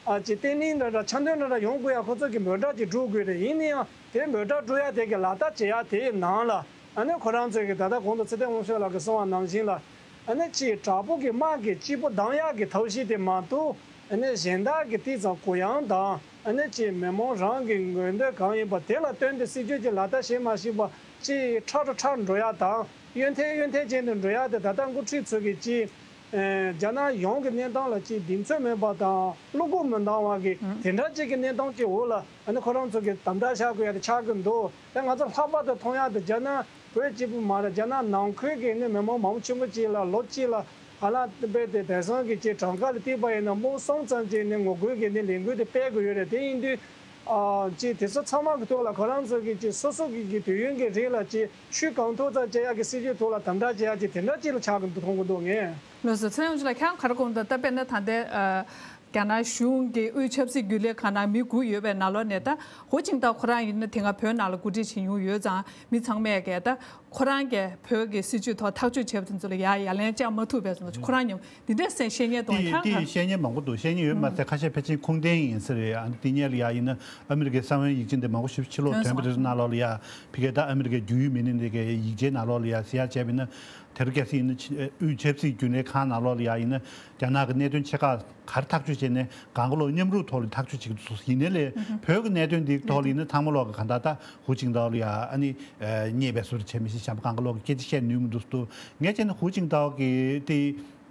ཨ་ཅིག་བརྟན་ལྷིང་འདྲ་འདྲ་འཆམ་མཐུན་འདྲ་འདྲ་ཡོང་དགོས་ཡ་ཁོ་ཚོ་གི་འབོད་སྒྲ་ཅིག་སྒྲོག་དགོས་རེད། ཡིན་ན་ཡང་དེ་འབོད་སྒྲ་སྒྲོག་ཡ་དེ་གི་ལག་བསྟར་བྱེད་ཡ་དེའི་ནང་ལ་ཨ་ནི་ཁོ་རང་ཚོ་གི་ད་ལྟ་གོང་དུ་ཚེ་བརྟན་དབང་ཕྱུག་ལགས་ཀྱིས་གསུངས་པ་ནང་བཞིན་ལ། ཨ་ནི་ཅིག་དྲག་པོ་གི་དམག་གི་སྐྱིད་པོ་ལྡང་ཡག་གི་ཐབས་ཤེས་དེ་མ་གཏོགས། ཨ་ནི་གཞན་དག་གི་ཏིག་ཙམ་གུ་ཡངས་དང་། ཨ་ནི་ཅིག་མི་མང་རང་གི་འོས་འདོད་གང་ཡིན་པ་དེ་ལ་བསྟུན་ཏེ་སྲིད་ཇུས་ཅིག་ལག་བསྟར་བྱེད་མ་ཤེས་པ་ཅིག་ཁྲག་ཁྲ་ཁྲག་འགྲོ་ཡག་དང་། གཡོན་ཐལ་གཡོན་ཐལ་ཅན་དུ་འགྲོ་ཡག་དེ་ད་ལྟ་འགོ་ཁྲིད་ཚོ་གིས་ཅིག་ཨ་རྒྱ་ནག་ཡོངས་ཀྱི་གནས་སྟངས་ལ་ཅིག་གདེང་ཚོད་མེད་པ་དང་བློ་ཁོག་མི་འདང་བ་གི་དེ་འདྲ་ཅིག་གི་གནས་སྟངས་ཀྱི་འོག་ལ་ཨ་ནི་ཁོ་རང་ཚོ་གིས་དམ་དྲག་བྱ་དགོས་ཡག་དེ་ཆགས་ཀྱི་འདུག་དེ་ང་ཚོ་ལྷག་པར་དུ་མཐོང་ཡག་དེ་རྒྱ་ནག་བོད་གཅིག་པུ་མ་རེད། རྒྱ་ནག་ནང་ཁུལ་གྱི་ནི་མི་མང་མང་པོ་ཆེན་པོ་ཅིག་ལ་ལོ་གཅིག་ལ་ཧ་ལམ་དཔེ་དེ་དེང་སང་གི་ཅིག་གྲངས་ཀ་ལ་བལྟས་པ་ཡིན་ན་སྨོན་གསུམ་ཙམ་ཅིག་ནི་ངོ་རྒོལ་གྱི་ནི་ལས་འགུལ་དེ་སྤེལ་དགོས་ཡོད་རེད། དེ་ཡིན་དུས་ཨ་ཅིག་དེ་ཚོ་ཚང་མ་གི་ཐོག་ལ་ཁོ་རང་ཚོ་གི་ཅིག་སོ་སོ་གི་གི་དུས་ཡུན་གྱི་རིང་ལ་ཅིག་ཆུ་གང་མཐོ་ཙམ་བཅད་ཡག་གི་སྲིད་ཇུས་ཐོག་ལ་དམ་དྲག་བྱེད་ཡག་ཅིག་དེ་འདྲ་ཅིག་ལ་ཆགས་ཀྱི་འདུག་མཐོང་གི་འདུག་ངས། ལགས་སོ། ཚེ་རིང་དབང་ཕྱུག་ལགས། ཁྱེད་རང་ག་རེ་དགོངས་འདུག་ད་དཔེར་ན་ད་ལྟའི་ཨ། རྒྱ་ནག་གཞུང་གི་དབུས་ཆབ་སྲིད་རྒྱུན་ལས་ཁང་ནང་མི་དགུ་ཡོད་པའི་ནང་ལོགས་ནས་ད་ཧུའུ་ཅིན་ཐའོ་ཁོ་རང་ཡིན་ན་དེ་སྔ་བོད་ནང་ལ་འགོ་ཁྲིད་བྱེད་མྱོང་ཡོད་ཙང་། མི་ཚང་མས་ཀྱིས་ད་ཁོ་རང་གིས་བོད་ཀྱི་སྲིད་བྱུས་ཐོག་ཐག་གཅོད་བྱས་པ་དེ་ཚོ་ལ་ཡ་ཡ་ལན་བཅག་མ་ཐུབ་པའི་བཟོ་འདྲ་ཁོ་རང་ཉམས་འདི་འདྲའི་སེམས་ཤེས་ཉེན་དང་། དེ་ཁྱེད་རང་དེ་ག་ཤེས་ཉེན་མང་པོ་འདུག་ཤེས་ཉེན་ཡོད་མ་ཟད་ཁ་ཤས་ཕལ་ཆེར་ཁུངས་ལྡན་ཡིན་ས་རེད། ཨ་ནི་དེ་སྔོན་ལ་ཡ་ཡིན་ན་ཨ་མི་རི་ཀའི་གསང་བའི་ཡིག་ཆ་འདི་མང་པོ་ཞིག་ཕྱི་ལོགས་ཐོན་པ་དེ་ཚོ་ནང་ལོགས་ལ་ཡ་ཕ་གིར་ད་ཨ་མི་རི་ཀའི་རྒྱུས་ཡོད་མི་སྣ་འདི་གའི་ཡིག་ཆའི་ནང་ལོགས་ལ་ཡ་གཟིགས་ཡག་བྱས་པ་ཡིན་ན། དེ་རིང་ཁ་སང་ཡིན་ན་ཕྱི་དབུས་ཆབ་སྲིད་རྒྱུན་ལས་ཁང་ནང་ལོགས་ལ་ཡ་ཡིན་ན་རྒྱ་ནག་གི་གནད་དོན་ཆེ་ཁག་ག་རེ་ཐག་གཅོད་བྱས་ནས་གང་ག་ལོག་མཉམ་རུབ་ཐོག་ལ་ཐག་གཅོད་བྱེད་ཀྱི་འདུག་ཡིན་ནའི་ལས་བོད་ཀྱི་གནད་དོན་འདི་ཐོག་ལ་ཡིན་ན་ཚང་མ་ལོག་གི་ག་ད་ད་ཧུའུ་ཅིན་ཐའོ་ལ་ཡ་ཨ་ནི་ཨ་བརྙས་པའི་བཟོ་འདྲ་བྱས་མི་ཤེས་བྱམས་པ་གང་ག་ལོག་གི་སྐད་ཆ་བཤད་ནུས་མི་འདུག་འདུག་ངས་བྱས་ན་ཧུའུ་ཅིན་ཐའོ་གི་དེ་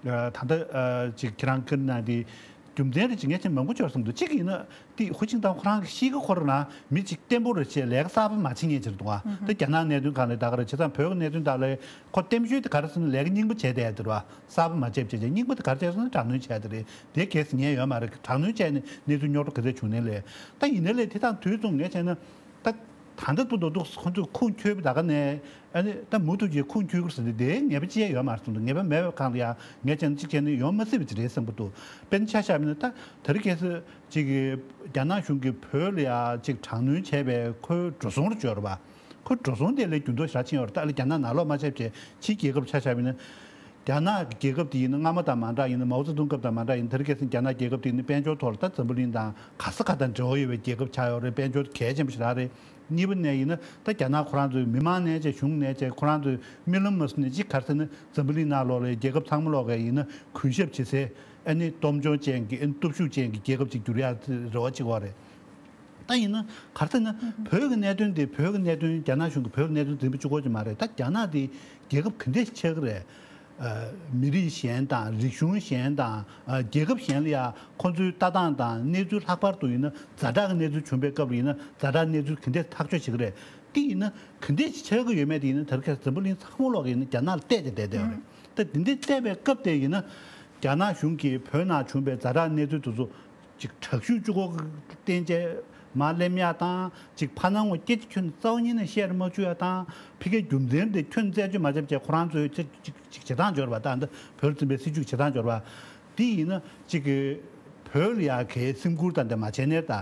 ཨ་ད་ལྟ་ཨ་ཅིག་ཁྱེད་རང་བཀའ་འདྲི་གནང་དེ། རྒྱུ་མཚན་རེ་ཅིག་ངས་ཅིག་མང་པོ་འབྱོར་སོང་འདུག་གཅིག་ཡིན་ན་དེ་ཧུའུ་ཅིན་ཐའོ་ཁོ་རང་གི་གཤིས་ཀ་ཁོ་རང་མི་ཅིག་བརྟན་པོ་རེད་ཅེས་ལས་ཀ་གསར་པ་མ་བྱེད་མཁན་ཅིག་རེད་འདུག་ཨ། ད་རྒྱ་ནག་གནད་དོན་སྒང་ལ་ད་ག་རེ་བྱས་ཙང་བོད་ཀྱི་གནད་དོན་དག་ལ་ཁོ་བརྟན་བཞུགས་དེ་ག་རེ་ཟེར་ན་ལས་ཀ་རྙིང་པ་བྱས་བསྡད་ཡ་དེ་རེད་བ། གསར་པ་མ་བྱས་བྱས་བྱས་རྙིང་པ་དེ་ག་རེ་བྱས་ཟེར་ན་དྲག་གནོན་བྱས་དེ་རེད། དེ་གལ་སྲིད་ཉན་ཡོད་མ་རེད། དྲག་གནོན་བྱས་ནས་གནས་ཚུལ་རྙོག་དྲ་ག་ཚད་བྱུང་ནའི་ལས། ད་ཡིན་ནའི་ལས་དེ་དང་དུས་མཚུངས་ངས་བྱས་ན་ད། ད་ལྟ་བུ་མདོ་འདུག་ཁོ་ཚོས་ཁུངས་འཁྱོལ་བ་ད་ག་ནས་ཨ་ནི་ད་མུ་མཐུད་ཀྱིས་ཁུངས་འཁྱོལ་གྱི་རེད་ཟེར་ཏེ་དེའི་ངེས་པ་ཅི་ཡང་ཡོད་མ་རེད་གསུངས་འདུག་ངེས་པ་མེད་པའི་སྒང་ལ་ཡང་ངས་བྱས་ན་གཅིག་བྱས་ན་ཡོང་མ་སྲིད་པ་ཅིག་རེད་བསམ་གྱི་འདུག་དཔེར་ན་ཆ་བཞག་པ་ཡིན་ན་ད་དེ་རིང་ཁ་སང་ཅིག་གི་རྒྱ་ནག་གཞུང་གིས་བོད་ལ་ཡང་ཅིག་དྲག་གནོན་བྱས་པའི་ཁོའི་འགྲོ་སོང་རེ་འབྱོར་བ། ཁོའི་འགྲོ་སོང་དེ་ལས་འགྱུར་ལྡོག་ཞེ་དྲག་ཕྱིན་ཡོད་རེད། ད་ཨ་ལེ་རྒྱ་ནག་ནང་ལོགས་མ་ཆགས་བྱས་ཕྱིའི་རྒྱལ་ཁབ་ཆ་བཞག་པ་ཡིན་ན། རྒྱ་ནག་གི་རྒྱལ་ཁབ་དེ་ཡིན་ན་སྔ་མ་དང་མ་འདྲ་ཡིན་ན། མའོ་ཙེ་ཏུང་སྐབས་དང་མ་འདྲ་ཡིན་ན། དེ་རིང་ཁ་སང་རྒྱ་ནག་རྒྱལ་ཁབ་དེ་ཡིན་ན་དཔལ་འབྱོར་ཐོག་ལ་ད་འཛམ་བུ་གླིང་དང་ག་ས་ག་དང་འབྲེལ་བ་ཡོད་པའི་རྒྱལ་ཁབ་ཆགས་ཡོད་རེད། དཔལ་འབྱོར་གལ་ཆེན་པོ་ཞེ་དྲག་རེད། གཉིས་པ་ནས་ཡིན་ན་ད་རྒྱ་ནག་ཁོ་རང་ཚོའི་མི་མང་ནས་བྱས་གཞུང་ནས་བྱས་ཁོ་རང་ཚོའི་རྨི་ལམ་མ་བཟུང་ནས་ཅིག་ག་རེ་ཟེར་ན་འཛམ་བུ་གླིང་ནང་ལོགས་ལ་རྒྱལ་ཁབ་ཚང་མ་ལོགས་ཀྱི་ཡིན་ན་གུས་ཞབས་བྱེད་སའི་ཨ་ནི་སྟོབས་འབྱོར་ཅན་གྱི་ཨ་ནི་སྟོབས་ཤུགས་ཅན་གྱི་རྒྱལ་ཁབ་ཅིག་འགྱུར་ཡག་རེ་བ་ཅིག་ཡོད་རེད། ད་ཡིན་ན་ག་རེ་ཟེར་ན་བོད་ཀྱི་གནད་དོན་དེ་བོད་ཀྱི་གནད་དོན་རྒྱ་ནག་གཞུང་གིས་བོད་ཀྱི་གནད་དོན་འཛིན་པ་གཅིག་པོ་ཅིག་མ་རེད། ད་རྒྱ་ནག་དེ་རྒྱལ་ཁབ་ག་འདྲས་ཆགས་ཀྱི་རེད། ཨ། མི་རིགས་གཞན་དང་རིག་གཞུང་གཞན་དང་ཨ་རྒྱལ་ཁབ་གཞན་ལ་ཡང་ཁོ་ཚོའི་ལྟ་སྟངས་དང་གནས་ཚུལ། ལྷག་པར་དུ་ཡིན་ན་ཛ་དྲག་གི་གནས་ཚུལ་བྱུང་པའི་སྐབས་ལ་ཡིན་ན་ཛ་དྲག་གནས་ཚུལ་ག་འདྲས་ཐག་གཅོད་བྱེད་ཀྱི་རེད། དེ་ཡིན་ན་ག་འདྲས་ཆགས་ཀྱི་ཡོད་མེད་དེ་ཡིན་ན་དེ་རིང་ཁ་སང་འཛམ་བུ་གླིང་ཚང་མ་ལོག་གི་ཡིན་ན་རྒྱ་ནག་ལ་བལྟས་ཏེ་བསྡད་བསྡད་ཡོད་རེད། ད་དེ་འདྲས་བལྟས་པའི་སྐབས་དེ་ཡིན་ན་རྒྱ་ནག་གཞུང་གིས་བོད་ནང་བྱུང་པའི་ཛ་དྲག་གནས་ཚུལ་དེ་ཚོ་ཅིག་དྲག་ཤུགས་གཅིག་པོ་བསྟན་བྱས་མར་སླེབས་ཡག་དང་། ཅིག་ཕར་ནང་ངོ་སྐད་ཆ་ཁྱོན་རྩ་བ་ཉིད་ནས་བཤད་མ་བཅུག་ཡག་དང་། ཕ་གིའི་རྒྱུ་མཚན་དེ་ཁྱོན་རྩད་གཅོད་མ་བྱས་བྱས་ཁོ་རང་ཚོའི་ཅིག་ཅིག་ཅིག་བྱེད་སྟངས་འབྱོར་བ་དང་། འདི་བོད་ལ་འཛིན་པའི་སྲིད་བྱུས་ཀྱི་བྱེད་སྟངས་འབྱོར་བ་དེ་ཡིན་ན་ཅིག་གི་བོད་ལ་ཡག་གི་སེམས་ཁུར་དང་དེ་མ་བྱས་ནས། ད་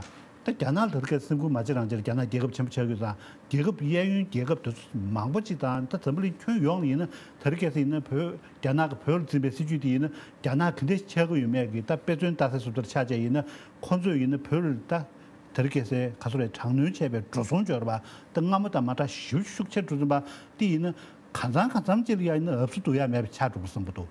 ད་རྒྱ་ནག་ལ་དེ་གའི་སེམས་ཁུར་མ་བྱེད་རང་བྱས་རྒྱ་ནག་རྒྱལ་ཁབ་ཆེན་པོ་ཆགས་ཀྱི་ཡོད་ཙང་། རྒྱལ་ཁབ་གཡས་གཡོན་རྒྱལ་ཁབ་དེ་ཚོ་མང་པོ་ཅིག་དང་། ད་འཛམ་བུ་གླིང་ཁྱོན་ཡོངས་ལ་ཡིན་ན་དེ་རིང་ཁ་སང་ཡིན་ན་བོད། རྒྱ་ནག་གི་བོད་ལ་འཛིན་པའི་སྲིད་བྱུས་དེ་ཡིན་ན་རྒྱ་ནག་ག་འདྲས་ཆགས་ཀྱི་ཡོད་མེད་ཀྱི་ད་དཔེ་མཚོན་ལྟ་ས་བཟོ་ལྟར་ཆགས་བྱས་ཡིན་ན། ཁོ་ཚོས་ཡིན་ན་བོད་ལ་ད་དེ་རིང་ཁ་སང་ག་ཚོད་རེད། དྲག་གནོན་བྱས་པའི་འགྲོ་སོང་འབྱོར་བ་ད་སྔ་མ་དང་མ་འདྲ་ཞེ་པོ་ཤུགས་ཆེར་འགྲོ་བཞིན་པ་དེ་ཡིན་ན་གང་འཚམ་གང་འཚམ་ཅིག་ལ་ཡང་ཡིན་ན་འུབ་སུ་འདུག་ཡ་མེད་པ་ཆགས་འགྲོ་གི་བསམ་གྱི་འདུག་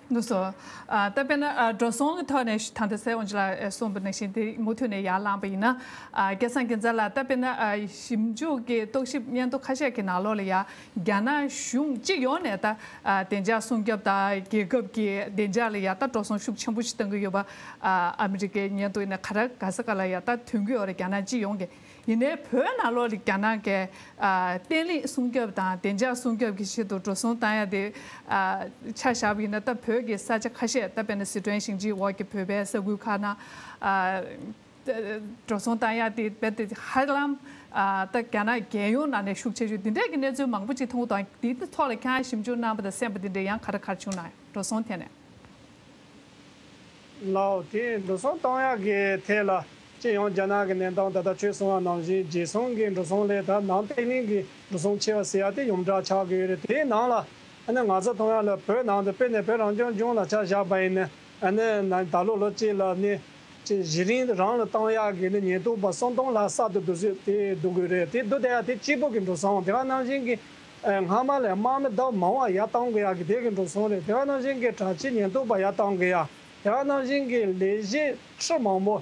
ལགས་སོ། ཨ། ད་དཔེར་ན་ཨ་འགྲོ་སོང་གི་ཐོག་ནས་ད་ལྟ་སྲས་དབང་ཕྱུག་ལགས་གསུངས་པ་ནང་བཞིན་དེ་མུ་མཐུད་ནས་ཡར་ལངས་པ་ཡིན་ན། ཨ། སྐལ་བཟང་རྒྱལ་མཚན་ལགས། ད་དཔེར་ན་ཨ་ཞིབ་འཇུག་གི་རྟོག་ཞིབ་སྙན་ཐོ་ཁ་ཤས་ཀྱི་ནང་ལོགས་ལ་ཡ་རྒྱ་ནག་གཞུང་སྤྱི་ཡོངས་ནས་ད་ཨ་བདེ་འཇགས་སྲུང་སྐྱོབ་དང་རྒྱལ་ཁབ་ཀྱི་བདེ་འཇགས་ལ་ཡ་ད་འགྲོ་སོང་ཤུགས་ཆེན་པོ་ཞིག་གཏང་གི་ཡོད་པ། ཨ། ཨ་མི་རི་ཀའི་སྙན་ཐོ་ཡིན་ན་ག་རེ་ག་ས་ག་ལ་ཡ་ད་ཐོན་གྱི་ཡོད་རེད། རྒྱ་ནག་སྤྱི་ཡོངས་ཀྱི། ཡིན་ནའི་བོད་ནང་ལོགས་ལ་རྒྱ་ནག་གིས་ཨ་བརྟན་ལྷིང་སྲུང་སྐྱོབ་དང་བདེ་འཇགས་སྲུང་སྐྱོབ་ཀྱི་ཆེད་དུ་འགྲོ་སོང་བཏང་ཡ་དེ་ཨ་ཆ་བཞག་པ་ཡིན་ན། ད་བོད་ཀྱི་ས་ཆ་ཁ་ཤས། ད་དཔེར་ན་སི་ཁྲོན་ཞིང་ཆེན་འོག་གི་བོད་པའི་ས་ཁུལ་ཁག་ནང་ཨ་འགྲོ་སོང་བཏང་ཡ་དེ་རྦད་དེ་ཧ་ལམ་ཨ་ད་རྒྱ་ནག་རྒྱལ་ཡོངས་ནང་ནས་ཤུགས་ཆེ་ཤོས་འདི་འདྲས་ཀྱི་གནས་ཚུལ་མང་པོ་ཅིག་མཐོང་དང་། འདིའི་ཐོག་ལ་ཁྱེད་རང་ཞིབ་འཇུག་གནང་པ་དང་གསན་པ་འདི་འདྲས་ཡང་ག་རེ་ག་རེ་བྱུང་ན། འགྲོ་སོང་ཐད་ནས། ལགས་སོ། དེ་འགྲོ་སོང་གཏོང་ཡག་གི་ཐད་ལ་སྤྱི་ཡོངས་རྒྱ་ནག་གི་གནས་སྟངས་ད་ལྟ་ཁྱོད་གསུངས་པ་ནང་བཞིན་རྒྱལ་སྲུང་གི་འགྲོ་སོང་ལས་ད་ནང་བརྟན་ལྷིང་གི་འགྲོ་སོང་ཆེ་བ་ཟེར་ཡག་དེ་ཡོངས་གྲགས་ཆགས་ཀྱི་ཡོད་རེད། དེའི་ནང་ལ་ཨ་ནི་ང་ཚོ་མཐོང་ཡག་ལ་བོད་ནང་དུ་དཔེར་ན་བོད་རང་སྐྱོང་ལྗོངས་ལ་ཆ་བཞག་པ་ཡིན་ན། ཨ་ནི་ན་ད་ལོ་ལོ་གཅིག་ལ་ནི་ཅིག་གཞི་རིམ་རང་ལ་གཏོང་ཡག་གི་ནི་ཉེན་རྟོག་པ་སུམ་སྟོང་ལྷག་གསར་དུ་བསྡུ་རྩིས་དེ་བསྡུ་དགོས་རེད། དེ་བསྡུ་བསྡད་ཡག་དེ་གཅིག་པོ་གི་འགྲོ་སོང་། དེ་ག་ནང་བཞིན་གྱི་ཨ་སྔ་མ་ལས་དམག་མི་ལྡབ་མང་བ་ཡར་གཏོང་དགོས་ཡག་གི་དེ་གི་འགྲོ་སོང་རེད། དེ་ག་ནང་བཞིན་གྱི་དྲག་ཆས་ཉེན་རྟོག་པ་ཡར་གཏོང་དགོས་ཡག་དེ་ག་ནང་བཞིན་གྱི་ལས་གཞི་ཁྲི་མང་པོ་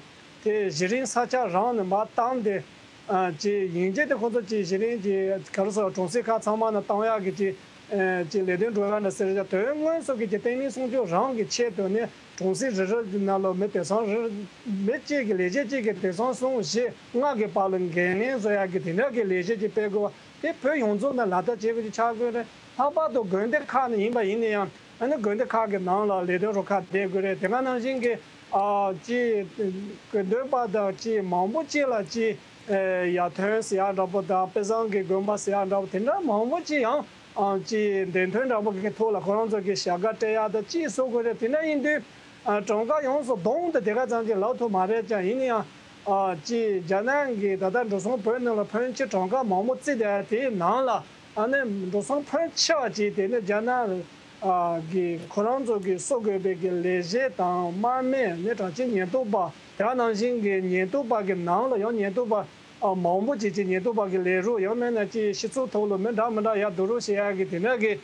དེ་གཞི་རིམ་ས་ཆ་རང་ནས་མར་བཏང་སྟེ། ཨ་ཅིག་ཡིན་གཅིག་དེ་ཁོ་ཚོ་ཅིག་གཞི་རིམ་གྱི་ག་རེ་ཟེར་གྲོང་གསེབ་ཁག་ཚང་མ་ནང་གཏོང་ཡག་གི་ཅིག་ཨ་ཅིག་ལས་དོན་སྒྲུབ་ཡག་འདྲ་ཟེར་ཡག་དོན་དངོས་སུ་གི་ཅིག་བརྟན་ལྷིང་སྲུང་སྐྱོབ་རང་གི་ཆེད་དུ་ནི་གྲོང་གསེབ་རེ་རེ་གི་ནང་ལ་མི་དེང་སང་རེ་མི་གཅིག་གི་ལས་བྱེད་གཅིག་གི་དེང་སང་གསུམ་བཞི་ལྔ་གི་བར་ལ་འགན་ལེན་བཟོ་ཡག་གི་དེ་འདྲ་གི་ལས་གཞི་ཅིག་སྤེལ་དགོས་པ། དེ་བོད་ཡོངས་རྫོགས་ནས་ལག་བསྟར་བྱེད་དགོས་ཀྱི་ཆགས་ཀྱི་ཡོད་རེད། ལྷག་པར་དུ་དགོན་སྡེ་ཁག་ནས་ཡིན་པ་ཡིན་ན་ཡང་། ཨ་ནི་དགོན་སྡེ་ཁག་གི་ནང་ལ་ལས་དོན་རུ་ཁག་བསྡད་དགོས་རེད། དེ་ག་ནང་བཞིན་གྱི་ཨ་ཅིག་དགོན་སྡོད་པ་དང་ཅིག་མང་པོ་ཅིག་ལ་ཅིག་ཨ་ཡར་ཐོན་ཟེར་ཡག་འདྲ་པོ་དང་། དཔེ་བཟང་གི་དགོན་པ་ཟེར་ཡག་འདྲ་པོ་དེ་འདྲ་མང་པོ་ཅིག་ཡང་ཨ་ཅིག་འདེམས་ཐོན་འདྲ་པོ་གི་ཐོག་ལ་ཁོ་རང་ཚོ་གི་བྱ་དགའ་སྤྲད་ཡག་དང་ཅིག་བཟོ་དགོས་རེད། དེ་འདྲ་ཡིན་དུས་ཨ་གྲངས་ཀ་ཡོངས་སུ་བསྡོམས་ཏེ་དེ་ག་ཙམ་གྱིས་ལབ་ཐུབ་མ་རེད་ཀྱང་། ཡིན་ན་ཡང་། ཨ་ཅིག་རྒྱ་ནག་གིས་ད་ལྟ་འགྲོ་སོང་བོད་ནང་ལ་ཕོན་ཆེ་གྲངས་ཀ་མང་པོ་བརྩིས་བསྡད་དེའི་ནང་ལ་ཨ་ནི་འགྲོ་སོང་ཕོན་ཆེ་བ་ཅིག་དེ་ནི་རྒྱ་ནག་ཨ་གི་ཁོ་རང་ཚོ་གི་གསོ་དགོས་པའི་གི་ལས་བྱེད་དང་དམག་མི་ནི་དྲག་ཆས་ཉེན་རྟོག་པ། དེ་ག་ནང་བཞིན་གི་ཉེན་རྟོག་པ་གི་ནང་ལ་ཡང་ཉེན་རྟོག་པ་ཨ་མང་པོ་ཅིག་ཅིག་ཉེན་རྟོག་པ་གི་ལས་རོགས། ཡང་མིན་ན་ཅིག་སྤྱི་ཚོགས་ཐོག་ལ་མི་འདྲ་མི་འདྲ་ཡར་བསྡུ་རུབ་བྱེད་ཡག་གི་དེ་འདྲ་གི་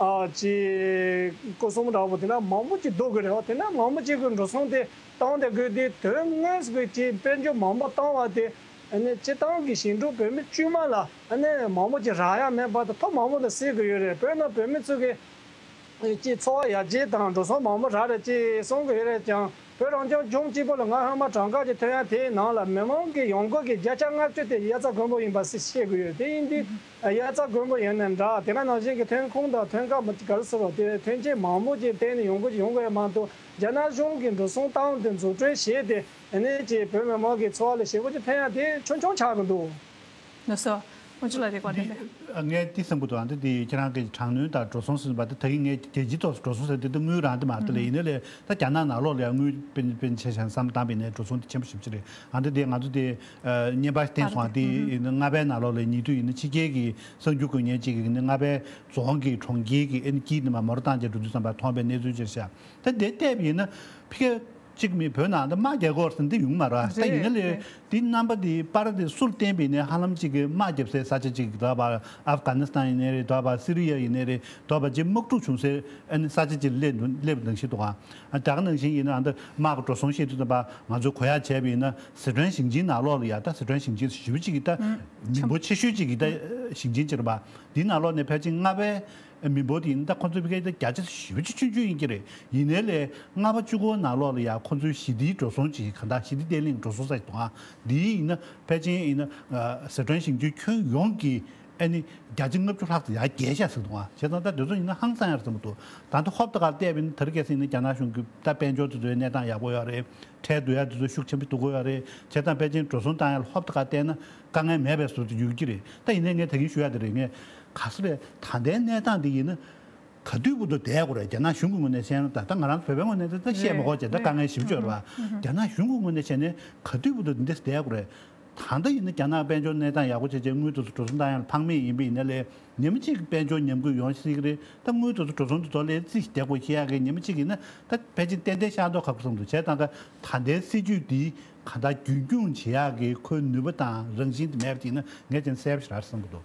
ཨ་ཅེ་སྐུ་སྲུང་འདྲ་པོ་དེ་འདྲ་མང་པོ་ཅིག་འདུག་གི་རེད་བ། དེ་འདྲ་མང་པོ་ཅིག་གི་འགྲོ་སོང་དེ་བཏང་བསྡད་དགོས་དེ། དོན་དངོས་སུ་གི་ཅིག་དཔལ་འབྱོར་མང་པོ་བཏང་བ་དེ་ཨ་ནི་སྤྱིར་བཏང་གི་ཞིང་འབྲོག་བོད་མི་དཀྱུས་མ་ལ་ཨ་ནི་མང་པོ་ཅིག་རག་ཡ་མེད་པ་དང་ཐོབ་མང་པོ་ལ་སྲིད་གི་ཡོད་རེད། བོད་ནང་བོད་མི་ཚོ་གི་ཅིག་འཚོ་བ་ཡར་རྒྱས་དང་འགྲོ་སོང་མང་པོ་རག་རེད་ཅེས་གསུང་གི་ཡོད་རེད་ཀྱང་། བོད་རང་སྐྱོང་ལྗོངས་གཅིག་པོ་ལ་ང་ཧ་མ་གྲངས་ཀ་ཅིག་ཐོན་ཡ་དེའི་ནང་ལ་མི་མང་གི་ཡོང་སྒོ་གི་བརྒྱ་ཆ་ལྔ་བཅུ་དེ་དབྱར་རྩྭ་དགུན་འབུ་ཡིན་པ་སྲིད་བཤད་གི་ཡོད། དེ་ཡིན་དུས་དབྱར་རྩྭ་དགུན་འབུ་ཡིན་ནའི་འདྲ། དེ་ག་ནང་བཞིན་གྱི་ཐོན་ཁུངས་དང་ཐོན་ཁུངས་ག་རེ་ཟེར་རོ་དེ་ཐོན་སྐྱེད་མང་པོ་ཅིག་བཏོན་ནས་ཡོང་སྒོ་ཅིག་ཡོང་གི་ཡོད་མ་གཏོགས། རྒྱ་ནག་གཞུང་གི་འགྲོ་སོང་བཏང་དེ་འཛུགས་སྐྲུན་བྱས་ཏེ་ཨ་ནི་ཅིག་བོད་མི་མང་གི་འཚོ་བ་ལ་ཞེ་པོ་ཅིག་ཕན་ཡ་དེ་ཆུང་ཆུང་ཆགས་གི་འདུག་ལགས་སོ། དབང་ཕྱུག་ལགས་དེ་སྐོར་དེ་འདྲ། ངས་དེ་བསམ་གི་འདུག་ཨ་འདི་དེ་ཁྱེད་རང་གི་དྲག་གནོན་དང་འགྲོ་སོང་ཟེར་བ་དེ་ད་གིན་ངས་རྒྱལ་སྤྱིའི་ཐོག་འགྲོ་སོང་ཟེར་དེ་དེ་དངུལ་རང་དེ་མ་རེད་དེ་ལས། ཡིན་ནའི་ལས་ད་རྒྱ་ནག་ནང་ལོགས་ལ་ཡང་དངུལ་སྤེལ་སྤེལ་ཆ་བཞག་བསམ་བཏང་པ་ཡིན་ནའི་འགྲོ་སོང་དེ་ཆེན་པོ་ཞེ་པོ་ཅིག་རེད། ཨ་འདི་དེ་ང་ཚོ་དེ་བརྙན་པར་བསྟན་སོང་། ཨ་དེ་ཡིན་ན་རྔ་པའི་ནང་ལོགས་ལ་ཉེ་དུས་ཡིན་ན་ཕྱི་རྒྱལ་གྱི་གསར་འགྱུར་འགོད་མཁན་གཅིག་གིས་ཡིན་ན་རྔ་པའི་རྫོང་གི་གྲོང་ཁྱེར་གྱི་ཨ་ནི་དཀྱིལ་དེ་མར་མོ་ཊ་བཏང་བྱས་འགྲོ་དུས་ཙམ་པ་མཐོང་བའི་གནས་ཚུལ་ཅིག་བཞག་ད་དེ་བལྟས་པ་ཡིན་ན་ཕ་གི་གཅིག་མི་བོད་ནང་ད་དམག་རྒྱག་གི་ཡོད་རེད་ཟེར་འདི་ཡོང་གི་མ་རེད། ད་ཡིན་ན་ལས་འདི་རྣམ་པ་འདི་པར་འདི་སུར་བསྟན་པ་ཡིན་ན་ཧ་ལམ་གཅིག་གི་དམག་རྒྱབ་སའི་ས་ཆ་གཅིག་ད་བར་ཨབ་གྷ་ནི་སི་ཐན་ཡིན་ནའི་རེད། ད་བར་སི་རི་ཡ་ཡིན་ནའི་རེད། ད་བར་རྗེས་དམག་འཁྲུག་བྱུང་སའི་ཨ་ནི་ས་ཆ་གཅིག་སླེབས་འདུག་སླེབས་ནང་བཞིན་འདུག་ཨ་ད་ག་ནང་བཞིན་ཡིན་ན་ཨ་ད་དམག་གི་འགྲོ་སོང་བཤད་དུས་ཙམ་པ་ང་ཚོས་གོ་ཡག་བྱས་པ་ཡིན་ན་སི་ཁྲོན་ཞིང་ཆེན་ནང་ལོགས་ལ་ཡ། ད་སི་ཁྲོན་ཞིང་ཆེན་ཞེ་པོ་གཅིག་གི་ད་མི་འབོར་ཆེ་ཤོས་གཅིག་གི་ད་ཞིང་ཆེན་གཅིག་རེད་པ། འདི་ནང་ལོགས་ནས་ཕལ་ཆེར་རྔ་པའི་མི་འབོར་དེ་ཡིན་ན་ད་ཁོང་ཚོའི་ཕ་གི་ད་བརྒྱ་ཆ་ཞེ་པོ་ཅིག་ཆུང་ཆུང་ཡིན་གྱི་རེད། ཡིན་ནའི་ལས་རྔ་པ་གཅིག་པོའི་ནང་ལོགས་ལ་ཡང་ཁོང་ཚོའི་ཞི་བདེའི་འགྲོ་སོང་ཅིག་གང་ལྟར་ཞི་བདེ་བརྟན་ལྷིང་འགྲོ་སོང་ས་ཞིག་འདུག་ཨ། འདི་ཡིན་ན་ཕལ་ཆེར་ཡིན་ན་ཨ་ཟི་ཁྲོན་ཞིང་ཆེན་ཁྱོན་ཡོངས་ཀྱི་ཨ་ནི་བརྒྱ་ཆ་ལྔ་བཅུ་ལྷག་ཙམ་ཡར་བརྒལ་ཤག་ཟེར་འདུག་ཨ། བྱས་ཙང་ད་དེ་ཚོ་ཡིན་ན་ཧང་སང་ཡ་རེད་བསམ་གྱི་འདུག་ད་ལྟ་ཧོབ་ཏེ་ག་བལྟས་པ་ཡིན་ན་དེ་རིང་ཁ་སང་ཡིན་ན་རྒྱ་ནག་གཞུང་གི་ད་དཔལ་འབྱོར་དེ་ཚོའི་གནས་སྟངས་ཡག་པོ་ཡོད་རེད། ཁྲལ་བསྡུ་ཡ་དེ་ཚོ་ཤུགས་ཆེན་པོ་བསྡུ་དགོས་ཡོད་རེད། བྱས་ཙང་ཕལ་ཆེར་འགྲོ་སོང་བཏང་ཡ་ལ་ཧོབ་ཏེ་ག་བལྟས་ན་དཀའ་ངལ་མེད་པའི་བཟོ་འདྲ་ཡོད་ཀྱི་རེད། ད་ཡིན་ནའི་ངས་ད་གིན་ཞུ་ཡ་དེ་རེད། ངས་ག་ས་རེད། ད་ལྟའི་གནས་སྟངས་འདི་ཡིན་ན་ག་དུས་བར་དུ་བསྡད་དགོས་རེད། རྒྱ་ནག་གཞུང་གི་ངོས་ནས་བཤད་ན། ད་ལྟ་ང་རང་ཚོ་བོད་པའི་ངོས་ནས་ད་བཤད་མི་དགོས་བྱས། ད་དཀའ་ངལ་ཞེ་པོ་ཅིག་ཡོད་རེད་བ། རྒྱ་ནག་གཞུང་གི་ངོས་ནས་བཤད་ན་ག་དུས་བར་དུ་འདི་འདྲ་བསྡད་དགོས་རེད། ད་ལྟ་ཡིན་ན་རྒྱ་ནག་དཔལ་འབྱོར་གནས་སྟངས་ཡག་པོ་བྱས་བྱས་དངུལ་དེ་ཚོ་འགྲོ་སོང་བཏང་ཡ་ལ་ཕངས་མེད་ཡིན་པ་ཡིན་ན་ལས། ཉི་མ་གཅིག་དཔལ་འབྱོར་ཉམས་རྒུད་ཡོང་སྲིད་ཀྱི་རེད། ད་དངུལ་དེ་ཚོ་འགྲོ་སོང་དེ་ཚོ་ལས་རྩིས་བསྡད་དགོས་ཤེས་ཡག་གི་ཉི་མ་གཅིག་ཡིན་ན་ད་ཕལ་ཆེར་ཏན་ཏན་ཤར་མདོག་ཁ་པོ་བསམ་འདུག་བྱས་ཙང་ཀ་ད་ལྟའི་སྲིད་ཇུས་འདི་གང་ལྟར་རྒྱུན་སྐྱོང་བྱེད་ཡག་གི་ཁོའི་ནུས་པ་དང་རང་བཞིན་དེ་མེད་པ་ཅིག་ཡིན་ན་ངས་ཀྱང་གསལ་པོ་ཞིག་རེད་བསམ་གྱི་འདུག་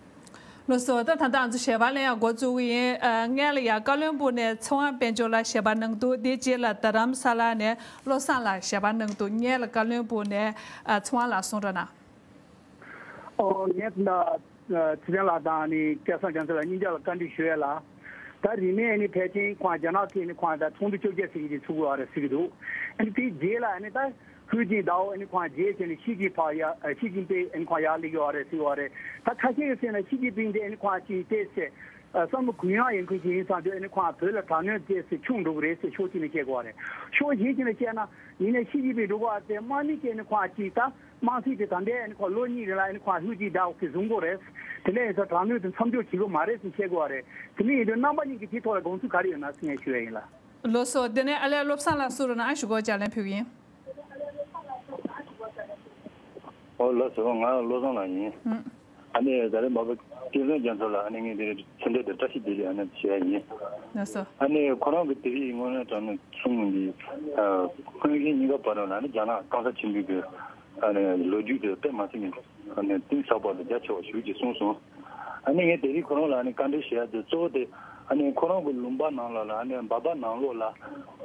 ལགས་སོ། ད་ད་ལྟ་ང་ཚོ་ཞལ་པར་ལེན་ཡག་འགོ་བཙུགས་ཀྱི་ཡིན། ཨ་སྔོན་ལ་ཡ་བཀའ་བློན་སྦུག་ནས་ཚེ་དབང་དཔལ་འབྱོར་ལགས་ཞལ་པར་གནང་འདུག་དེའི་རྗེས་ལ་རྡ་རམ་ས་ལ་ནས་བློ་བཟང་ལགས་ཞལ་པར་གནང་འདུག་སྔོན་ལ་བཀའ་བློན་སྦུག་ནས་ཨ་ཚེ་དབང་ལགས་གསུང་རོགས་གནང་། ཨོ་ངས་ད་ཚེ་བརྟན་ལགས་དང་ནི་སྐལ་བཟང་རྒྱ་མཚོ་ལགས་གཉིས་ཆ་ལ་བཀའ་འདྲི་ཞུ་ཡས་ལ། ད་རིང་ནས་ནི་ཕལ་ཆེར་ཁོང་རྒྱ་ནག་གིས་ནི་ཁོང་ད་ཚོགས་འདུ་བཅོ་བརྒྱད་ཟེར་གྱི་ཅིག་ཚུགས་ཡོད་རེད་ཟེར་གྱི་འདུག་ཨ་ནི་དེའི་རྗེས་ལ་ཨ་ནི་ད་ཧུའུ་ཅིན་ཏའོ་ཨ་ནི་ཁོང་རྗེས་བྱས་ནས་ཞི་ཅིན་ཕིང་ཡ་ཨ་ཞི་ཅིན་ཕིང་ཨ་ནི་ཁོང་ཡར་སླེབས་ཡོད་རེད་ཟེར་ཡོད་རེད། ད་ཁ་ཤས་ཀྱིས་ཟེར་ན་ཞི་ཅིན་ཕིང་དེ་ཨ་ནི་ཁོང་ཅིག་ཏོག་ཙམ་བསམ་བློ་གུ་ཡངས་ཡོད་མཁན་ཅིག་ཡིན་ཙང་དུས་ཨ་ནི་ཁོང་བོད་ལ་དྲག་གནོན་ཏོག་ཙམ་ཆུང་འགྲོ་གི་རེད་ཟེར་ཕྱོགས་གཅིག་ནས་བཤད་ཀྱི་ཡོད་རེད། ཕྱོགས་གཞན་ཞིག་ནས་བཤད་ན་ཡིན་ནའི་ཞི་ཅིན་ཕིང་འགྲོ་གི་ཡོད་རེད་དེ་དམག་མི་དེ་ཨ་ནི་ཁོང་ཅིག་ད། དམངས་སྲིད་དེ་ད་ལྟའི་ཨ་ནི་ཁོང་ཧུའུ་ཅིན་ཏའོ་གིས་བཟུང་དགོས་རེད། དེ་འདྲ་ཡིན་ཙང་དྲག་གནོན་དེ་མཚམས་འཇོག་བྱེད་དགོས་མ་རེད་ཟེར་བཤད་དགོས་པ་རེད། དེ་འདྲ་ཡིན་དུས་རྣམ་པ་གཉིས་ཀྱི་དེའི་ཐོག་ལ་དགོངས་ཚུལ་ག་རེ་ཡོད་ན་ཟེར་ངས་ཞུ་ཡ་ཡིན་ལ། ལགས་སོ། དེ་ནས་ཨ་ལས་བློ་བཟང་ལགས་སུ་རུ་ན་ཨ་ཞུ་སྒོ་ལྕགས་ལན་ཕུལ་གྱི་ཡིན། ཨོ་ལགས་སོ། ང་བློ་བཟང་ལགས་ཡིན། ཨ་ནི་ད་རེས་མ་པ་སྐལ་བཟང་རྒྱ་མཚོ་ལགས་ཨ་ནི་ངས་དེ་ཚོ་འདྲ་དེ་བཀྲ་ཤིས་བདེ་ལེགས་ཨ་ནི་ཞུ་ཡ་ཡིན། ལགས་སོ། ཨ་ནི་ཁོ་རང་གི་དེ་རིང་དངོས་གནས་དྲང་གནས་གསུངས་ནི་འདི་སྔོན་གྱི་གཉིས་ཀ་བར་ལ་ཨ་ནི་རྒྱ་ནག་གང་ཟག་ཆེན་པོའི་གི་ཨ་ནི་ལོ་རྒྱུས་དེ་དཔེ་མ་སྲིད་ནས་ཨ་ནི་གཏིང་ཟབ་པ་དང་རྒྱ་ཆེ་བ་ཞེ་པོ་ཅིག་གསུངས་སོང་། ཨ་ནི་ངས་དེ་རིང་ཁོ་རང་ལ་ཨ་ནི་བཀའ་འདྲི་ཞུ་ཡ་དེ་གཙོ་བོ་དེ་ཨ་ནི་ཁོ་རང་གི་ལུང་པ་ནང་ལ་ལ་ཨ་ནི་འབའ་པ་ནང་ལོགས་ལ་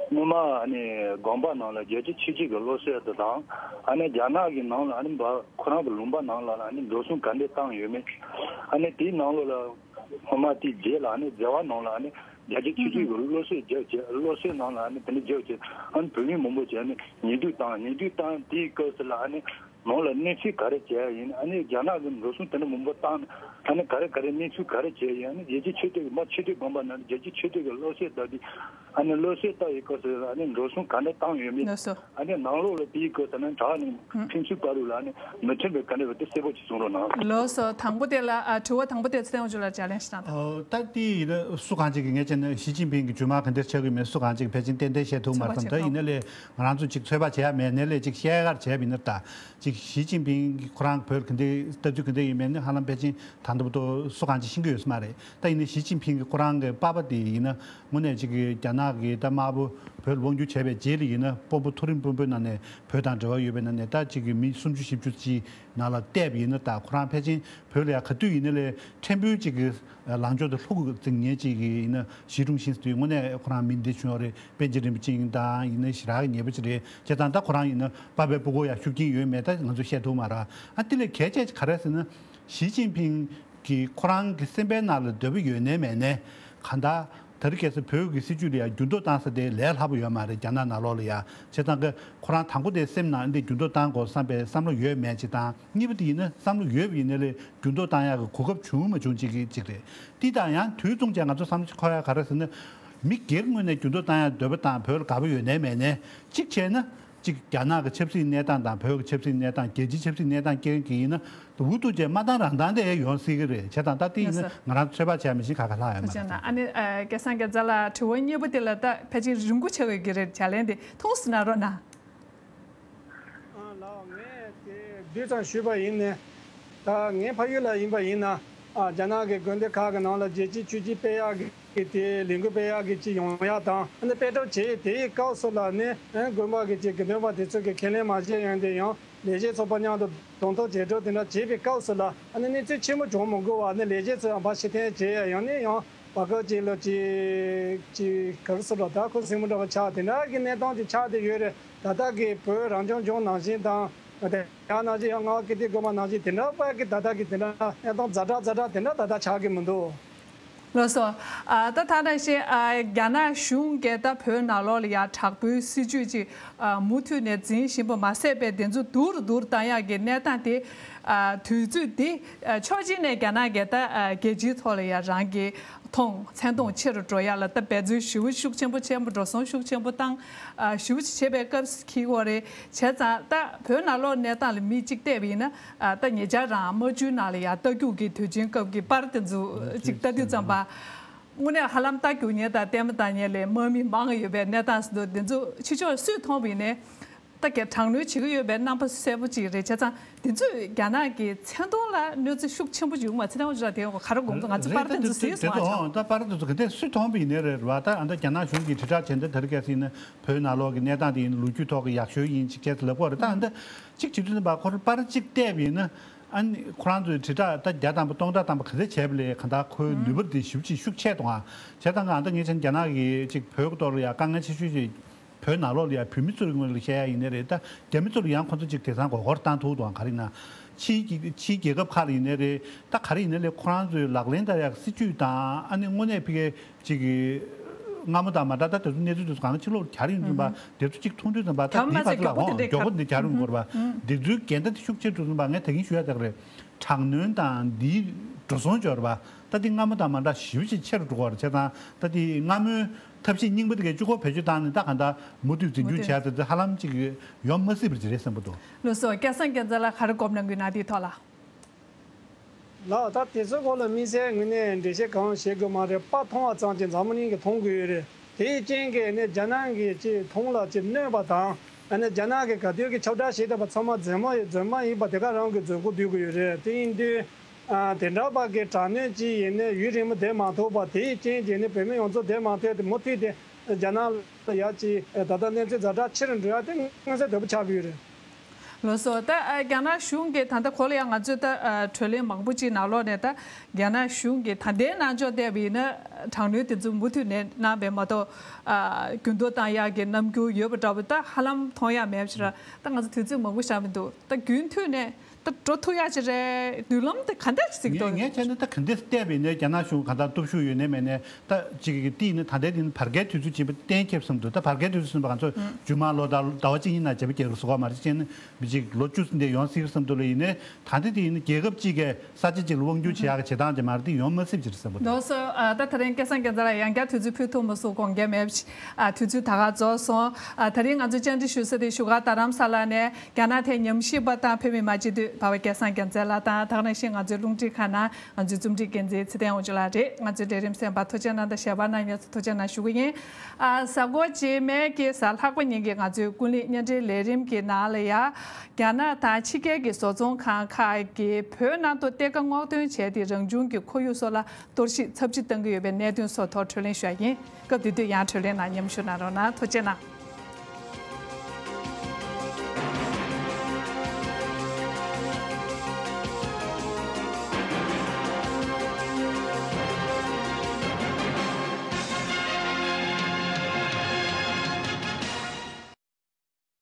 སྔོན་མ་ཨ་ནི་དགོན་པ་ནང་ལ་རྒྱལ་སྤྱི་ཆོས་སྲིད་ཀྱི་སློབ་གསོ་ཡ་དེ་དང་ཨ་ནི་རྒྱ་ནག་གི་ནང་ལ་ཨ་ནི་འབའ་ཁོ་རང་གི་ལུང་པ་ནང་ལ་ལ་ཨ་ནི་འགྲོ་སོང་ག་འདྲས་བཏང་ཡོད་མེད། ཨ་ནི་དེའི་ནང་ལོགས་ལ་སྔོན་མ་དེའི་རྗེས་ལ་ཨ་ནི་མཛའ་བ་ནང་ལ་ཨ་ནི་རྒྱལ་སྤྱི་ཆོས་སྲིད་ཀྱི་སློབ་གསོ་རྒྱབ་བྱས་སློབ་གསོའི་ནང་ལ་ཨ་ནི་དེ་འདྲ་རྒྱབ་བྱས་ཨ་ནི་བོད་མི་མང་པོ་བྱས་ཨ་ནི་ཉེས་འཛུགས་བཏང་ཉེས་འཛུགས་བཏང་དེའི་སྐབས་སུ་ལ་ཨ་ནི་ནང་ལ་གནས་ཚུལ་ག་རེ་བྱས་ཡིན། ཨ་ནི་རྒྱ་ནག་གི་འགྲོ་སོང་དེ་འདྲ་མང་པོ་བཏང་ཨ་ནི་ག་རེ་ག་རེ་གནས་ཚུལ་ག་རེ་བྱས་ཡིན། ཨ་ནི་རྒྱལ་སྤྱི་ཆོས་སྲིད་ཀྱི་མ་ཆོས་སྲིད་དགོན་པ་ནང་རྒྱལ་སྤྱི་ཆོས་སྲིད་ཀྱི་སློབ་གསོ་བཏང་དུས་ཨ་ནི་སློབ་གསོ་བཏང་ཡི་སྐབས་སུ་ཨ་ནི་འགྲོ་སོང་ག་འདྲ་བཏང་ཡོད་མེད། ལགས་སོ། ཨ་ནི་ནང་ལོགས་ལ་དེའི་སྐབས་སུ་ཨ་ནི་དྲག་ནས་ཕན་ཚུན་བར་དུ་ལ་ཨ་ནི་མི་མཐུན་པའི་ག་འདྲ་བ་དེ་གསལ་པོ་ཅིག་གསུང་རོགས་གནང་། ལགས་སོ། དང་པོ་དེ་ལ་ཨ་དྲི་བ་དང་པོ་དེ་ཚེ་བརྟན་དབང་ཕྱུག་ལ་ལྗགས་ལན་ཞིག་གནང་དང་། ཨོ་ད་དེ་ཡིན་ན་སུ་གང་ཅིག་གིས་ངས་བྱས་ན་ཞི་ཅིན་ཕིང་གི་བྱུས་དམག་ག་འདྲ་ཆགས་ཀྱི་མེད་སུ་གང་ཅིག་གིས་ཕལ་ཆེར་ཏན་ཏན་བཤད་ཐུབ་མ་རེད་བསམ། ད་ཡིན་ན་ལས་ང་རང་ཚོ་ཅིག་ཚོད་དཔག་བྱེད་ཡ་མེད་ནའི་ལས་ཅིག་བཤད་ཡ་ག་རེ་བྱས་པ་ཡིན་ན་ད་ཅིག་ཞི་ཅིན་ཕིང་གིས་ཁོ་རང་བོད་ག་འདྲའི་ལྟ་ཚུལ་ག་འདྲ་ཡོད་མེད་ནི་ཧ་ལམ་ཕལ་ཆེར་ད། ད་ལྟ་བར་དུ་སུ་གང་ཅིག་ཤེས་ཀྱི་ཡོད་ས་མ་རེད། ད་ཡིན་ན་ཞི་ཅིན་ཕིང་གི་ཁོ་རང་གི་པ་ཕ་དེ་ཡིན་ན་དངོས་གནས་ཅིག་གི་རྒྱ་ནག་གི་ད་དམར་པོ་བོད་ལ་དབང་བསྒྱུར་བྱས་པའི་རྗེས་ལ་ཡིན་ན་དཔོན་པོ་མཐོ་རིམ་དཔོན་པོའི་ནང་ནས་བོད་དང་འབྲེལ་བ་ཡོད་པའི་ནང་ནས་ད་ཅིག་གི་མི་སུམ་ཅུ་བཞི་བཅུ་ཅིག་ནང་ལ་བལྟས་པ་ཡིན་ན། ད་ཁོ་རང་ཕལ་ཆེར་བོད་ལ་ཡང་ག་དུས་ཡིན་ན་ལས་ཕྲན་བུ་ཅིག་གི་ལངས་ཕྱོགས་དེ་ལྷུག་འཛིང་མཁན་ཅིག་གི་ཡིན་ན་ཞི་ཀྲུང་ཤིན་ཟེར་དུས་དངོས་གནས་ཁོ་རང་མི་འདི་བྱུང་བ་རེད། པཎ་ཆེན་རིན་པོ་ཆེ་དང་ཡིན་ན་ཞེ་དྲག་གི་ཉེ་པོ་ཅིག་རེད། བྱས་ཙང་ད་ཁོ་རང་ཡིན་ན་པ་ཕའི་སྤུ་གུ་ཡང་ཤུགས་རྐྱེན་ཡོད་མེད་ད་ང་ཚོ་བཤད་ཐུབ་མ་རེད། ཨ་དེ་ལས་གལ་ཆེ་ག་རེ་ཟེར་ན། ཞི་ཅིན་ཕིང་གིས་ཁོ་རང་གི་སེམས་པའི་ནང་ལ་འདོད་པ་ཡོད་ནའི་མེད་ནའི། གང་ལྟར་ད་རེས་ཁ་སང་བོད་ཀྱི་སྲིད་བྱུས་ལ་ཡང་འགྱུར་ལྡོག་བཏང་ས་དེ་ལས་སླ་པོ་ཡོད་མ་རེད། རྒྱ་ནག་ནང་ལོགས་ལ་ཡང་། བྱས་ཙང་ཁོ་རང་དང་པོ་དེ་སེམས་ནང་འདི་འགྱུར་ལྡོག་བཏང་དགོས་བསམ་པའི་བསམ་བློ་ཡོད་མེད་ཅིག་དང་། གཉིས་པ་དེ་ཡིན་ན་བསམ་བློ་ཡོད་པ་ཡིན་ན་ལས་འགྱུར་ལྡོག་བཏང་ཡག་གི་གོ་སྐབས་བྱུང་མ་བྱུང་ཅིག་གི་ཅིག་རེད། དེ་དང་ཡང་དུས་མཚུངས་ཀྱང་ང་ཚོ་བསམ་བློ་ཅིག་འཁོར་ཡག་ག་རེ་ཟེར་ན། མི་སྒེར་ངོས་ནས་འགྱུར་ལྡོག་བཏང་ཡག་འདོད་པ་དང་བོད་ལ་དགའ་པོ་ཡོད་ནའི་མེད་ནའི། གཅིག་བྱས་ན། གཅིག་རྒྱ་ནག་གི་ཆབ་སྲིད་གནས་སྟངས་དང་བོད་ཀྱི་ཆབ་སྲིད་གནས་སྟངས། རྒྱལ་སྤྱིའི་ཆབ་སྲིད་གནས་སྟངས་རྐྱེན་གྱིས་ཡིན་ན་འུ་ཐུག་བྱས་མ་བཏང་རང་བཏང་དེ་ཡོང་སྲིད་ཀྱི་རེད། བྱས་ཙང་ད་དེ་ཡིན་ན་ལགས་སོ། ང་རང་ཚོད་དཔག་བྱས་མི་ཤེས་ཁ་ཁ་ལྷག་ཡོད་མ་རེད། ཨ་ནི་ཨ་སྐལ་བཟང་རྒྱ་མཚོ་ལགས། དྲི་བ་གཉིས་པ་དེ་ལ་ད་ཕལ་ཆེར་རིང་པོ་ཆགས་ཡོད་ཀྱི་རེད། བྱ་ལན་དེ་ཐུང་ཙམ་གནང་རོགས་གནང་། ཨ་ལགས། ངས་དེ་བསྡུས་ཙམ་ཞུས་པ་ཡིན་ནས། ད་ངའི་ཕ་ཡུལ་ལ་ཡིན་པ་ཡིན་ན། ཨ་རྒྱ་ནག་གི་དགོན་སྡེ་ཁག་གི་ནང་ལ་རྒྱལ་སྤྱིའི་ཆོས་བརྒྱུད་སྤེལ་ཡག་གི་དེ་ལས་འགུལ་སྤེལ་ཡག་གི་ཅིག་ཡོང་ཡག་དང་། ཨ་ནི་སྤེལ་གྲབས་བྱས། དེའི་སྐབས་སུ་ལ་ནི་ཨ་དགོན་པ་གི་ཅིག་དགེ་འདུན་པ་དེ་ཚོ་གི་ཁས་ལེན་མ་བྱས་ཡོང་དེ་ཡང་ལས་བྱེད་ཚོགས་པ་མཉམ་དུ་གདོང་ཐུག་བྱེད་གྲབས་དེ་འདྲ་བྱས་པའི་སྐབས་སུ་ལ། ཨ་ནི་གནས་ཚུལ་ཆེན་པོ་བྱུང་མི་དགོས་པ། ཨ་ནི་ལས་བྱེད་ཚོས་ཡང་ཕར་ཕྱིར་འཐེན་བྱས། ཡང་ནས་ཡང་བར་སྐབས་ཅིག་ལ་ཅིག་ཅིག་ག་རེ་ཟེར་ལ། ད་ཁུ་སིམ་པོ་འདྲ་བ་ཆགས། དེ་འདྲ་གི་གནས་སྟངས་ཅིག་ཆགས་བསྡད་ཡོད་རེད། ད་ལྟ་གི་བོད་རང་སྐྱོང་ལྗོངས་ནང་བཞིན་དང་། དེ་ཡང་ནང་བཞིན། ཡང་རྔ་བ་ཀིརྟི་དགོན་པ་ནང་བཞིན་དེ་འདྲ་པ་གི་ད་ལྟ་གི་དེ་འདྲ་གནས་སྟངས་ཛ་དྲག་ཛ་དྲག་དེ་འདྲ་ད་ལྟ་ཆགས་ཀྱི་མི་འདུག། ལགས་སོ། ཨ་ད་ད་ནང་བཞིན་ཨ་རྒྱ་ནག་གཞུང་གིས་ད་བོད་ནང་ལོགས་ལ་ཡང་དྲག་པོའི་སྲིད་བྱུས་ཅིག་ཨ་མུ་མཐུད་ནས་འཛིན་བཞིན་པ་མ་ཟད་པའི་དེ་ཚོ་སྡུག་རུ་སྡུག་རུ་བཏང་ཡག་གི་གནས་སྟངས་དེ། ཨ་དུས་ཚོད་འདི་ཨ་ཕྱོགས་གཅིག་ནས་རྒྱ་ནག་གིས་ད་ཨ་རྒྱལ་སྤྱིའི་ཐོག་ལ་ཡང་རང་གི་མཐོང་། མཚན་མཐོང་ཆེ་རུ་འགྲོ་ཡག་ལ་ད་འབད་བརྩོན་ཞེ་པོ་ཤུགས་ཆེན་པོ་ཆེན་པོ། འགྲོ་སོང་ཤུགས་ཆེན་པོ་བཏང་། ཨ་ཞེ་པོ་ཅིག་བྱས་པའི་སྐབས་སུ་འཁེལ་གྱི་ཡོད་རེད། བྱས་ཙང་ད་བོད་ནང་ལོགས་གནས་སྟངས་ལ་མིག་གཅིག་བལྟས་པ་ཡིན་ན། ཨ་ད་ཉེ་ཆར་རང་རྨ་ཆུའི་ནང་ལ་ཡང་རྟ་རྒྱུག་གི་དུས་ཆེན་སྐབས་ཀྱི་པར་དེ་ཚོ་ཅིག་ལྟ་དུས་ཙམ་པ། དངོས་གནས་ཧ་ལམ་རྟ་རྒྱུག་མཁན་དང་ལྟད་མོ་ལྟ་མཁན་ལས་དམག་མི་མང་ཡོད་པའི་གནས་སྟངས་སུ་འདུག། དེ་ཚོ་ཕྱི་ཕྱོགས་སུས་མཐོང་བ་ཡིན་ནའི། ད་ག་དྲག་གནོན་བྱེད་ཀྱི་ཡོད་པའི་རྣམ་པ་གསལ་པོ་ཅིག་རེད། བྱས་ཙང་དེ་ཚོས་རྒྱ་ནག་གི་མཚན་མཐོང་ལ་གནོད་འཚེ་ཤུགས་ཆེན་པོ་ཅིག་ཡོང་བ་ཚེ་རིང་དབང་ཕྱུག་ལགས་དེ་ག་རེ་དགོངས་འདུག། ང་ཚོ་པར་དེ་ཚོ་གཟིགས་སོང་ང་ཆགས། ད་པར་དེ་ཚོ་ག་དེ་སུས་མཐོང་བ་ཡིན་ནའི་རེད་བ། ད་ཨ་ད་རྒྱ་ནག་གཞུང་གིས་དྲིལ་བསྒྲགས་བྱས་འདི་ད་རེས་སྐལ་སྲིད་ནི་བོད་ནང་ལོགས་ཀྱི་གནས་སྟངས་དེ་ཡིན། ལོ་རྒྱུས་ཐོག་གི་ཡག་ཤོས་ཡིན་ཅིག་སྐད་ཆ་ལབ་ཀྱི་ཡོད་རེད། ད་ཨ་ད་གཅིག་བྱེད་དུས་ཙམ་པ་ཁོ་རང་པར་གཅིག་བལྟས་པ་ཡིན་ན། ཨ་ནི་ཁོ་རང་ཚོའི་དྲིལ་བསྒྲགས་ད་བརྒྱ་ཐམ་པ་སྟོང་ཕྲག་ཐམ་པ་ག་ཚད་བྱས་པ་ལས་གང་ལྟར་ཁོའི་ནུས་པ་དེ་ཞེ་པོ་ཅིག་ཤུགས་ཆེ་གཏོང་བ། བྱས་ཙང་ང་ད་ངས་བྱས་ན་རྒྱ་ནག་གིས་ཅིག་བོད་ཀྱི་ཐོག་ལ་ཡང་དཀའ་ངལ་ཆེ་ཤོས་ཤིག་བོད་ནང་ལོགས་ལ་ཡང་བོད་མི་ཚོའི་ངོས་ལ་བཤད་ཡ་ཡིན་ནའི་རེད། ད་རྒྱ་མི་ཚོ་ལ་ཡང་ཁོ་ཚོ་ཅིག་དེང་སང་མགོ་སྐོར་བཏང་ཐུབ་འདུག་ག་རེ་ཡིན་ན། ཕྱིའི་གི་ཕྱིའི་རྒྱལ་ཁབ་ཁག་ལ་ཡིན་ནའི་རེད། ད་ག་རེ་ཡིན་ནའི་ལས་ཁོ་རང་ཚོའི་ལག་ལེན་བསྟར་ཡག་སྲིད་ཇུས་དང་། ཨ་ནི་དངོས་གནས་ཕ་གི་ཅིག་གི་སྔ་མོ་དང་མ་འདྲ། ད་དེ་ཚོ་གནས་ཚུལ་དེ་ཚོ་གང་ཕྱི་ལོགས་གྱར་ཡོང་དུས་པ་དེ་ཚོ་ཅིག་མཐོང་དུས་ཙམ་པ། ད་དེའི་བར་དུ་ལ་འོང་མགྱོགས་པོ་འདི་གྱར་ཡོང་དགོས་རེད་པ། འདི་ཚོའི་འགལ་ཟླ་དེ་ཤུགས་ཆེར་འགྲོ་དུས་ཙམ་པ་ངས་ད་གིན་ཞུ་ཡ་དེ་ག་རེད། དྲག་གནོན་དང་འདིའི་འགྲོ་སོང་འབྱོར་བ་ད་འདི་སྔ་མོ་དང་མ་འདྲ་ཞེ་པོ་ཅིག་ཆེ་རུ་འགྲོ་གི་ཡོད་རེད། བྱས་ཙང་ད་འདི་སྔ་མོའི་ཐབས་ཤེས་རྙིང་པ་དེ་གའི་གཅིག་པོ་བེད་སྤྱོད་བཏང་ནས་ད་གང་ལྟར་མུ་མཐུད་འཛིན་སྐྱོང་བྱས་ཏེ་ཧ་ལམ་ཅིག་ཡོང་མ་སྲིད་པ་ཅིག་རེད་བསམ་གྱི་འདུག། ལགས་སོ། སྐལ་བཟང་རྒྱལ་མཚན་ལགས་ག་རེ་དགོངས་གནང་གི་ཡོད་ན་དེའི་ཐོག་ལ། ལགས། ད་དེ་ཚོའི་སྐོར་ལ་དམིགས་བསལ་ངོས་ནས་འགྲེལ་བཤད་གང་བྱེད་དགོས་མ་རེད། པར་མཐོང་བ་ཙམ་གྱིས་འཛམ་བུ་གླིང་གིས་མཐོང་གི་ཡོད་རེད། དེའི་རྐྱེན་གྱིས་ནི་རྒྱ་ནག་གིས་ཅིག་མཐོང་ལ་ཅིག་གནོད་པ་དང་། ཨ་ནི་རྒྱ་ནག་གིས་ག་དུས་ཀྱི་ཁྱབ་བསྒྲགས་བྱེད་བསྡད་པ་ཚང་མ་རྫུན་མ་ཡིན། རྫུན་མ་ཡིན་པ་དེ་ག་རང་གིས་རྫུན་རྐུ་བསྡུ་གི་ཡོད་རེད། དེ་ཡིན་དུས་ཨ་དེ་འདྲ་པ་གི་དྲག་གནོན་ཅིག་ཡིན་ནའི་ཡུན་རིང་པོ་བསྡད་མ་ཐུབ་པ། དེའི་རྐྱེན་གྱིས་ནི་བོད་མི་ཡོངས་རྫོགས་བསྡད་མ་ཐུབ་དེ། མུ་མཐུད་དེ་རྒྱ་ནག་ལ་ཡ་ཅིག་ད་ལྟ་གནས་ཚུལ་ཛ་དྲག་ཆེ་རུ་འགྲོ་ཡ་དེ་མངོན་གསལ་དོད་པོ་ཆགས་ཀྱི་ཡོད་རེད། ལགས་སོ། ད་ཨ་རྒྱ་ནག་གཞུང་གིས་ད་ལྟ་གོང་ལ་ཡང་ང་ཚོས་ད་ཨ་གྲོས་གླེང་མང་པོ་ཅིག་ནང་ལོགས་ནས། ད་རྒྱ་ནག་གཞུང་གིས་ད་ལྟའི་རྣམ་འཇོག་བལྟས་པ་ཡིན་ན་དྲག་གནོན་དེ་ཚོ་མུ་མཐུད་ནས་གནང་བས་མ་གཏོགས། ཨ་འགྱུར་ལྡོག་བཏང་ཡག་གི་རྣམ་འགྱུར་ཡོད་པ་འདྲ་པོ་ད་ཧ་ལམ་མཐོང་ཡག་མེད་པ་ཞིག་རེད། ད་ང་ཚོ་དུས་ཚོད་མང་པོ་ཞིག་མི་འདུག། ད་རྒྱུན་མཐུད་ནས་ད་འགྲོ་ཐུབ་ཡག་ཅིག་རེད། མདུན་ལམ་དེ་ག་འདྲ་ཞིག་གཟིགས་འདུག། ངས་བྱས་ན་ད་ག་འདྲ་བལྟས་པ་ཡིན་ན་རྒྱ་ནག་གཞུང་གང་ལྟར་སྟོབས་ཤུགས་ཡོད་ནའི་མེད་ནའི་ད་ཅིག་གི་དེ་ཡིན་ན། ད་ལྟའི་དེ་ནི་བར་བརྒལ་དུས་ཚོད་ཕྱིན་པ་གཏན་འཁེལ་བསམ་འདུག། ད་བར་བརྒལ་དུས་ཚོད་ཟིན་པ་ང་ཚོ་ཨང་རྒྱུན་མ་ལོ་ཟླ་ཟླ་བ་གཅིག་གཉིས་ནང་བྱས་པ་རྒྱལ་ཁབ་བཟོ་ག་མ་རེད། བྱས་ན་མི་གཅིག་ལོ་བཅུ་ཙམ་དེ་ཡོང་སྲིད་བསམ་འདུག་ལ། ཡིན་ནའི་ད་ལྟའི་དེ་ཡིན་ན་རྒྱལ་ཁབ་གཅིག་གིས་ས་ཆ་གཅིག་ལ་དབང་སྒྱུར་བྱེད་ཡག་གི་བྱེད་སྟངས་དེ་མ་རེད། དེ་ཡོང་མ་སྲིད་པ་ཅིག་རེད་བསམ་གྱི་འདུག། ལགས་སོ། ཨ་ད་དེ་རིང་སྐལ་བཟང་རྒྱལ་མཚན་ལགས་ཡང་བསྐྱར་དུས་ཚོད་ཕུལ་ཐུབ་མ་སོང་། དགོངས་འགལ་མེད་པ་ཞིག། ཨ་དུས་ཚོད་ད་ག་རྫོགས་སོང་། ཨ་དེ་རིང་ང་ཚོ་བཅར་འདྲི་ཞུ་ས་དེ་བཞུགས་སྒར་རྡ་རམ་ས་ལ་ནས་རྒྱ་ནག་ཐད་ཉམས་ཞིབ་པ་དང་བོད་མི་མང་སྤྱི་འཐུས་ འབའ་བ་སྐལ་བཟང་རྒྱལ་མཚན་ལགས་དང་། ད་ག་ནང་བཞིན་ང་ཚོའི་རླུང་འཕྲིན་ཁང་ནང་ང་ཚོའི་རྩོམ་སྒྲིག་འགན་འཛིན་ཚེ་བརྟན་དབང་ཕྱུག་ལགས་རེད། ང་ཚོའི་ལས་རིམ་གསན་པར་ཐུགས་རྗེ་གནང་དང་ཞལ་པར་གནང་མཁན་ཚོ་ཐུགས་རྗེ་གནང་ཞུ་གི་ཡིན། ཨ་གཟའ་འཁོར་རྗེས་མའི་གི་གཟའ་ལྷག་པ་ཉིན་གྱི་ང་ཚོའི་ཀུན་གླེང་བརྙན་འཕྲིན་ལས་རིམ་གྱི་ནང་ལ་ཡ། རྒྱ་ནག་དང་ཕྱི་རྒྱལ་གྱི་བཟོ་ཚོང་ཁང་ཁག་གིས་བོད་ནང་དུ་གཏེར་ཁ་སྔོག་འདོན་བྱས་ཏེ་རང་བྱུང་གི་ཁོར་ཡུག་སོགས་ལ་གཏོར་བཤིག་ཚབས་ཆེ་བཏང་གི་ཡོད་པའི་གནད་དོན་སོགས་ཐོག་གྲོས་གླེང་ཞུ་ཡ་ཡིན། སྐབས་དེ་དུས་ཡང་གྲོས་གླེང་ནང་མཉམ་ཞུགས་གནང་རོགས་གནང་། ཐུགས་རྗེ་གནང་།